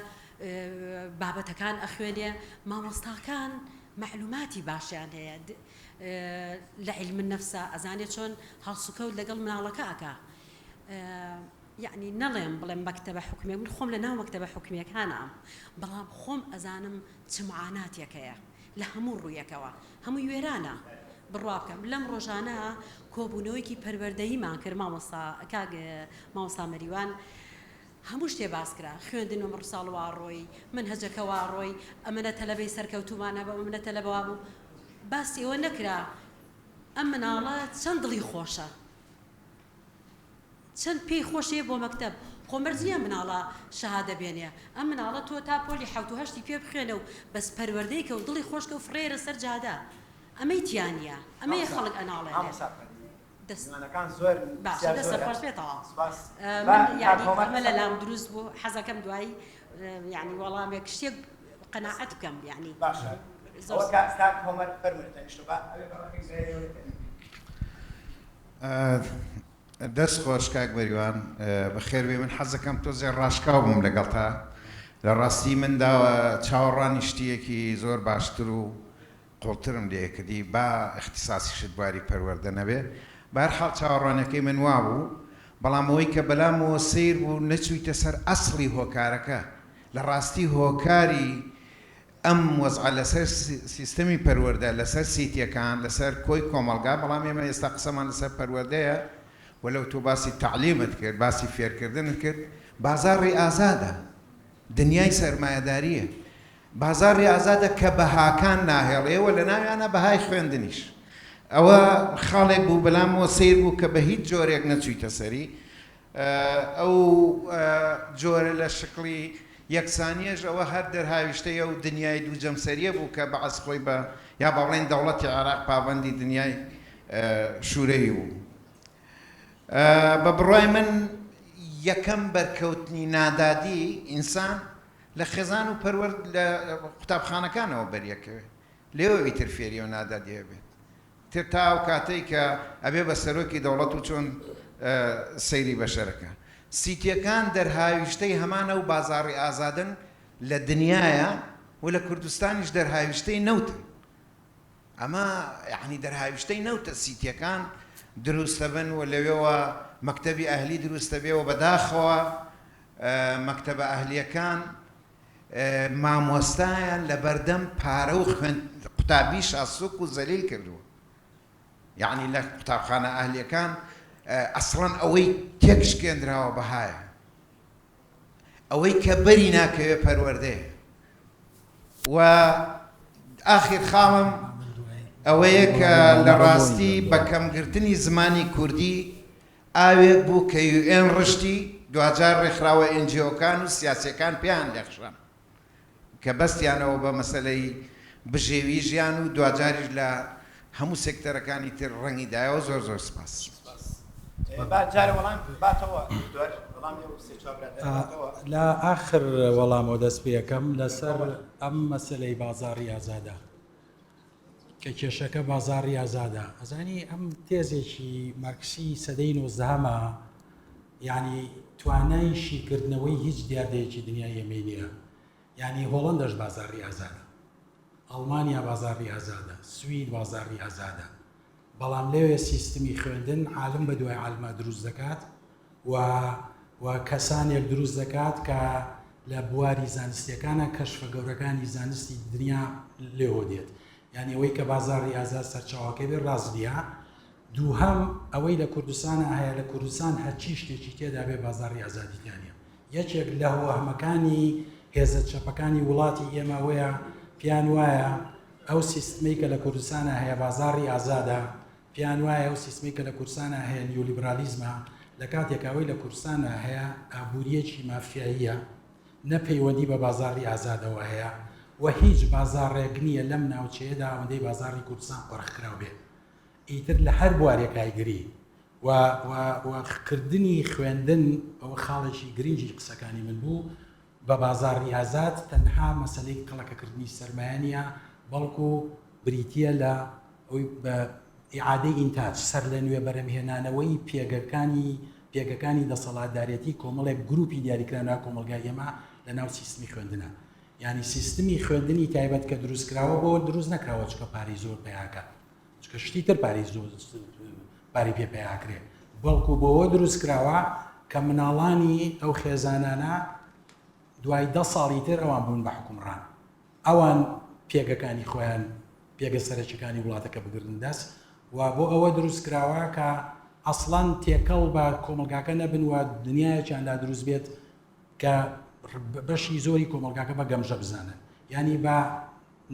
بابەتەکان ئەخوێنێ مامۆستاکان مەعلوماتی باشیان هەیە لە علم النفسا ئەزانێ چۆن هەڵسوکەوت لەگەڵ مناڵەکە ئەکا یەعنی نەڵێم بڵێم مەکتەبە حکومیە من خۆم لە ناو مەکتەبە حکومیەکانام بەڵام خۆم ئەزانم چ معاناتێک هەیە لە هەموو ڕوویەکەوە هەمووی وێرانە بڕوا بکەم لەم ڕۆژانە کۆبوونەوەیەکی پەروەردەییمان کرد مامۆستا کاک مامۆستا مەریوان هەموو شتێ باس کرا خوێندن و مڕساڵ وا ڕۆی مەنهەجەکە وا ڕۆی ئەمەنە تەلەبەی سەرکەوتوومان هەبوو ئەمەنە تەلەبە وا بوو باسی ئەوە نەکرا ئەم مناڵە چەند دڵی خۆشە چەند پێی خۆش یە بۆ مەکتەب خۆ مەرج نیە مناڵە شەهادە بێنێ ئەم مناڵە تۆ تا پۆلی حەوت و هەشتی پێ بخوێنە و بەس پەروەردەی کە و دڵی خۆش کە و فڕێرە سەر جادە ئەمەی تیا نیە ئەمەیە مامۆستا خەڵک ئەناڵێنێ مامۆستا پەری دەست میوانەکان زۆرن باشە پرسیار دەستت زۆرە خۆش بێ تەواو سوپاس با من کاک یانی هۆمەر ئەمە قسە لە لام دروست بوو حەزەکەم دوایی یانی وەڵامێک شتێک قەناعەت بکەم یانی باشە زۆر ئەوە سوپاس کاک هۆمەر فەرموو دانیشتوو با ئەوێ بەڕێز ئێوە دەست خۆش کاک مەریوان بەخێربێی من حەزەکەم تۆزێ ڕاشکاو بم لەگەڵتا لە ڕاستی من داوە چاوەڕوانی شتیەکی زۆر باشتر و قوڵترم لێ کردی با ئیختیساسیشت بواری پەروەردە نەبێ بەهەرحاڵ چاوەڕوانیەکەی من وابوو بەڵام ئەوەی کە بەلامەوە سەیر بوو نەچوویتە سەر ئەسڵی هۆکارەکە لە ڕاستی هۆکاری ئەم وەزعە لەسەر سیستەمی پەروەردە، لەسەر سیتیەکان، لەسەر کۆی کۆمەڵگا، بەڵام ئێمە ئێستا قسەمان لەسەر پەروەردەیە، وەلەو تۆ باسی تەعلیمت کرد، باسی فێرکردنت کرد، بازاڕی ئازادە، دنیای سەرمایەدارییە، بازاڕی ئازادە کە بەهاکان ناهێڵێ و لەناویانە بەهای خوێندنیش. ئەوە خاڵێک بوو بەلامەوە سەیر بوو کە بە هیچ جۆرێک نەچوویتە سەری. ئەو جۆرە لە شکڵی یەکسانییەش ئەوە هەر دەرهاویشتەی ئەو دنیای دوو جەمسەرییە بوو کە بەعس خۆی بە یا با بڵێین دەوڵەتی عێراق پابەندی دنیای شورەوی بوو. بە بڕوای من یەکەم بەرکەوتنی نادادی ئینسان لە خێزان و پەروەرد لە قوتابخانەکانەوە بەریەکەوێ لێوە ئیتر فێری ئەو نادادییە بێت. تر تا ئەو کاتەی کە ئەبێ بە سەرۆکی دەوڵەت و چۆن سەیری بەشەرەکە. سیتیەکان دەرهاویشتەی هەمان ئەو بازاڕی ئازادن لە دنیایە و لە کوردستانیش دەرهاویشتەی نەوتن. ئەمە یەعنی دەرهاویشتەی نەوتە سیتیەکان دروستەبن و لەوێوە مەکتەبی ئەهلی دروستەبێ و بەداخەوە مەکتەبە ئەهلیەکان مامۆستایان لەبەردەم پارە و خوێند قوتابیشا سوک و زەلیل کردووە یەعنی لە قوتابخانە ئەهلیەکان ئەسڵەن ئەوەی تێک شکێنراوە بەهایە ئەوەی کە بەری ناکەوێ پەروەردەیە و ئاخیر خاڵم. ئەوەیە کە وەڵام لە نامە بۆ ڕاستی بە ئینگلەندەوە. کەم گرتنی زمانی کوردی ئاوێک بوو کە یوئێن ڕشتی، دواجار ڕێکخراوە NGO کان و سیاسیەکان پێیان لێخشان کە بەستیانەوە بە مەسەلەی بژێوی ژیان و دواجاریش لە هەموو سێکتەرەکانی تر ڕەنگی دایەوە زۆر زۆر سپاس. سپاس. با جارێ وەڵام باتەوە دکتۆر، وەڵامی ئەو سێ چوار برادەرە باتەوە. لە ئاخر وەڵامەوە دەست پێ ئەکەم لەسەر ئەم مەسەلەی بازاڕی ئازادە. کە کێشەکە بازاڕی ئازادە ئەزانی ئەم تێزێکی مارکسی سەدەی نۆزدەهەمە یعنی توانای شیکردنەوەی هیچ دیاردەیەکی دنیای ئێمەی نییە یعنی هۆڵندەش بازاڕی ئازادە ئەڵمانیا بازاڕی ئازادە سوید بازاڕی ئازادە بەڵام لەوێ سیستمی خوێندن عالم بە دوای عالما دروست دەکات و و کەسانێک دروست دەکات کە لە بواری زانستیەکانە کەشفە گەورەکانی زانستی دنیا لێوە دێت یعنی ئەوەی کە بازاڕی ئازاد سەرچاوەکەی بێ ڕاست نییە دووهەم ئەوەی لە کوردستانە هەیە لە کوردستان هەرچی شتێکی تێدا بێ بازاڕی ئازادی تیا نییە یەکێک لە وەهمەکانی هێزە چەپەکانی وڵاتی ئێمە ئەوەیە پێیان وایە ئەو سیستمەی کە لە کوردستانا هەیە بازاڕی ئازادە، پێیان وایە ئەو سیستمەی کە لە کوردستانا هەیە نیولیبرالیزمە، لە کاتێکا ئەوەی لە کوردستانا هەیە ئابوورییەکی مافیاییە، نە پەیوەندی بە بازاڕی ئازادەوە هەیە و هیچ بازاڕێک نییە لەم ناوچەیەدا ئەوەندەی بازاڕی کوردستان قۆرخکراو بێ. ئیتر لە هەر بوارێک ئایگری و و و کردنی خوێندن ئەوە خاڵێکی گرنگی قسەکانی من بوو، بە بازاڕی ئازاد تەنها مەسەلەی کەڵەکەکردنی سەرمایە نییە، بەڵکو بریتییە لە ئەوەی بە ئیعادەی ئینتاج، سەرلەنوێ بەرهەمهێنانەوەی پێگەکانی پێگەکانی دەسەڵاتدارێتی کۆمەڵێک گروپی دیاریکراو ناو کۆمەڵگای ئێمە لە ناو سیستمی خوێندنە. یانی سیستمی خوێندنی تایبەت کە دروستکراوە بۆ دروست نەکراوە چونکە پارەی زۆر پەیاکات، چونکە شتی تر پارەی زۆر پارەی پێ پەیاکرێ، بەڵکو بۆوە دروست کراوە کە مناڵانی ئەو خێزانانە دوای دە ساڵی تر ئەوان بوون بە حکومڕان، ئەوان پێگەکانی خۆیان پێگە سەرەکیەکانی وڵاتەکە بگرن دەست و بۆ ئەوە دروست کراوە کە ئەسڵەن تێکەڵ بە کۆمەڵگاکە نەبن و دنیایەکیان لا دروست بێت کە بەشی زۆری کۆمەڵگاکە بە گەمژە بزانن یانی بە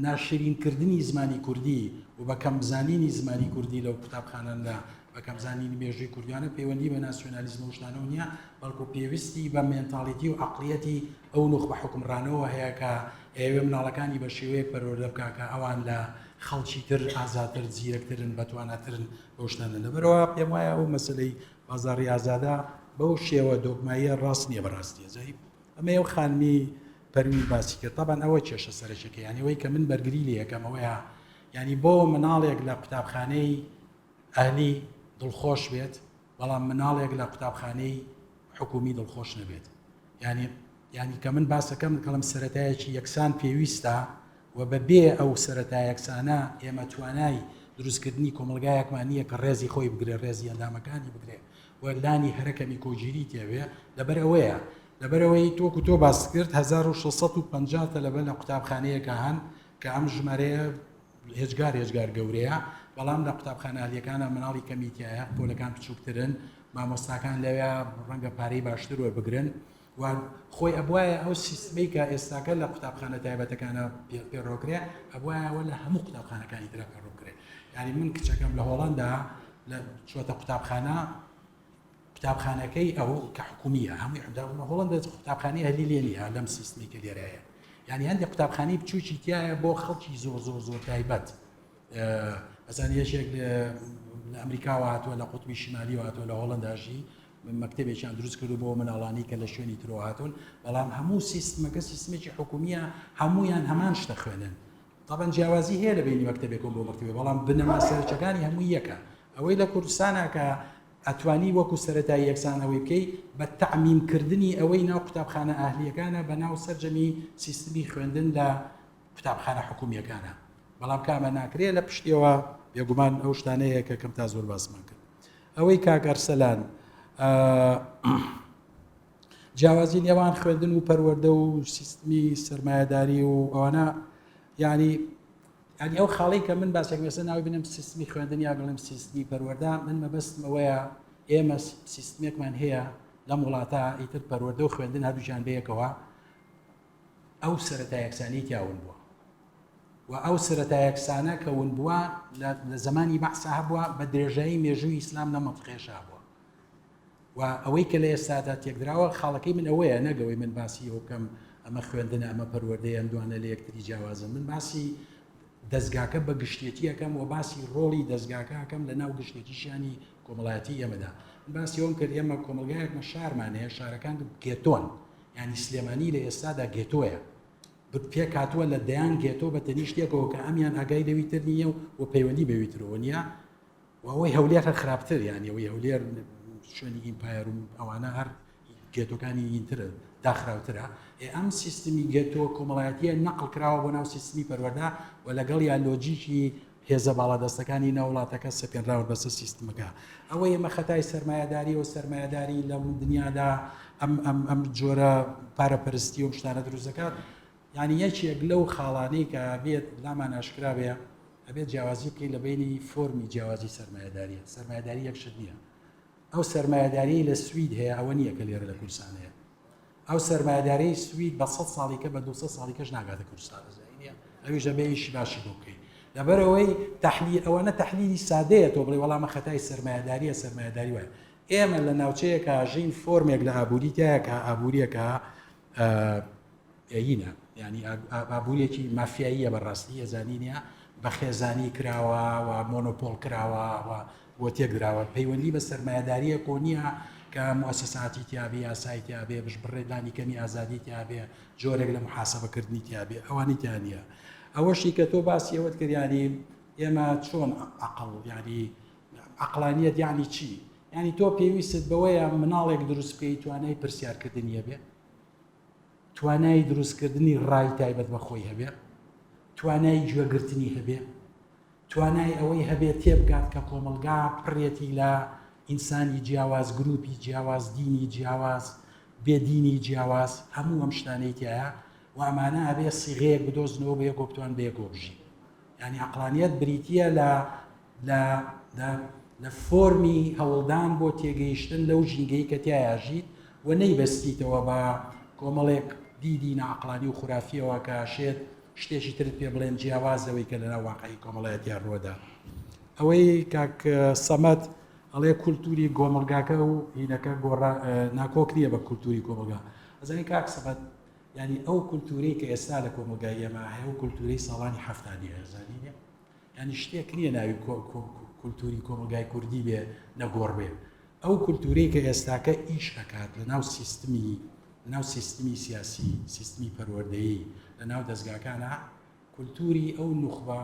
ناشرین کردنی زمانی کوردی و بە کەم زانینی زمانی کوردی لەو قوتابخاناندا، بە کەم زانینی مێژووی کوردیانە پەیوەندی بە ناسیۆنالیزم و شتانەوە نییە، بەڵکو پێویستی بە مێنتاڵیتی و عەقڵیەتی ئەو نوخبە حوکمڕانەوە هەیە کە ئەیەوێ مناڵەکانی بە شێوەیەک پەروەردە بکا کە ئەوان لە خەڵکی تر ئازاتر، زیرەکترن، بەتواناترن بەو شتانە. لەبەرئەوە پێم وایە ئەو مەسەلەی بازاڕی ئازادە بەو شێوە دۆگماییە ڕاست نییە بەڕاستی. ئەمەی ئەو خانمی پەروین باسی کرد تەبعەن ئەوە کێشە سەرەکیەکە یانی ئەوەی کە من بەرگری لێ ئەکەم ئەوەیە یانی بۆ مناڵێک لە قوتابخانەی ئەهلی دڵخۆش بێت بەڵام مناڵێک لە قوتابخانەی حکومی دڵخۆش نەبێت یانی یانی کە من باسەکەم کەڵم سەتایەکی یەکسان پێویستە و بە بێ ئەو سەرەتا یەکسانە ئێمە توانای دروستکردنی کۆمەڵگایەکمان نییە کە ڕێزی خۆی بگرێ ڕێزی ئەندامەکانی بگرێ و لانی هەرە کەمی کۆگیری تێبێ لەبەر ئەوەیە لەبەرئەوەی وەکو تۆ باست کرد 1650 تەلەبە لە قوتابخانەیەکا هەن کە ئەم ژمارەیە هێجگار هێجگار گەورەیە بەڵام لە قوتابخانە ئەهلیەکانە مناڵی کەمی تایە پۆلەکان بچووکترن مامۆستاکان لەوێ ڕەنگە پارەی باشتر وەربگرن و خۆی ئەبوایە ئەو سیستمەی کە ئێستاکە لە قوتابخانە تایبەتەکانە پێڕۆکرێ ئەبوایە ئەوە لە هەموو قوتابخانەکانی ترا پێڕۆکرێ یعنی من کچەکەم لە هۆڵندا لە چوەتە قوتابخانە قوتابخانەکەی ئەو کە حکومیە هەمووی حداومە هۆڵندا قوتابخانەی ئەهلی لێ نییە لەم سیستمی کە لێرە هەیە یعنی هەندێک قوتابخانەی بچووکی تایە بۆ خەڵکی زۆر زۆر زۆر تایبەت ئەزان یەکێک لە ئەمریکاوە هاتووە لە قوتبی شمالی هاتووە لە هۆڵنداژی مەکتەبێکیان دروست کردو بۆ مناڵانی کە لە شوێنی ترەوە هاتوون بەڵام هەموو سیستمەکە سیستمێکی حکومیە هەمویان هەمان شتە خوێنن تەبعەن جیاوازی هەیە لە بینی مەکتەبێکەوە بۆ مەکتەبێ بەڵام بنەما سەرەکیەکانی هەمووی یەکە ئەوەی لە کوردستانە کە ئەتوانی وەکو سەرەتای یەکسان ئەوەی بکەی بە تەعمیم کردنی ئەوەی ناو قوتابخانە ئەهلیەکانە بە ناو سەرجەمی سیستمی خوێندن لە قوتابخانە حکومیەکانە بەڵام کە ئەمە ناکرێ لە پشتیەوە بێگومان ئەو شتانەیە کە کەم تا زۆر باسمان کرد ئەوەی کاک ئەرسەلان جیاوازی نێوان خوێندن و پەروەردە و سیستمی سەرمایەداری و ئەوانە یعنی یعنی ئەو خاڵی کە من باسێک مێسە ناوی بنم سیستمی خوێندن یا بڵێم سیستمی پەروەردە من مەبەستم ئەوەیە ئێمە سیستمێکمان هەیە لەم وڵاتە ئیتر پەروەردە و خوێندن هەردووکیان بەیەکەوە ئەو سەرەتا یەکسانی تیاون بووە. و ئەو سەرەتا یەکسانە کە ون بووە لە لە زەمانی بەعسا هەبووە بە درێژایی مێژووی ئیسلام لەم مەنتقەیەشا هەبووە و ئەوەی کە لە ئێستادا تێکدراوە خاڵەکەی من ئەوەیە نەک ئەوەی من باسی ئەوە بکەم ئەمە خوێندنە ئەمە پەروەردەیە ئەم دوانە لە یەکتری جیاوازن من باسی دەزگاکە بە گشتێتی ئەکەم و باسی ڕۆڵی دەزگاکە ئەکەم لە ناو گشتێتی ژیانی کۆمەڵایەتی ئێمەدا من باسی ئەوەم کرد ئێمە کۆمەڵگایەکمە شارمان هەیە شارەکان گێتۆن یعنی سلێمانی لە ئێستادا گێتۆیە پێکهاتووە لە دەیان گێتۆ بە تەنیشت یەکەوە کە ئەمیان ئاگای لەوی تر نییە و پەیوەندی بەوی ترەوە نییە و ئەوەی هەولێر هەر خراپتر یانی ئەوەی هەولێر شوێنی ئیمپایەر و ئەوانە هەر گێتۆکانی ئینترە داخراوترە ئێ ئەم سیستمی گێتۆ کۆمەڵایەتیە نەقڵ کراوە بۆ ناو سیستمی پەروەردە و لەگەڵ یا لۆجیکی هێزە باڵادەستەکانی ناو وڵاتەکە سەپێنراون بەسەر سیستمەکە. ئەوەی ئەمە خەتای سەرمایەداریە و سەرمایەداری لەم دنیادا ئەم ئەم ئەم جۆرە پارەپەرستی و شتانە دروست دەکات یعنی یەکێک لەو خاڵانەی کە بێت لامان ئاشکرا بێ ئەبێت جیاوازی بکەین لە بینی فۆرمی جیاوازی سەرمایەداریە سەرمایەداری یەک شت نییە ئەو سەرمایەداریەی لە سوید هەیە ئەوە نییە کە لێرە لە کوردستان هەیە. ئەو سەرمایەداریەی سوید بە سەد ساڵی کە بە 200 ساڵی کەش ناگاتە کوردستان ئەزانی ئەویش دەبێ ئیشی باشی بۆ بکەی لەبەرئەوەی تەحلیل ئەوەنە تەحلیلی سادەیە تۆ بڵێ وەڵامە خەتای سەرمایەداریە سەرمایەداری وایە ئێمە لە ناوچەیەکە ژین فۆرمێک لە ئابووری تایە کە ئابووریەکە ئەیینە یانی ئابووریەکی مافیاییە بەڕاستی ئەزانی نیە بە خێزانی کراوە و مۆنۆپۆڵ کراوە و بۆ تێکدراوە پەیوەندی بە سەرمایەداریە کۆ نییە کە موسساتی تیاابێ یاسای تیاابێ بش بڕێ لانی کەمی ئازادی تیاابێ جۆرێک لە محاسبەکردنی تیاابێ ئەوانی تیا نییە ئەوەشی کە تۆ باسی ئەوەت کرد ینی ئێمە چۆن عقل ینی عقلانیت یعنی چی ینی تۆ پێویستت بەوەیە مناڵێک دروست بکەیت توانای پرسیارکردنیە بێ توانای دروستکردنی ڕای تایبەت بە خۆی هەبێ، توانای گوێگرتنی هەبێ، توانای ئەوەی هەبێ تێبگات کە کۆمەڵگا پڕێتی لە ئینسانی جیاواز، گروپی جیاواز، دینی جیاواز، بێ دینی جیاواز، هەموو ئەم شتانەی تیایە و ئەمانە ئەبێ سیغەیەک بدۆزنەوە بەیەکەوە بتوان بەیەکەوە بژین. یانی عەقڵانیەت بریتییە لە لە لە لە فۆرمی هەوڵدان بۆ تێگەیشتن لەو ژینگەی کە تیایا ژیت و نەیبەستیتەوە بە کۆمەڵێک دیدی ناعەقڵانی و خورافییەوە کە شێت شتێکی ترت پێ بڵێن جیاواز لەوەی کە لەناو واقعی کۆمەڵایەتیا ڕووەدا. ئەوەی کاک سەمەد ئەڵێ کولتوری گۆمەڵگاکە و هینەکە گۆڕا ناکۆک نییە بە کولتوری کۆمەڵگا. ئەزانی کاک سەمەد یانی ئەو کولتورەی کە ئێستا لە کۆمەڵگای ئێمە هەیە و کولتورەی ساڵانی حەفتا نییە ئەزانی نییە یانی شتێک نییە ناوی کولتوری کۆمەڵگای کوردی بێ نەگۆڕ بێ ئەو کولتورەی کە ئێستاکە ئیش ئەکات لە ناو سیستمی لە ناو سیستمی سیاسی سیستمی پەروەردەیی لە ناو دەزگاکانە کولتوری ئەو نوخبە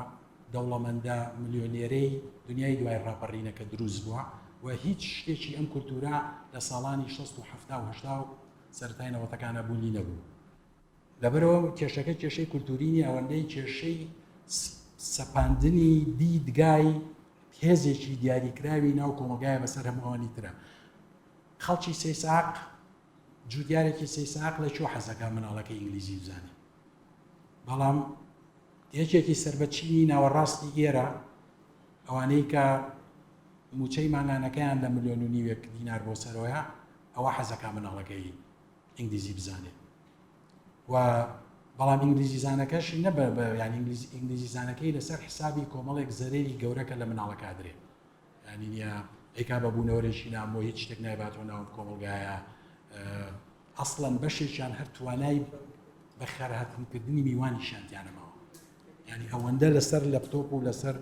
دەوڵەمەندە ملیۆنێرەی دنیای دوای ڕاپەڕینە کە دروست بووە و هیچ شتێکی ئەم کولتورە لە ساڵانی 60 و 70 و 80 و سەرەتای نەوەتەکانە بوونی نەبوو. لەبەرئەوە کێشەکە کێشەی کولتووری نییە ئەوەندەی کێشەی سەپاندنی دیدگای هێزێکی دیاریکراوی ناو کۆمەڵگایە بەسەر هەموو ئەوانی ترە. خەڵکی سەیساق جوتیارێکی سەیساق لە کوێ حەزەکا مناڵەکەی ئینگلیزی بزانێ بەڵام یەکێکی سەر بە چینی ناوەڕاستی ئێرە ئەوانەی کە موچەی مانگانەکەیان لە ملیۆن و نیوێک دینار بۆ سەرەوەیە ئەوە حەزەکا مناڵەکەی ئینگلیزی بزانێ و بەڵام ئینگلیزی زانەکەشی نە بە یانی ئینگلیزی ئینگلیزی زانەکەی لەسەر حسابی کۆمەڵێک زەرەری گەورە کە لە مناڵەکە درێ ینی نییە ئەیکا بە بوونەوەرێکی نامۆ هیچ شتێک نایباتەوە ناوم کۆمەڵگایە ئەسڵەن بەشێکیان هەر توانای بە خێرهاتنکردنی میوانیشیان تیانەماوە یعنی ئەوەندە لەسەر لەپتۆپ و لەسەر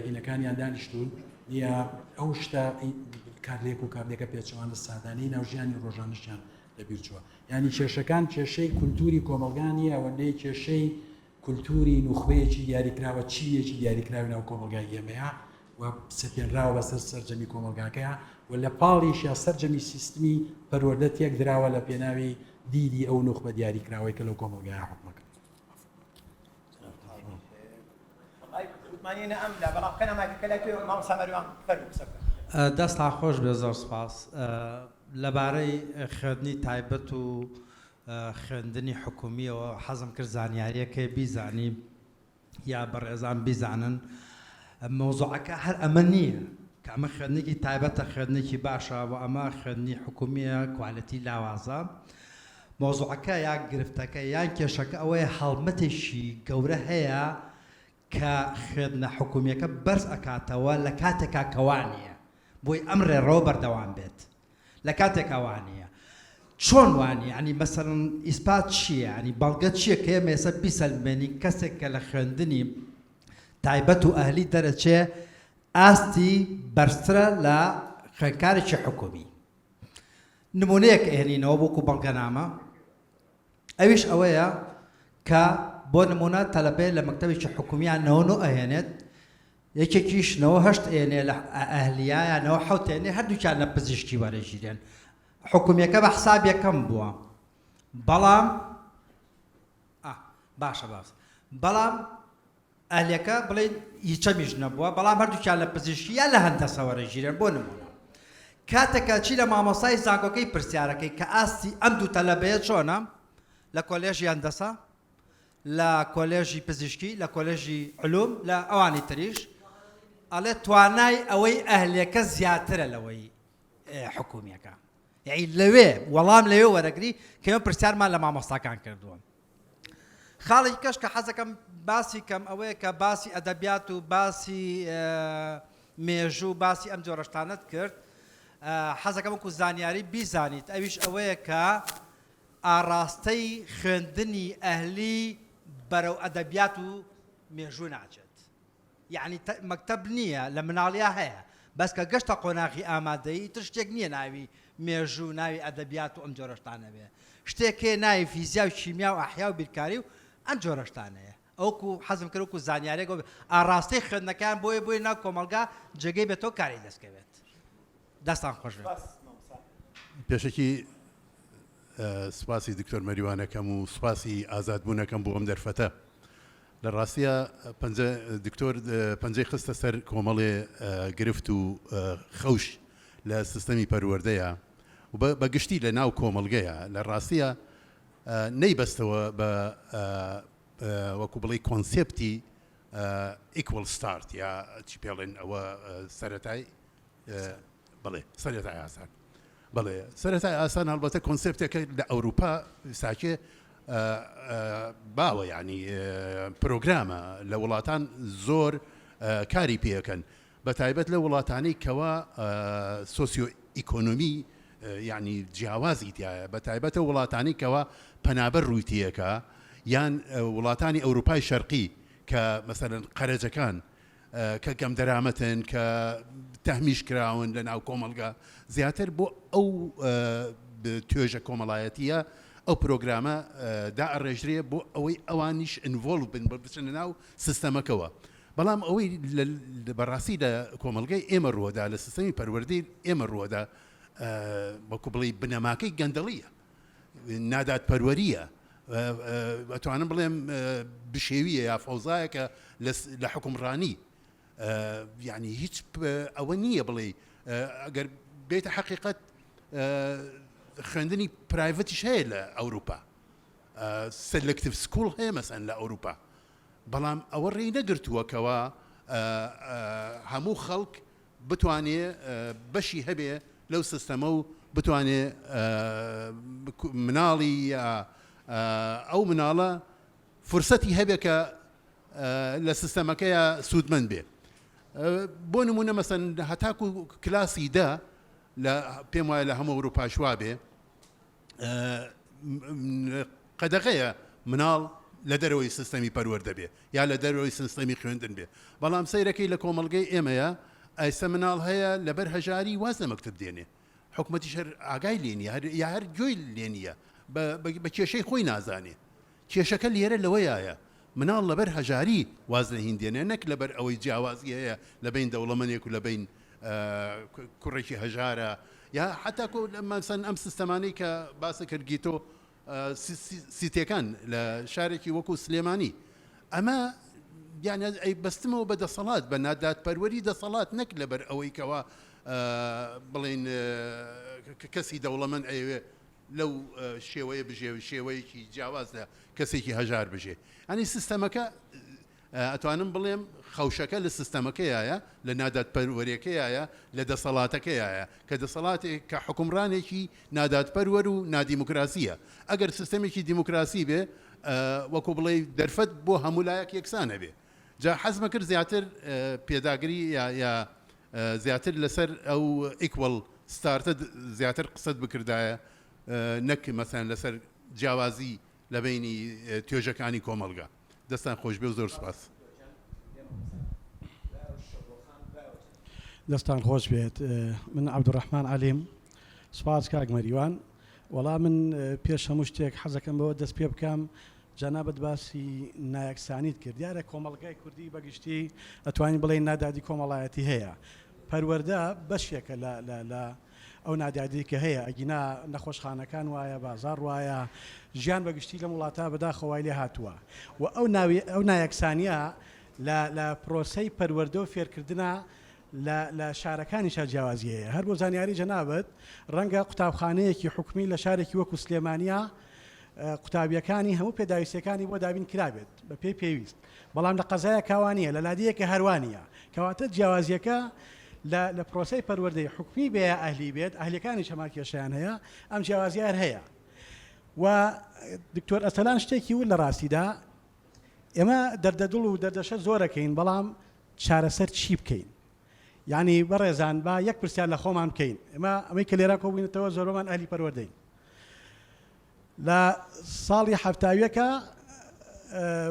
ئینەکانیان دانیشتون نییە ئەو شتە کارلێک و کارلێکە پێچەوانە سادانەی ناو ژیانی ڕۆژانشیان لەبیر چووە یعنی کێشەکان کێشەی کولتوری کۆمەڵگا نییە ئەوەندەی کێشەی کولتوری نوخبەیەکی دیاریکراوە چینێکی دیاریکراوی ناو کۆمەڵگای ئێمەیە و سەپێنراوە بەسەر سەرجەمی کۆمەڵگاکەیا و لە پاڵیشیا سەرجەمی سیستمی پەروەردە تێکدراوە لە پێناوی دیدی ئەو نوخبە دیاریکراوەی کە لەو کۆمەڵگایە حوکمەکە. دەستتان خۆش بێ زۆر سوپاس. لەبارەی خوێندنی تایبەت و خوێندنی حکومیەوە حەزم کرد زانیاریەکەی بیزانی یا بەڕێزان بیزانن مەوزوعەکە هەر ئەمە نییە کە ئەمە خوێندنێکی تایبەتە خوێندنێکی باشە و ئەمە خوێندنی حکومیە quality لاوازە مەوزوعەکە یا گرفتەکە یان کێشەکە ئەوەیە هەڵمەتێکی گەورە هەیە. کە خوێندنە حکومیەکە بەرز ئەکاتەوە لە کاتێکا کە وانیە بۆی ئەم ڕێڕەوە بەردەوام بێت لە کاتێکا وانیە چۆن وانیە یانی مەسەلەن ئیسپات چیە یانی بەڵگە چیە کە ئێمە ئێستا بیسەلمێنین کەسێک کە لە خوێندنی تایبەت و ئەهلی دەرەچێ ئاستی بەرزترە لە خوێندکارێکی حکومی نمونەیەک ئەهێنینەوە وەکو بەڵگەنامە ئەویش ئەوەیە کە بۆ نمونە تەلەبەیە لە مەکتەبێکی حکومیان 99 ئەهێنێت یەکێکیش 98 ئێنێ لە ئەهلیە یا 97 ئێنێ هەردووکیان لە پزیشکی وەرەگیرێن حکومیەکە بە حساب یەکەم بووە بەڵام باشە باس بەڵام ئەهلیەکە بڵێین هیچەمیش نەبووە بەڵام هەردووکیان لە پزیشکی یا لە هەندەسە وەرەگیرێن بۆ نموونە کاتێک کە چی لە مامۆستای زانکۆکەی پرسیارەکەی کە ئاستی ئەم دوو تەلەبەیە چۆنە لە کۆلێژی هەندەسە لە کۆلێژی پزیشکی لە کۆلێژی علوم لە ئەوانی تریش ئەڵێ توانای ئەوەی ئەهلەکە زیاترە لەوەی حکومیەکە یعنی لەوێ وەڵام لەوێ وەرەگری کە ئێمە پرسیارمان لە مامۆستاکان کردووە خاڵێکی کەش کە حەزەکەم باسی کەم ئەوەیە کە باسی ئەدەبیات و باسی مێژوو باسی ئەم جۆرە شتانەت کرد حەزەکەم وەکو زانیاری بیزانیت ئەویش ئەوەیە کە ئاڕاستەی خوێندنی ئەهلی بەرەو ئەدەبیات و مێژوو ناچێت. یەعنی مەکتەب نییە لە مناڵیا هەیە بەس کە گەشتە قۆناغی ئامادەیی ئیتر شتێک نییە ناوی مێژوو ناوی ئەدەبیات و ئەم جۆرە شتانە بێ شتێک هەیە ناوی فیزیا و کیمیا و ئەحیا و بیرکاری و ئەم جۆرە شتانەیە ئەوکو حەزم کرد وەکو زانیارێک ئەو ئاڕاستەی خوێندنەکەیان بۆیە بۆیە ناو کۆمەڵگا جێگەی بێتەوە کاری دەستکەوێت دەستان خۆش بێت. پێشەکی سوپاسی دکتۆر مەریوان ئەکەم و سوپاسی ئازادبوون ئەکەم بۆ ئەم دەرفەتە. لە ڕاستیا پەنجە دکتۆر پەنجەی خستە سەر کۆمەڵێ گرفت و خەوش لە سیستەمی پەروەردەیا و بە گشتی لە ناو کۆمەڵگەیا لە ڕاستیا نەیبەستەوە بە وەکو بڵێی کۆنسێپتی equal start یا چی پێڵێن ئەوە سەرەتای بەڵێ سەرەتای ئاسان بەڵێ سەرەتای ئاسان هەڵبەتە کۆنسێپتێکە لە ئەوروپا ساکێ باوە یعنی پرۆگرامە لە وڵاتان زۆر کاری پێەکەن بە تایبەت لە وڵاتانی کەوا سۆسیۆ ئیکۆنۆمی یعنی جیاوازی تایە بە تایبەتە وڵاتانی کەوا پەنابەر ڕوویتیەکە یان وڵاتانی ئەوروپای شەرقی کە مەسەلەن قەرەجەکان کە کەمدەرامەتن، کە تەهمیش کراون لە ناو کۆمەڵگا، زیاتر بۆ ئەو توێژە کۆمەڵایەتییە ئەو پرۆگرامە دائەڕێژرێ بۆ ئەوەی ئەوانیش involve بن، بچنە ناو سیستەمەکەوە. بەڵام ئەوەی بەڕاستی لە کۆمەڵگەی ئێمە ڕووەدا، لە سیستەمی پەروەردەی ئێمە ڕووەدا، وەکو بڵێی بنەماکەی گەندەڵییە. نادادپەروەرییە، ئەتوانم بڵێم بشێویە یا فەوزایەکە لە حوکمڕانی، یانی هیچ ئەوە نییە بڵێی ئەگەر بێتە حەقیقەت خوێندنی private یش هەیە لە ئەوروپا، selective school هەیە مەسەن لە ئەوروپا، بەڵام ئەوە ڕێی نەگرتووە کەوا هەموو خەڵک بتوانێ بەشی هەبێ لەو سیستەمە و بتوانێ مناڵی یا ئەو مناڵە فرسەتی هەبێ کە لە سیستەمەکەیا سوودمەند بێ. بۆ نموونە مەسەن هەتاکو کلاسی دە لە پێم وایە لە هەموو ئەوروپاش وابێ قەدەغەیە مناڵ لە دەرەوەی سیستەمی پەروەردە بێ یا لە دەرەوەی سیستەمی خوێندن بێ بەڵام سەیرەکەی لە کۆمەڵگەی ئێمەیە ئایسە مناڵ هەیە لەبەر هەژاری واز لە مەکتب دێنێ حکومەتیش هەر ئاگای لێ نییە هەر یا هەر گوێی لێ نییە بە کێشەی خۆی نازانێ کێشەکە لێرە لەوەیایە مناڵ لەبەر هەژاری واز لە هین دێنێ نەک لەبەر ئەوەی جیاوازی هەیە لە بەین دەوڵەمەنێک و لە بەین کوڕێکی هەژارە یا حتا مەسەن ئەم سیستەمانەی کە باسە کرد گیتۆ سیتێکان لە شارێکی وەکو سلێمانی ئەمە یان ئەی بەستمەوە بە دەسەڵات بە نادادپەروەری دەسەڵات نەک لەبەر ئەوەی کەوا بڵین کەسی دەوڵەمەند ئەیەوێ لەو شێوەیە بژێ و شێوەیەکی جیاواز لە کەسێکی هەژار بژێ ئەنی سیستەمەکە ئەتوانم بڵێم خەوشەکە لە سیستەمەکەیایە لە نادادپەروەرێکەیایە لە دەسەڵاتەکەیایە کە دەسەڵاتێک کە حکومڕانێکی نادادپەروەر و نادیموکراسیە ئەگەر سیستەمێکی دیموکراسی بێ وەکو بڵێ دەرفەت بۆ هەموو لایەک یەکسانە بێ. جا حەزمە کرد زیاتر پێداگری یا یا زیاتر لەسەر ئەو equal start ە زیاتر قسەت بکردایە نەک مەسەلەن لەسەر جیاوازی لە بەینی توێژەکانی کۆمەڵگا. دەستان خۆشبێ و زۆر سوپاس. دەستان خۆش بێت من عەبدولڕەحمان عەلیم سوپاس کاک مەریوان وەڵا من پێش هەموو شتێک حەزەکەم بەوە دەست پێ بکەم جەنابت باسی نایەکسانیت کرد دیارە کۆمەڵگای کوردی بەگشتی ئەتوانین بڵێین نادادی کۆمەڵایەتی هەیە پەروەردە بەشێکە لە لە لە ئەو نادادی کە هەیە ئەگینا نەخۆشخانەکان وایە بازاڕ وایە ژیان بەگشتی لەم وڵاتە بەداخەوە وای لێ هاتووە و ئەو ناوی ئەو نایەکسانیە لە لە پرۆسەی پەروەردە و فێرکردنا لە لە شارەکانیشا جیاوازی هەیە هەر بۆ زانیاری جەنابت ڕەنگە قوتابخانەیەکی حکومی لە شارێکی وەکو سلێمانیا قوتابیەکانی هەموو پێداویستیەکانی بۆ دابین کرابێت بە پێی پێویست بەڵام لە قەزایەکا وا نییە لە لادێیەکە هەر وا نییە کەواتە جیاوازیەکە لە لە پرۆسەی پەروەردەی حکومی بێ یا ئەهلی بێت ئەهلیەکانیش هەمان کێشەیان هەیە ئەم جیاوازیە هەر هەیە و دکتۆر ئەرسەلان شتێکی وت لە ڕاستیدا ئێمە دەردەدڵ و دەردەشە زۆرەکەین بەڵام چارەسەر چی بکەین یعنی بەڕێزان با یەک پرسیار لە خۆمان بکەین ئێمە ئەمەی کە لێرە کۆبووینەتەوە زۆربەمان ئەهلی پەروەردەین لە ساڵی حەفتاویەکە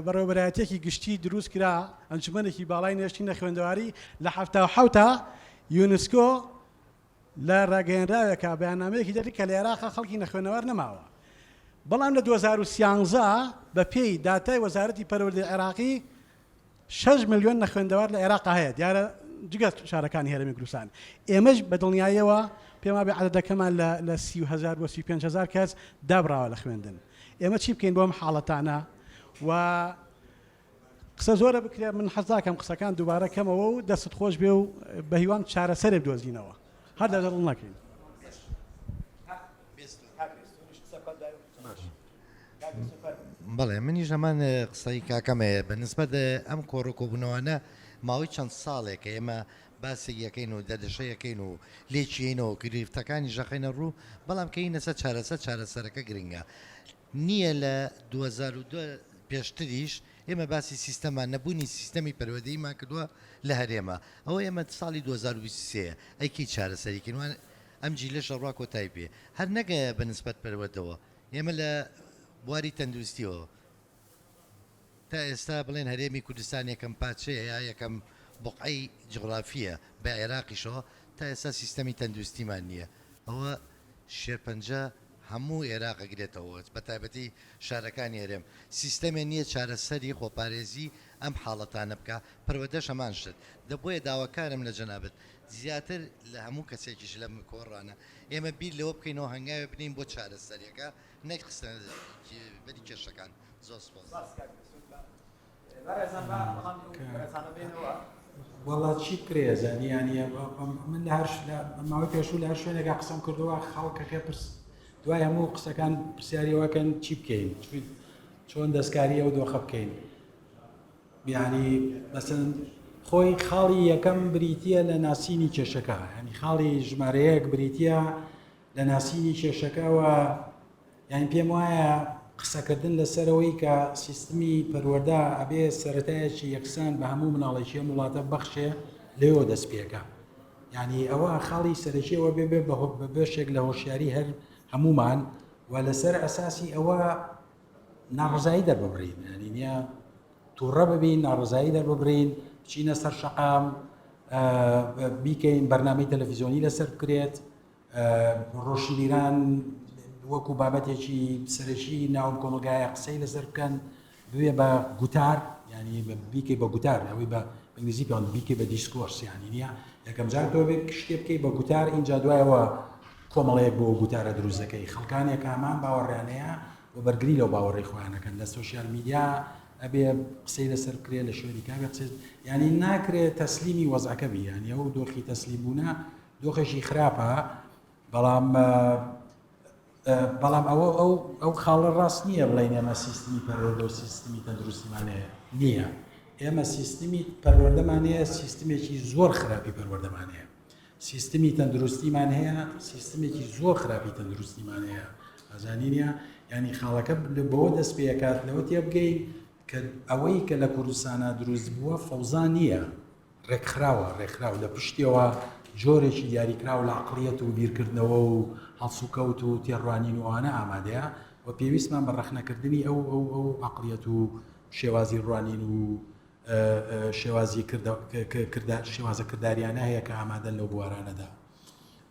بەڕێوەبەرایەتیەکی گشتی دروست کرا، ئەنجومەنێکی باڵای نێشتنی نەخوێندەواری لە حەفتاوحەوتا یونسکۆ لە راگەیەنراوێکا بەیاننامەیەکی دەرکرد کە لە عێراقا خەڵکی نەخوێنەوار نەماوە بەڵام لە 2013 بە پێی داتای وەزارەتی پەروەردەی عێراقی شەش ملیۆن نەخوێندەوار لە عێراقا هەیە، دیارە جگە شارەکانی هەرێمی کوردستان. ئێمەش بە دڵنیاییەوە پێم وابێ عەدەدەکەمان لە لە 30 هەزار بۆ 35 هەزار کەس دابڕاوە لە خوێندن. ئێمە چی بکەین بۆ ئەم حاڵەتانە و قسە زۆرە بکرێ من حەز ناکەم قسەکان دووبارە کەمەوە و دەستت خۆش بێ و بە هیوام چارەسەرێ بدۆزینەوە. هەر لە دڵ نەکەین. بەڵێ منیش هەمان قسەی کاکەم هەیە بە نسبەت ئەم کۆڕ و کۆبوونەوانە ماوەی چەند ساڵێکە ئێمە باسی یەکەین و دەردەشە یەکەین و لێکیینەوە گرفتەکانی ژەخەینە ڕوو بەڵام کەینە سەر چارەسەر چارەسەرەکە گرنگە نییە لە 2002 پێشتریش ئێمە باسی سیستەمان نەبوونی سیستەمی پەروەردەییمان کردووە لە هەرێمە ئەوە ئێمە ساڵی 2023 ئەی کەی چارەسەری کەین وان ئەم جیلەش ئەڕوا کۆتایی پێ هەر نەگەیە بە نسبەت پەروەردەوە ئێمە لە بواری تەندروستیەوە تا ئێستا بڵێن هەرێمی کوردستان یەکەم پارچەیە یا یەکەم بوقعەی جوغرافیە بە عێراقیشەوە تا ئێستا سیستەمی تەندروستیمان نییە ئەوە شێرپەنجە هەموو ئێراق ئەگرێتەوە بە تایبەتی شارەکانی هەرێم سیستەمێ نییە چارەسەری خۆپارێزی ئەم حاڵەتانە بکا پەروەردەش هەمان شت دە بۆیە داواکارم لە جەنابت زیاتر لە هەموو کەسێکیش لەم کۆڕانە ئێمە بیر لەوە بکەینەوە هەنگاوێ بنێین بۆ چارەسەریەکە نەک خستنە بەری کێشەکان زۆر سپاس. وەڵا چی بکرێ ئەزانی یانی من لە هەر ماوەی پێشوو لە هەر شوێنێکا قسەم کردووە خەڵکەکە پرس دوای هەموو قسەکان پرسیاری وەکەن چی بکەین چۆن دەستکاری ئەو دۆخە بکەین یانی مەسەن خۆی خاڵی یەکەم بریتە لە ناسینی کێشەکە ینی خاڵی ژمارەیەک بریتە لە ناسینی کێشەکەەوە یانی پێم وایە قسەکردن لەسەرەوەی کە سیستمی پەروەردە ئەبێ سەتایەکی یەکسان بە هەموو مناڵێکی ئەم وڵاتە بەخشێ لەوێوە دەست پێکە یعنی ئەوە خاڵی سەرەکیەوە بێ بێ بە بەشێک لە هۆشیاری هەر هەمومان و لەسەر ئەساسی ئەوە ناڕزایی دەرببڕین ینی نییە تووڕە ببین ناڕزایی دەرببرین بچینە سەر شەقام بیکەین بەرنامەی تەلەفیزیۆنی لەسەر بکرێت ڕۆشنبیران وەکو بابەتێکی سەرەکی ناو کۆمەڵگایە قسەی لەسەر بکەن بوێ بە گوتار ینی بیکەی بە گوتار ئەوەی بە ئینگلیزی پێوان بیکەی بە discourse ینی نییە یەکەم جار تۆ بێ شتێ بکەی بە گوتار اینجا دوایەوە کۆمەڵەیەک بۆ گوتارە دروست دەکەی خەڵکانێک هەمان باوەڕیانەیە و بەرگری لەو باوەڕی خۆیانەکەن لە social media ئەبێ قسەی لەسەر بکرێ لە شوێنی کابێ قسەی ینی ناکرێت تەسلیمی وەزعەکە بی ینی ئەو دۆخی تەسلیم بوونە دۆخێکی خراپە بەڵام بەڵام ئەوە ئەو ئەو خاڵە ڕاست نییە بڵێین ئێمە سیستمی پەروەردە و سیستمی تەندروستیمان هەیە نییە ئێمە سیستمی پەروەردەمان هەیە سیستمێکی زۆر خراپی پەروەردەمان هەیە سیستمی تەندروستیمان هەیە سیستمێکی زۆر خراپی تەندروستیمان هەیە ئازانی نیە ینی خاڵەکە بەوە دەست پێکات لەوە تێبگەین. کە ئەوەی کە لە کوردستانا دروست بووە فەوزا نییە، ڕێکخراوە، ڕێکخراو لە پشتیەوە جۆرێکی دیاریکراو لە عەقڵیەت و بیرکردنەوە و هەڵسوکەوت و تێڕوانین و ئەوانە ئامادەیە و پێویستمان بە ڕەخنەکردنی ئەو ئەو ئەو عەقڵیەت و شێوازی ڕوانین و شێوازی کردە شێوازە کرداریانە هەیە کە ئامادەن لەو بوارانەدا.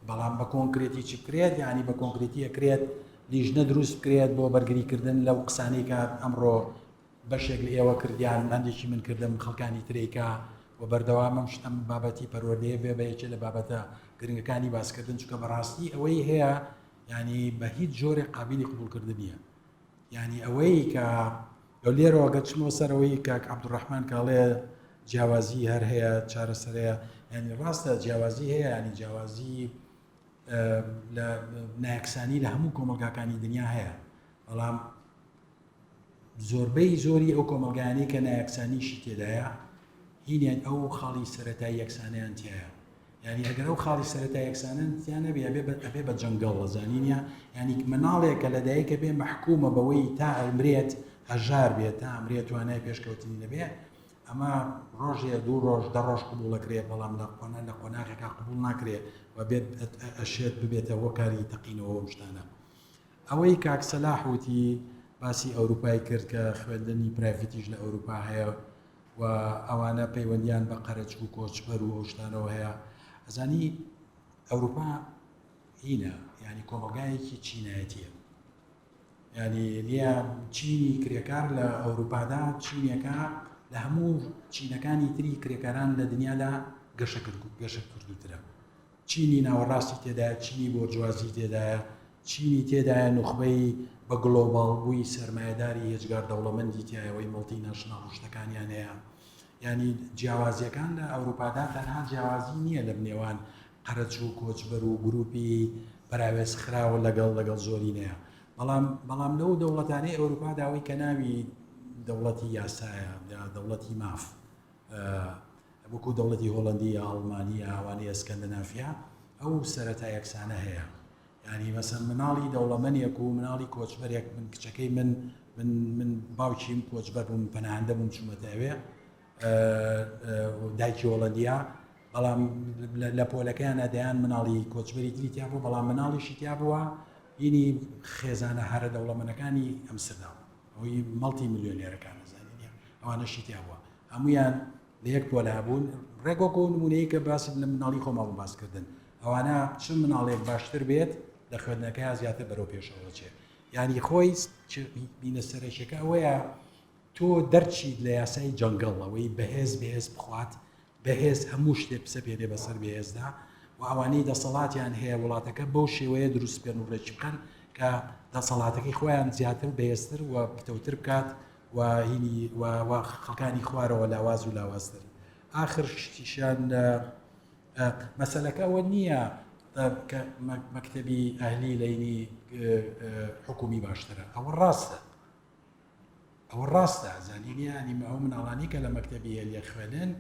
بەڵام بە کۆنکرێتی چ بکرێت یعنی بە کۆنکرێتی ئەکرێت لیژنە دروست بکرێت بۆ بەرگریکردن لەو قسانەی کە ئەمڕۆ بەشێک لە ئێوە کردیان هەندێکی من کردم خەڵکانی ترێکا و بەردەوامم شتم بابەتی پەروەردەیە بێ بە یەکێ لە بابەتە گرنگەکانی باسکردن چونکە بەڕاستی ئەوەی هەیە ینی بە هیچ جۆرێک قابلی قبولکردن نییە یانی ئەوەی کە لێرەوە گەر چمەوە سەر ئەوەی کاک عەبدولڕەحمان کە ئەڵێ جیاوازی هەر هەیە چارەسەرەیە ینی ڕاستە جیاوازی هەیە ینی جیاوازی لە نایەکسانی لە هەموو کۆمەلگاکانی دنیا هەیە بەڵام زۆربەی زۆری ئەو کۆمەلگایانەی کە نایەکسانیشی تێدایە هینیان ئەو خاڵی سەتای یەکسانیان تایە یانی ئەگەر ئەو خاڵی سەرەتا یەکسانە تیا نەبێ ئەبێ بە ئەبێ بە جەنگەڵ ئەزانی نیە یانی مناڵێک کە لە دایک ئەبێ مەحکومە بەوەی تا ئەمرێت هەژار بێت تا ئەمرێت توانای پێشکەوتنی نەبێ ئەمە ڕۆژێ دوو ڕۆژ دە ڕۆژ قبوڵ ئەکرێ بەڵام لە قۆنا لە قۆناغێکا قبوڵ ناکرێ و بێت ئەشێت ببێتە هۆکاری تەقینەوە ئەم شتانە ئەوەی کاک سەلاح وتی باسی ئەوروپای کرد کە خوێندنی private یش لە ئەوروپا هەیە و ئەوانە پەیوەندیان بە قەرەچک و کۆچبەر و ئەو شتانەوە هەیە ئەزانی ئەوروپا هینە ینی کۆمەڵگایەکی چینایەتیە ینی نییە چینی کرێکار لە ئەوروپادا چینێکە لە هەموو چینەکانی تری کرێکاران لە دنیادا گەشە کرد گەشە کردوترە چینی ناوەڕاستی تێدایە، چینی بۆرجوازی تێدایە، چینی تێدایە نوخبەی بە گڵۆباڵ بووی سەرمایەداری هێجگار دەوڵەمەندی تیایە وەی multinational و شتەکانیان هەیە. یانی جیاوازیەکان لە ئەوروپادا تەنها جیاوازی نییە لە نێوان قەرەج و کۆچبەر و گروپی پەراوێز خراوە لەگەڵ لەگەڵ زۆرینەیە بەڵام بەڵام لەو دەوڵەتانەی ئەوروپادا ئەوەی کە ناوی دەوڵەتی یاسایە یا دەوڵەتی ماف وەکو دەوڵەتی هۆڵەندی یا ئەڵمانی یا ئەوانەی ئەسکەندەنافیا ئەو سەرەتا یەکسانە هەیە یعنی مەسەن مناڵی دەوڵەمەنێک و مناڵی کۆچبەرێک من کچەکەی من من من باوکیم کۆچبەر بووم پەناهندە بووم چوومەتە ئەوێ دایکی هۆڵەندیا بەڵام لە پۆلەکەیانە دەیان مناڵی کۆچبەری تری تیا بوو بەڵام مناڵیشی تیا بووە هینی خێزانە هەرە دەوڵەمەنەکانی ئەمسردام ئەوەی مەڵتی ملیۆنێرەکان ئەزانی ئەوانەشی تیا بووە هەمویان لە یەک پۆلا بوون ڕێک وەکو نمونەیە کە باسی لە مناڵی خۆمان بوو باسکردن ئەوانە چ مناڵێک باشتر بێت لە خوێندنەکەی زیاتر بەرەو پێشەوە چێ یعنی خۆی بینە سەرەکیەکە ئەوەیە تۆ دەرچیت لە یاسای جەنگەڵ ئەوەی بەهێز بەهێز بخوات بەهێز هەموو شتێک بسەپێنێ بەسەر بەهێزدا و ئەوانەی دەسەڵاتیان هەیە وڵاتەکە بەو شێوەیە دروست بکەن و ڕێکی بکەن کە دەسەڵاتەکەی خۆیان زیاتر بەهێزتر و پتەوتر بکات و هینی و و خەڵکانی خوارەوە لاواز و لاوازتر ئاخر شتیشیان مەسەلەکە ئەوە نییە کە مەکتەبی ئەهلی لەینی حکومی باشترە ئەوە ڕاستە ئەوە ڕاستە زانینی ینی ئەو مناڵانی کە لە مەکتەبی هێلیە خوێنن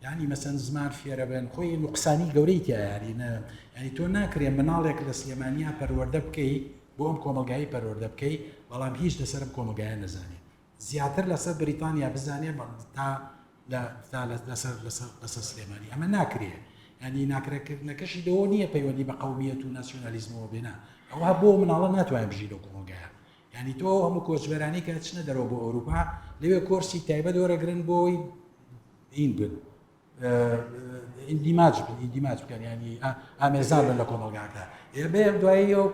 ینی مەسەن زمان فێرە بن خۆی نوقسانی گەورەی تیایاری نە ینی تۆ ناکرێ مناڵێک لە سلێمانیا پەروەردە بکەی بۆ ئەم کۆمەلگایی پەروەردە بکەی بەڵام هیچ لەسەرم کۆمەلگایە نەزانێ زیاتر لەسەر بریتانیا بزانێ تا تا لەسەر لەسەر لەسەر سلێمانی ئەمە ناکرێ ینی ناکرێکردنەکەشی لەوە نییە پەیوەندی بە قومیەت و ناسیۆنالیزمەوە بێنە ئەوە بۆ مناڵە ناتوانێت بژی لەو کۆمەلگایە یانی تۆ ئەو هەموو کۆچبەرانەی کە ئەچنە دەرەوە بۆ ئەوروپا لەوێ کۆرسی تایبەت وەرەگرن بۆی هین بن ئیندیماج بن ئیندیماج بکەن ینی ئامێزان بن لە کۆمەلگاکە ئێ دوایی ئەو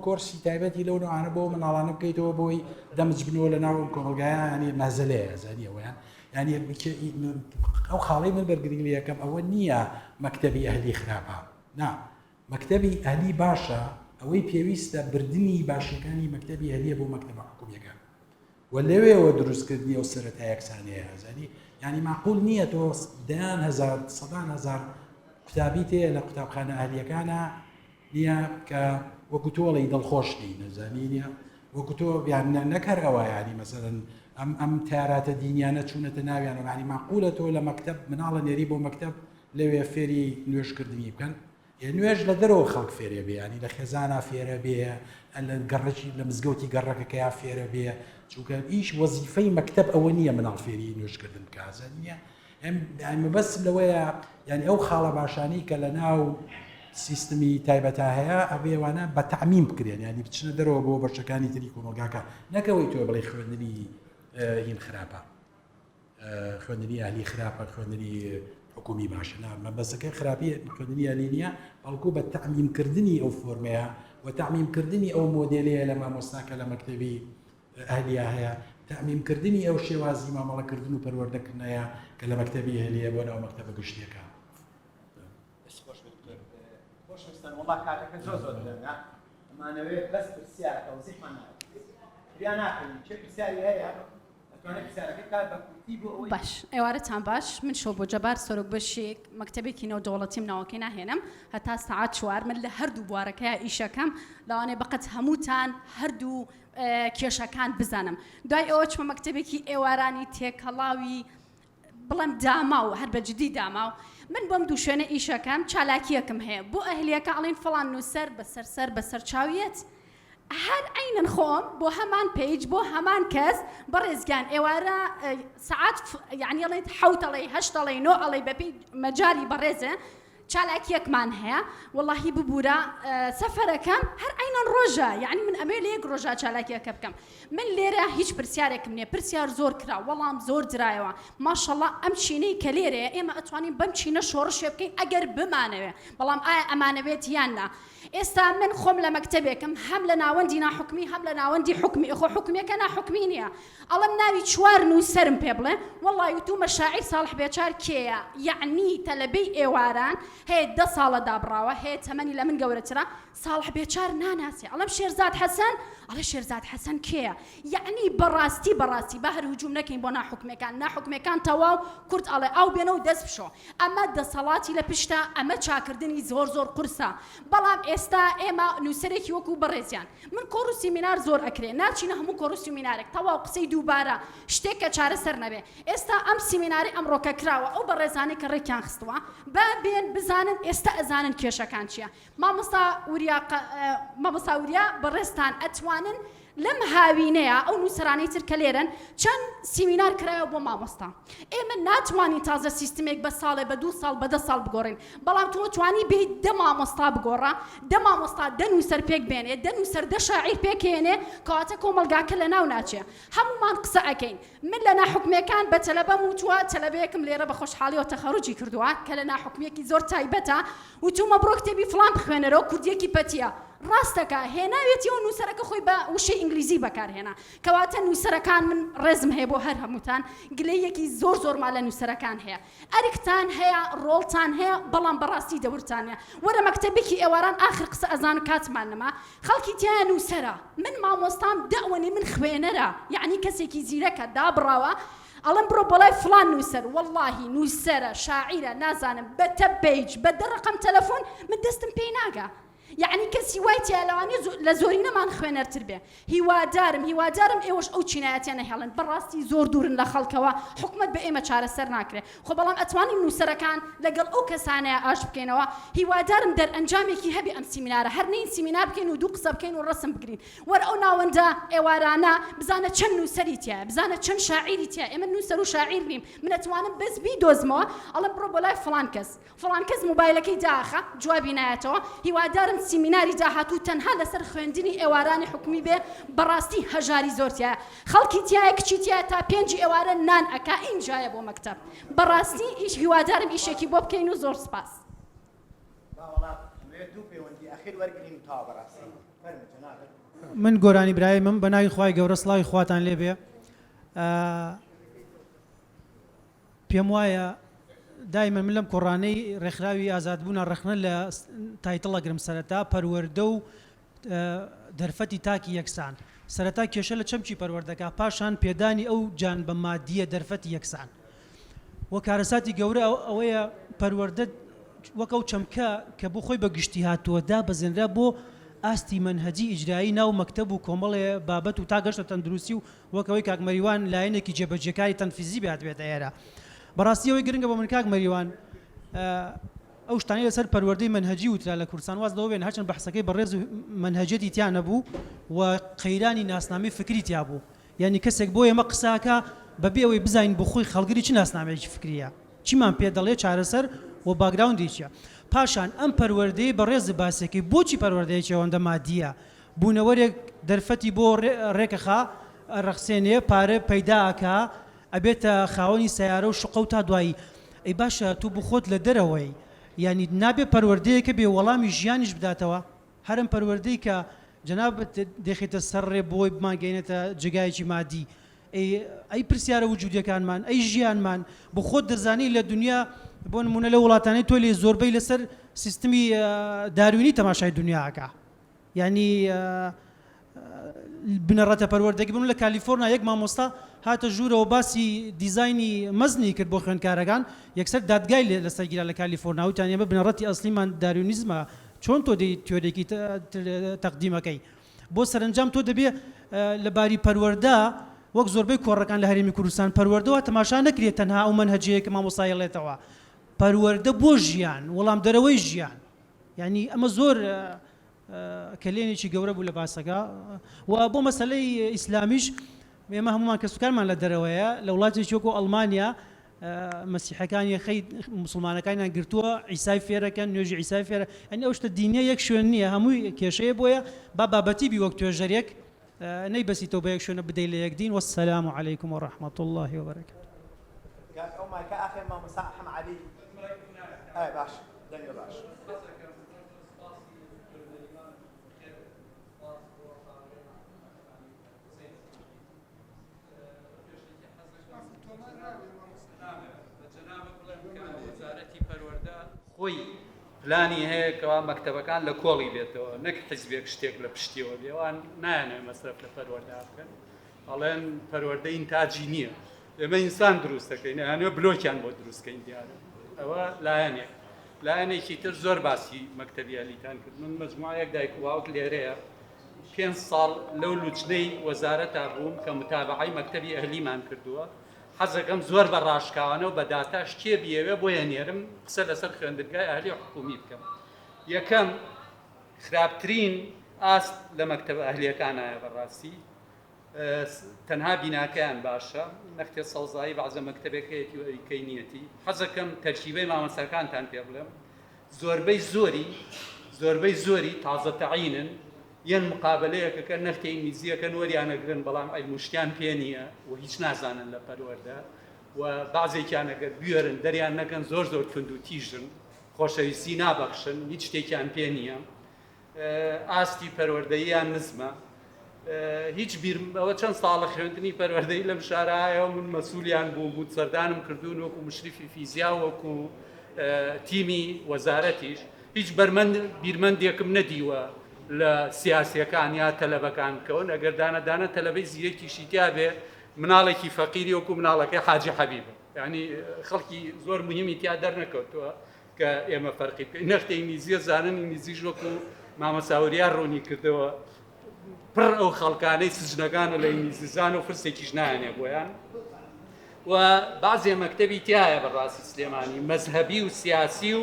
کۆرسی تایبەتی لەو نوعانە بۆ مناڵانە بکەیتەوە بۆی دەمج بنەوە لە ناو کۆمەلگایە ینی مەزەلەیە زانیەوەیان ینی ئەو خاڵی من بەرگری لە یەکەم ئەوە نییە مەکتەبی ئەهلی خراپە نا مەکتەبی ئەهلی باشە، ئەوەی پێویستە بردنی باشیەکانی مەکتەبی ئەهلیە بۆ مەکتەبە حکومیەکان و لەوێوە دروستکردنی ئەو سەرەتا یەکسانەیە ئەزانی یعنی معقول نییە تۆ دەیان هەزار سەدان هەزار قوتابی تێ لە قوتابخانە ئەهلیەکانە نییە کە وەکو تۆڵی دڵخۆش نین نەزانی نییە وەکو تۆ یان نەک هەر ئەوە ینی مەسەرەن ئەم ئەم تاراتە دینیانە چوونەتە ناویان ینی معقولە تۆ لە مەکتب مناڵە نێری بۆ مەکتب لەوێ فێری نوێژکردنی بکەن ئێ نوێژ لە دەرەوە خەڵک فێرێ بێ ینی لە خێزانا فێرە بێ لە گەڕەکی لە مزگەوتی گەڕەکەکەیا فێرە بێ. چونکە ئیش وەزیفەی مەکتەب ئەوە نییە مناڵ فێری نوێژکردن بکا ئازادی نییە مەبەستم لەوەیە یعنی ئەو خاڵە باشانەی کە لە ناو سیستمی تایبەتا هەیە ئەبێوانە بە تەعمیم بکرێن ینی بچنە دەرەوە بۆ بەشەکانی تری کۆمەڵگاکە نەکەوەی تۆ بڵێ خوێندنی هین خراپە خوێندنی ئەهلی خراپە خوێندنی حکومی باشە نا مەبەستەکەی خراپی خوێندنی ئەهلی نییە بەڵکو بە تەعمیمکردنی ئەو فۆرمەیە و تەعمیمکردنی ئەو مۆدێلەیە لە مامۆستا کە لە مەکتەبی ئەهلیە هەیە تەعمیمکردنی ئەو شێوازی مامەڵەکردن و پەروەردەکردنەیە کە لە مەکتەبی ئەهلیە بۆ ناو مەکتەبە گشتیەکان. دەست خۆش بێت دکتۆر. خۆشەویستان وەڵا کاتەکە زۆر زۆر درەنگە ئەمانەوێت بەس پرسیار تەوزیحمان ناوێت فریا ناکەوین کێ پرسیاری هەیە ئەتوانێت پرسیارەکەی بکات بە کورتی بۆ ئەوەی باش ئێوارەتان باش من شۆبۆ جەبار سەرۆک بەشێک مەکتەبێکی نێودەوڵەتیم ناوەکەی ناهێنم هەتا سەعات چوار من لە هەردوو بوارەکەیا ئیشەکەم لەوانەیە بەقەت هەمووتان هەردوو کێشەکان بزانم دوای ئەوە چمە مەکتەبێکی ئێوارانی تێکەڵاوی بڵێم داماو هەر بە جدی داماو من بۆم دوو شوێنە ئیشەکەم چالاکیەکم هەیە بۆ ئەهلیەکە ئەڵێن فڵان نووسەر بەسەر سەر بەسەر چاویەت هەر عەینەن خۆم بۆ هەمان page بۆ هەمان کەس بەڕێز گیان ئێوارە سەعات یعنی ئەڵێت حەوت ئەڵێی هەشت ئەڵێی نۆ ئەڵێی بەپێی مەجالی بەڕێزێ چالاکیەکمان هەیە وەڵاهی ببورە سەفەرەکەم هەر عەینەن ڕۆژە یعنی من ئەمەوێ لە یەک ڕۆژا چالاکیەکە بکەم من لێرە هیچ پرسیارێکم نییە پرسیار زۆر کرا وەڵام زۆر درایەوە ماشەڵا ئەم چینەی کە لێرەیە ئێمە ئەتوانین بەم چینە شۆڕشێ بکەین ئەگەر بمانەوێ بەڵام ئایا ئەمانەوێت یان نا ئێستا من خۆم لە مەکتەبێکم هەم لە ناوەندی ناحکومی هەم لە ناوەندی حکومی خۆ حکومیەکە ناحکومی نییە ئەڵێم ناوی چوار نووسەرم پێ بڵێ وەڵای وتومە شاعیر ساڵح بێچار کێیە یەعنی تەلەبەی ئێواران هەیە دە ساڵە دابڕاوە هەیە تەمەنی لە من گەورەترە ساڵح بێچار ناناسێ ئەڵێم شێرزاد حەسەن ئەڵێ شێرزاد حەسەن کێیە یەعنی بەڕاستی بەڕاستی با هەر هجوم نەکەین بۆ ناحکومیەکان ناحکومیەکان تەواو کورد ئەڵێ ئاو بێنە و دەست بشۆ ئەمە دەسەڵاتی لە پشتە ئەمە چاکردنی زۆر زۆر قورسە بەڵام ئێستا ئێمە نووسەرێکی وەکو بەڕێزیان من کۆڕ و سیمینار زۆر ئەکرێ ناچینە هەموو کۆڕ و سیمینارێک تەواو قسەی دووبارە شتێک کە چارەسەر نەبێ ئێستا ئەم سیمینارەی ئەمڕۆ کە کراوە ئەو بەڕێزانەی کە ڕێکیان خستووە با بێن بزانن ئێستا ئەزانن کێشەکان چییە مامۆستا وریا مامۆستا وریا بەڕێزتان ئەتوانن لەم هاوینەیا ئەو نووسەرانەی تر کە لێرەن چەند سیمینار کرایەوە بۆ مامۆستا ئێمە ناتوانین تازە سیستمێک بە ساڵێ بە دوو ساڵ بە دە ساڵ بگۆڕین بەڵام تۆ توانی بێیت دە مامۆستا بگۆڕە دە مامۆستا دە نووسەر پێک بێنێ دە نووسەر دە شاعیر پێکێنێ کەواتە کۆمەڵگاکە لە ناو ناچێ هەموومان قسە ئەکەین من لە ناحکومیەکان بە تەلەبەم وتووە تەلەبەیەکم لێرە بە خۆشحاڵیەوە تەخەروجی کردووە کە لە ناحکومیەکی زۆر تایبەتە وتومە بڕۆ کتێبی فڵان بخوێنەرەوە کوردیەکی پەتیە ڕاستەکا هێناوێتیەوە نووسەرەکە خۆی بە وشەی ئینگلیزی بەکار هێنا کەواتە نووسەرەکان من ڕێزم هەیە بۆ هەر هەمووتان گلەیەکی زۆر زۆرما لە نووسەرەکان هەیە ئەرکتان هەیە ڕۆڵتان هەیە بەڵام بەڕاستی دەورتان نیە وەرە مەکتەبێکی ئێواران ئاخر قسە ئەزانم کاتمان نەما خەڵکی تیایە نووسەرە من مامۆستام دەئوەنی من خوێنەرە یەعنی کەسێکی زیرەکە دابڕاوە ئەڵێم بڕۆ بۆلای فڵان نووسەر وەڵاهی نووسەرە شاعیرە نازانم بە تە page بە دە ڕەقەم تەلەفۆن من دەستم پێی ناگا یەعنی کەسی وای تیا لەوانەیە لە زۆرینەمان خوێنەرتر بێ هیوادارم هیوادارم ئێوەش ئەو چینایەتیە نەهێڵن بەڕاستی زۆر دوورن لە خەڵکەوە حکومەت بە ئێمە چارەسەر ناکرێ خۆ بەڵام ئەتوانین نووسەرەکان لەگەڵ ئەو کەسانەیا ئاش بکەینەوە هیوادارم دەرئەنجامێکی هەبێ ئەم سیمینارە هەر نەین سیمینار بکەین و دوو قسە بکەین و ڕەسم بگرین وەرە ئەو ناوەندە ئێوارانە بزانە چەند نووسەری تیایە بزانە چەند شاعیری تیایە ئێمە نووسەر و شاعیر نیم من ئەتوانم بەس بیدۆزمەوە ئەڵێم بڕۆ بۆ لای فڵان کەس فڵان کەس موبایلەکەی داخە جوابی نایەتەوە هیوادارم سیمیناری داهاتوو تەنها لەسەر خوێندنی ئێوارانی حکومی بێ بەڕاستی هەژاری زۆر تیایە خەڵکی تیایە کچی تیایە تا پێنجی ئێوارە نان ئەکا ئینجایە بۆ مەکتەب بەڕاستی ئیش هیوادارم ئیشێکی بۆ بکەین و زۆر سپاس. با وەڵا ئەمەوێت دوو پەیوەندی ئەخیر وەرگرین و تەواو بەڕاستی فەرموو جەنابت. من گۆرانی برایمم بە ناوی خوای گەورە سڵاوی خواتان لێ بێ پێم وایە دایمە من لەم کۆڕانەی ڕێکخراوی ئازادبوونە ڕەخنە لە title ئەگرم سەرەتا پەروەردە و دەرفەتی تاکی یەکسان سەرەتا کێشە لە چەمکی پەروەردەکە پاشان پێدانی ئەو جانبە مادیە دەرفەتی یەکسان و کارەساتی گەورە ئەوەیە پەروەردە وەک ئەو چەمکە کە بۆ خۆی بە گشتی هاتووە دابەزێنرا بۆ ئاستی مەنهەجی ئیجرایی ناو مەکتەب و کۆمەڵێ بابەت و تا گەشتە تەندروستی و وەک ئەوەی کاک مەریوان لایەنێکی جێبەجێکاری تەنفیزی بێ هاتبێتە ئێرە. بەڕاستی ئەوەی گرنگە بۆ من کاک مەریوان ئەو شتانەی لەسەر پەروەردەی مەنهەجی وترا لە کوردستان واز لەوە بێن هەرچەند بەحسەکەی بەڕێز و مەنهەجیەتی تیا نەبوو و قەیرانی ناسنامەی فکری تیا بوو. یانی کەسێک بۆ ئێمە قسە ئەکا بەبێ ئەوەی بزانین بۆ خۆی هەڵگری چ ناسنامەیەکی فکرییە، چیمان پێ دەڵێ چارەسەر و background ی چیە؟ پاشان ئەم پەروەردەیەی بەڕێزت باسیەکەی بۆچی پەروەردەیەکی ئەوەندە مادییە؟ بوونەوەرێک دەرفەتی بۆ ڕێکەخا ئەڕەخسێنێ پارە پەیدا ئەکا ئەبێتە خاوەنی سەیارە و شوقە و تا دوایی ئەی باشە تۆ بۆ خۆت لە دەرەوەی یانی نابێ پەروەردەیەک هەبێ وەڵامی ژیانیش بداتەوە؟ هەر ئەم پەروەردەی کە جەنابت دەیخەیتە سەر ڕێ بۆی بمانگەینێتە جێگایەکی مادی ئەی ئەی پرسیارە وجودیەکانمان ئەی ژیانمان بۆ خۆت دەزانی لە دنیا بۆ نمونە لە وڵاتانەی تۆ لێ زۆربەی لەسەر سیستمی داروینی تەماشای دنیا ئەکا یانی بنەڕەتە پەروەردەگی بوون لە کالیفۆرنا یەک مامۆستا هاتە ژوورەوە باسی دیزاینی مەزنی کرد بۆ خوێندکارەکان یەکسەر دادگای لێ لەسەر گیرا لە کالیفۆرنا وتیان ئێمە بنەڕەتی ئەسلیمان داروینیزمە چۆن تۆ دێی تیۆرێکی تەقدیمەکەی بۆ سەرەنجام تۆ دەبێ لە باری پەروەردە وەک زۆربەی کۆڕەکان لە هەرێمی کوردستان پەروەردەوە تەماشا نەکرێت تەنها ئەو مەنهەجەیە کە مامۆستا یەڵێتەوە پەروەردە بۆ ژیان وەڵامدەرەوەی ژیان یعنی ئەمە زۆر کەلێنێکی گەورە بوو لە باسەکە و بۆ مەسەلەی ئیسلامیش ئێمە هەمومان کەسوکارمان لە دەرەوەیە لە وڵاتێکی وەکو ئەڵمانیا مەسیحەکان یەخەی مسلمانەکانیان گرتووە عیسای فێرەکەن نوێژی عیسای فێرە ئەنی ئەو شتە دینیە یەک شوێن نییە هەمووی کێشەیە بۆیە با بابەتی بی وەک توێژەرێک نەیبەسیتەوە بە یەک شوێنە بدەی لە یەک دین والسلام علیکم ورحمة الله وبرکاته. کاک ئەو مایکە ئاخێ مامۆستا ئەحمە عەلی ئای باش دەنگە باش. خۆی پلانی هەیە کەوا مەکتەبەکان لە کۆڵی بێتەوە نەک حیزبێک شتێک لە پشتیەوە بێ ئەوان نایانەوێت مەسرەف لە پەروەردە بکەن ئەڵێن پەروەردە ئینتاجی نییە ئێمە ئینسان دروست دەکەین ئەیانەوێت بلۆکیان بۆ دروست کەین دیارە ئەوە لایەنێک لایەنێکی تر زۆر باسی مەکتەبی ئەلیتان کرد من مەجموعەیەک دایک و باوک لێرەیە پێنج ساڵ لەو لوجنەی وەزارەتا بووم کە متابعەی مەکتەبی ئەهلیمان کردووە حەزەکەم زۆر بە ڕاشکاوانە و بە داتاش کێ بیەوێ بۆیە نێرم قسە لەسەر خوێندنگای ئەهلی حکومی بکەم یەکەم خراپترین ئاست لە مەکتەبە ئەهلیەکانایە بەڕاستی تەنها بیناکەیان باشە نەختێ سەوزایی بەعزە مەکتەبێک هەیەتی و ئەویکەی نیەتی حەزەکەم تەرکیبەی مامۆستاکانتان پێ بڵێم زۆربەی زۆری زۆربەی زۆری تازە تەعینن یەن مقابلەیەکەکە نەختێ ئینگلیزیەکەن وەریانەگرن بەڵام عیلم و شتیان پێ نییە و هیچ نازانن لە پەروەردە و بەعزێکیان ئەگەر بوێرن دەریان نەکەن زۆر زۆر توند و تیژن خۆشەویستی نابەخشن هیچ شتێکیان پێ نییە ئاستی پەروەردەییان نزمە هیچ بیر ئەوە چەند ساڵە خوێندنی پەروەردەی لەم شارایەوە من مەسوولیان بووم و سەردانم کردوون وەکو مشریفی فیزیا وەکو تیمی وەزارەتیش هیچ بەرمەند بیرمەندێکم نەدیوە لە سیاسیەکان یا تەلەبەکان بکەون ئەگەر دانە دانە تەلەبەی زیرەکیشی تیا بێ مناڵێکی فەقیری وەکو مناڵەکەی حاجی حەبیبە یعنی خەڵکی زۆر مهمی تیا دەرنەکەوتووە کە ئێمە فەرقی بکەین نەختێ ئینگلیزیە زانن ئینگلیزیش وەکو مامۆستا وریا ڕوونی کردەوە پڕ ئەو خەڵکانەی سجنەکانە لە ئینگلیزیزان و فرسێکیش نایەنێ بۆیان و بەعزێ مەکتەبی تایە بەڕاستی سلێمانی مەزهەبی و سیاسی و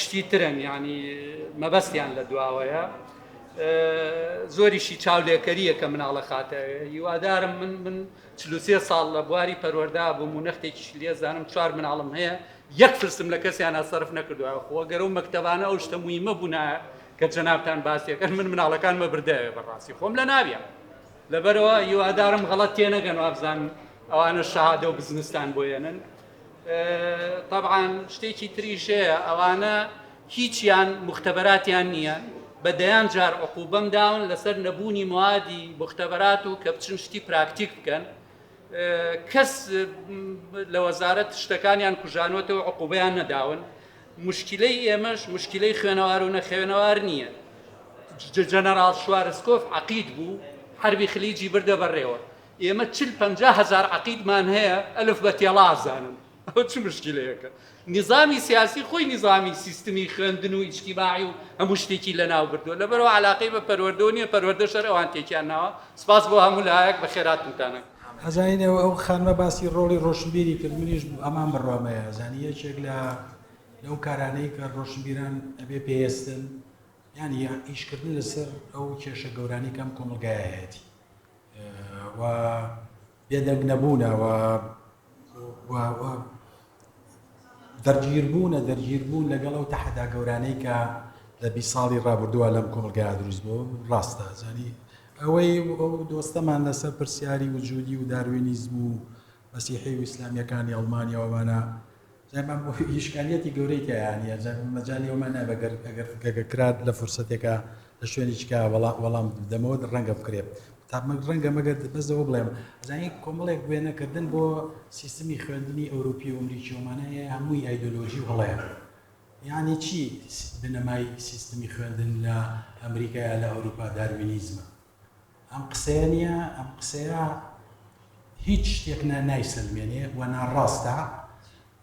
شتی ترن یعنی مەبەستیان لە دواوەیە زۆریشی چاولێکەریە کە مناڵە خاتە هیوادارم من من 43 ساڵ لە بواری پەروەردا بووم و نەختێکیش لێزانم چوار مناڵم هەیە یەک فلسم لە کەسیانا سەرف نەکردوە خۆ گەر ئەو مەکتەبانە ئەو شتە مویمە بونایە کە جەنابتان باسی ئەکەن من مناڵەکانمە بردایە بەڕاستی خۆم لە ناویان لەبەرەوە هیوادارم غەڵەت تێنەگەن وابزانن ئەوانە شەهادە و بزنستان بۆ یەنن طبعا شتێکی تریش هەیە ئەوانە هیچیان مختبەراتیان نییە بە دەیان جار عقوبەم داون لەسەر نەبوونی موادی مختبەرات و کە بچن شتی پراکتیک بکەن کەس لە وەزارەت شتەکانیان کوژانوەتەوە عقوبەیان نەداون مشکلەی ئێمەش مشکلەی خوێنەوار و نەخوێنەوار نییە جەنەراڵ شوارسکۆف عقید بوو حربی خلیجی بردە بەڕێوە ئێمە چل پ هزار عقیدمان هەیە ئەلف بە تێڵازانن ئەوە چ مشکلەیەکە؟ نیزامی سیاسی خۆی نیزامی سیستمی خوێندن و ئیجتیماعی و هەموو شتێکی لەناو بردووە لەبەرئەوە عەلاقەی بە پەروەردەوە نییە پەروەردەش هەر ئەوان تێکیان ناوە سپاس بۆ هەموو لایەک بەخێراتنتان ئەکەم. ئەزانین ئەو ئەو خانمە باسی ڕۆڵی ڕۆشنبیری کرد منیش هەمان بڕوام هەیە ئەزانی یەکێک لە لەو کارانەی کە ڕۆشنبیران ئەبێ پێیەستن یانی ئیشکردن لەسەر ئەو کێشە گەورانەی کە ئەم کۆمەڵگایە هەیەتی. و بێدەنگ نەبوونە و و دەرگیربوونە دەرگیربوون لەگەڵ ئەو تەحەدا گەورانەی کە لە 20 ساڵی ڕابردووە لەم کۆمەڵگای دروست بوو ڕاستە زانی ئەوەی ئەو دۆستەمان لەسەر پرسیاری وجودی و داروینیزم و مەسیحی و ئیسلامیەکانی ئەڵمانیا وانە ئیشکالیەتی گەورەی تیایا نیە جا مەجالی ئەومان نابێ گەر ئەگەر گەگە کرا لە فرسەتێکا لە شوێنێکی کا وەڵام بدەمەوە ڕەنگە بکرێ تا ڕەنگە مەگەر بەس ئەوە بڵێم زانی کۆمەڵێک وێنەکردن بۆ سیستمی خوێندنی ئەوروپی و ئەمریکی ومانە هەیە هەمووی ئایدۆلۆژی و هەڵەیە یعنی چی بنەمای سیستمی خوێندن لە ئەمریکا یا لە ئەوروپا داروینیزمە ئەم قسەیە نییە، ئەم قسەیە هیچ شتێک نا نایسەلمێنێ و ناڕاستە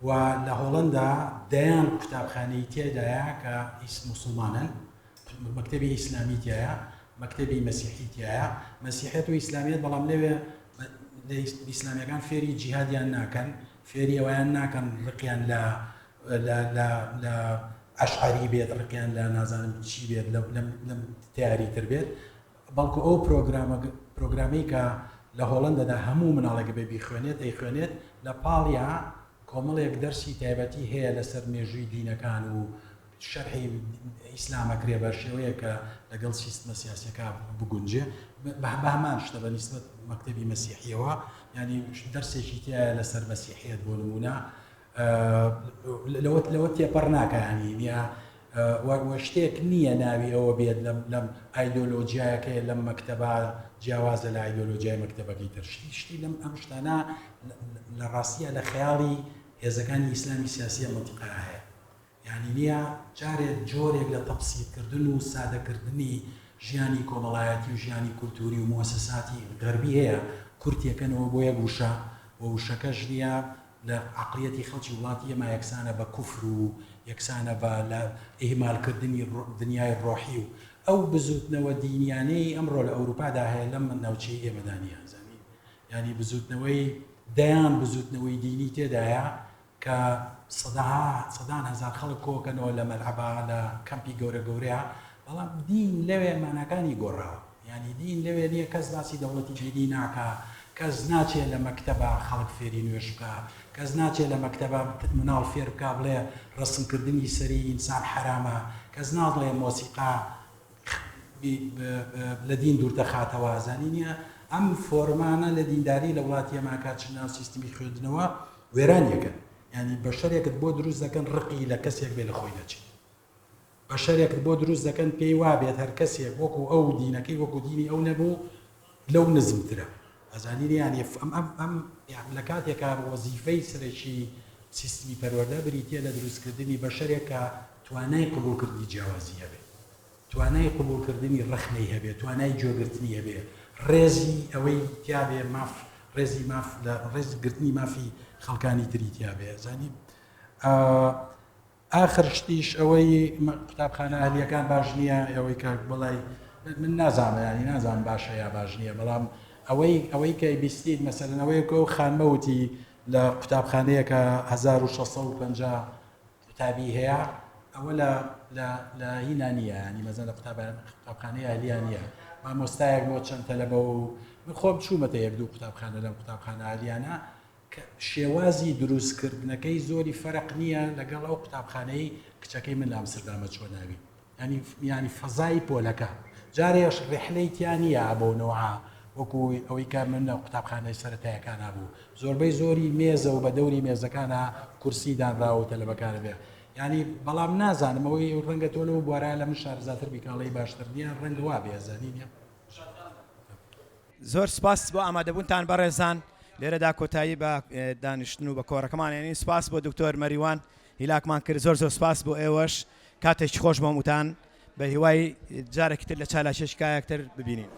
و لە هۆڵەندا دەیان قوتابخانەی تێدایە کە موسڵمانن، مەکتەبی ئیسلامی تیایە، مەکتەبی مەسیحی تیایە، مەسیحیەت و ئیسلامیەت بەڵام لەوێ ئیسلامیەکان فێری جیهادیان ناکەن، فێری ئەوەیان ناکەن ڕقیان لە لە لە لە ئەشعەری بێت ڕقیان لە نازانم چی بێت لەم لەم لەم تیاری تر بێت بەڵکو ئەو پرۆگرامە پرۆگرامەی کە لە هۆڵەندەدا هەموو مناڵێک بێ بیخوێنێت ئەیخوێنێت لە پاڵیا کۆمەڵێک دەرسی تایبەتی هەیە لەسەر مێژووی دینەکان و شەرحی ئیسلام ئەکرێ بە شێوەیەک کە لەگەڵ سیستمە سیاسیەکە بگونجێ بە هەمان شتە بە نیسبەت مەکتەبی مەسیحیەوە یعنی دەرسێکی تایە لەسەر مەسیحیەت بۆ نمونە لەوە لەوە تێپەڕ ناکا یانی نیە وە شتێک نییە ناوی ئەوە بێت لەم لەم ئایدۆلۆژیایەکەی لەم مەکتەبە جیاوازە لە ئایدۆلۆژیای مەکتەبەکەی تر شتی شتی لەم ئەم شتانە لە ڕاستیە لە خەیاڵی هێزەکانی ئیسلامی سیاسیە مەنتیقە هەیە یانی نیە جارێ جۆرێک لە تەبسیتکردن و سادەکردنی ژیانی کۆمەڵایەتی و ژیانی کولتووری و موەسەساتی غەربی هەیە کورتیەکەنەوە بۆ یەک وشە و وشەکەش نیە لە عەقڵیەتی خەڵکی وڵاتی ئێمە یەکسانە بە کوفر و یەکسانە بە لە ئیهمالکردنی دنیای ڕۆحی و ئەو بزووتنەوە دینیانەی ئەمڕۆ لە ئەوروپادا هەیە لەم ناوچەی ئێمەدا نیە زانی یانی بزووتنەوەی دەیان بزووتنەوەی دینی تێدایە کە سەدەها سەدان هەزار خەڵک کۆکەنەوە لە مەلعەبا لە کەمپی گەورە گەورەیە بەڵام دین لەوێ ماناکانی گۆڕاوە یانی دین لەوێ نییە کەس باسی دەوڵەتی دینی ناکا کەس ناچێ لە مەکتەبا خەڵک فێری نوێژ بکا کەس ناچێ لە مەکتەبا مناڵ فێر بکا بڵێ ڕەسمکردنی سەری ئینسان حەرامە کەس ناڵێ مۆسیقا لە دین دوور دەخاتەوە زانی نییە ئەم فۆرمانە لە دینداری لە وڵاتی ئێمە کە چ ناو سیستمی خوێندنەوە وێرانیەکەن یانی بەشەرێکت بۆ دروست دەکەن ڕقی لە کەسێک بێ لە خۆی نەچێت بەشەرێکت بۆ دروست دەکەن پێی وابێت هەر کەسێک وەکو ئەو دینەکەی وەکو دینی ئەو نەبوو لەو نزمترە ئەزانی یانی ئەم ئەم ئەم لە کاتێکا وەزیفەی سەرەکی سیستمی پەروەردە بریتیە لە دروستکردنی بەشەرێک کە توانای قبوڵکردنی جیاوازی هەبێت توانای قبوڵکردنی ڕەخنەی هەبێ، توانای گوێگرتنی هەبێ، ڕێزی ئەوەی تیابێ ماف ڕێزی ماف لە ڕێز گرتنی مافی خەڵکانی تری تیابێ ئەزانی ئاخر شتیش ئەوەی قوتابخانە ئەهلیەکان باش نییە ئەوەی کاک بەڵای من نازانم ینی نازانم باشە یا باش نییە بەڵام ئەوەی ئەوەی کە بیستیت مەسەلەن ئەوەیە کە ئەو خانمە وتی لە قوتابخانەیەکە 1650 قوتابی هەیە ئەوە لە لە لە هینا نییە ینی مەزن لە قوتابخانەی ئەهلیان نییە مامۆستایەک بۆ چەند تەلەبە و من خۆم چوومەتە یەک دوو قوتابخانە لەم قوتابخانە ئەهلیانە کە شێوازی دروستکردنەکەی زۆری فەرق نییە لەگەڵ ئەو قوتابخانەی کچەکەی من لە ئەمستردامە چووە ناوی یانی یانی فەزای پۆلەکە جارێش ڕیحلەی تیا نییە بەو نەوعە وەکو ئەوەی کە من لە قوتابخانەی سەرەتایەکانا بوو زۆربەی زۆری مێزە و بە دەوری مێزەکانا کورسی دانراوە و تەلەبەکان بێ یانی بەڵام نازانم ئەوەی ڕەنگە تۆ لەو بوارە لە من شارەزاتر بی کاڵی باشتر نییە ڕەنگە وا بێ زانی نییە. زۆر سپاس بۆ ئامادەبوونتان بەڕێزان لێرەدا کۆتایی بە دانیشتن و بە کۆڕەکەمان ێنین سپاس بۆ دکتۆر مەریوان هیلاکمان کرد زۆر زۆر سپاس بۆ ئێوەش کاتێکی خۆش بۆ هەمووتان بە هیوای جارێکی تر لە چالاکیەکی کایەکتر ببینین.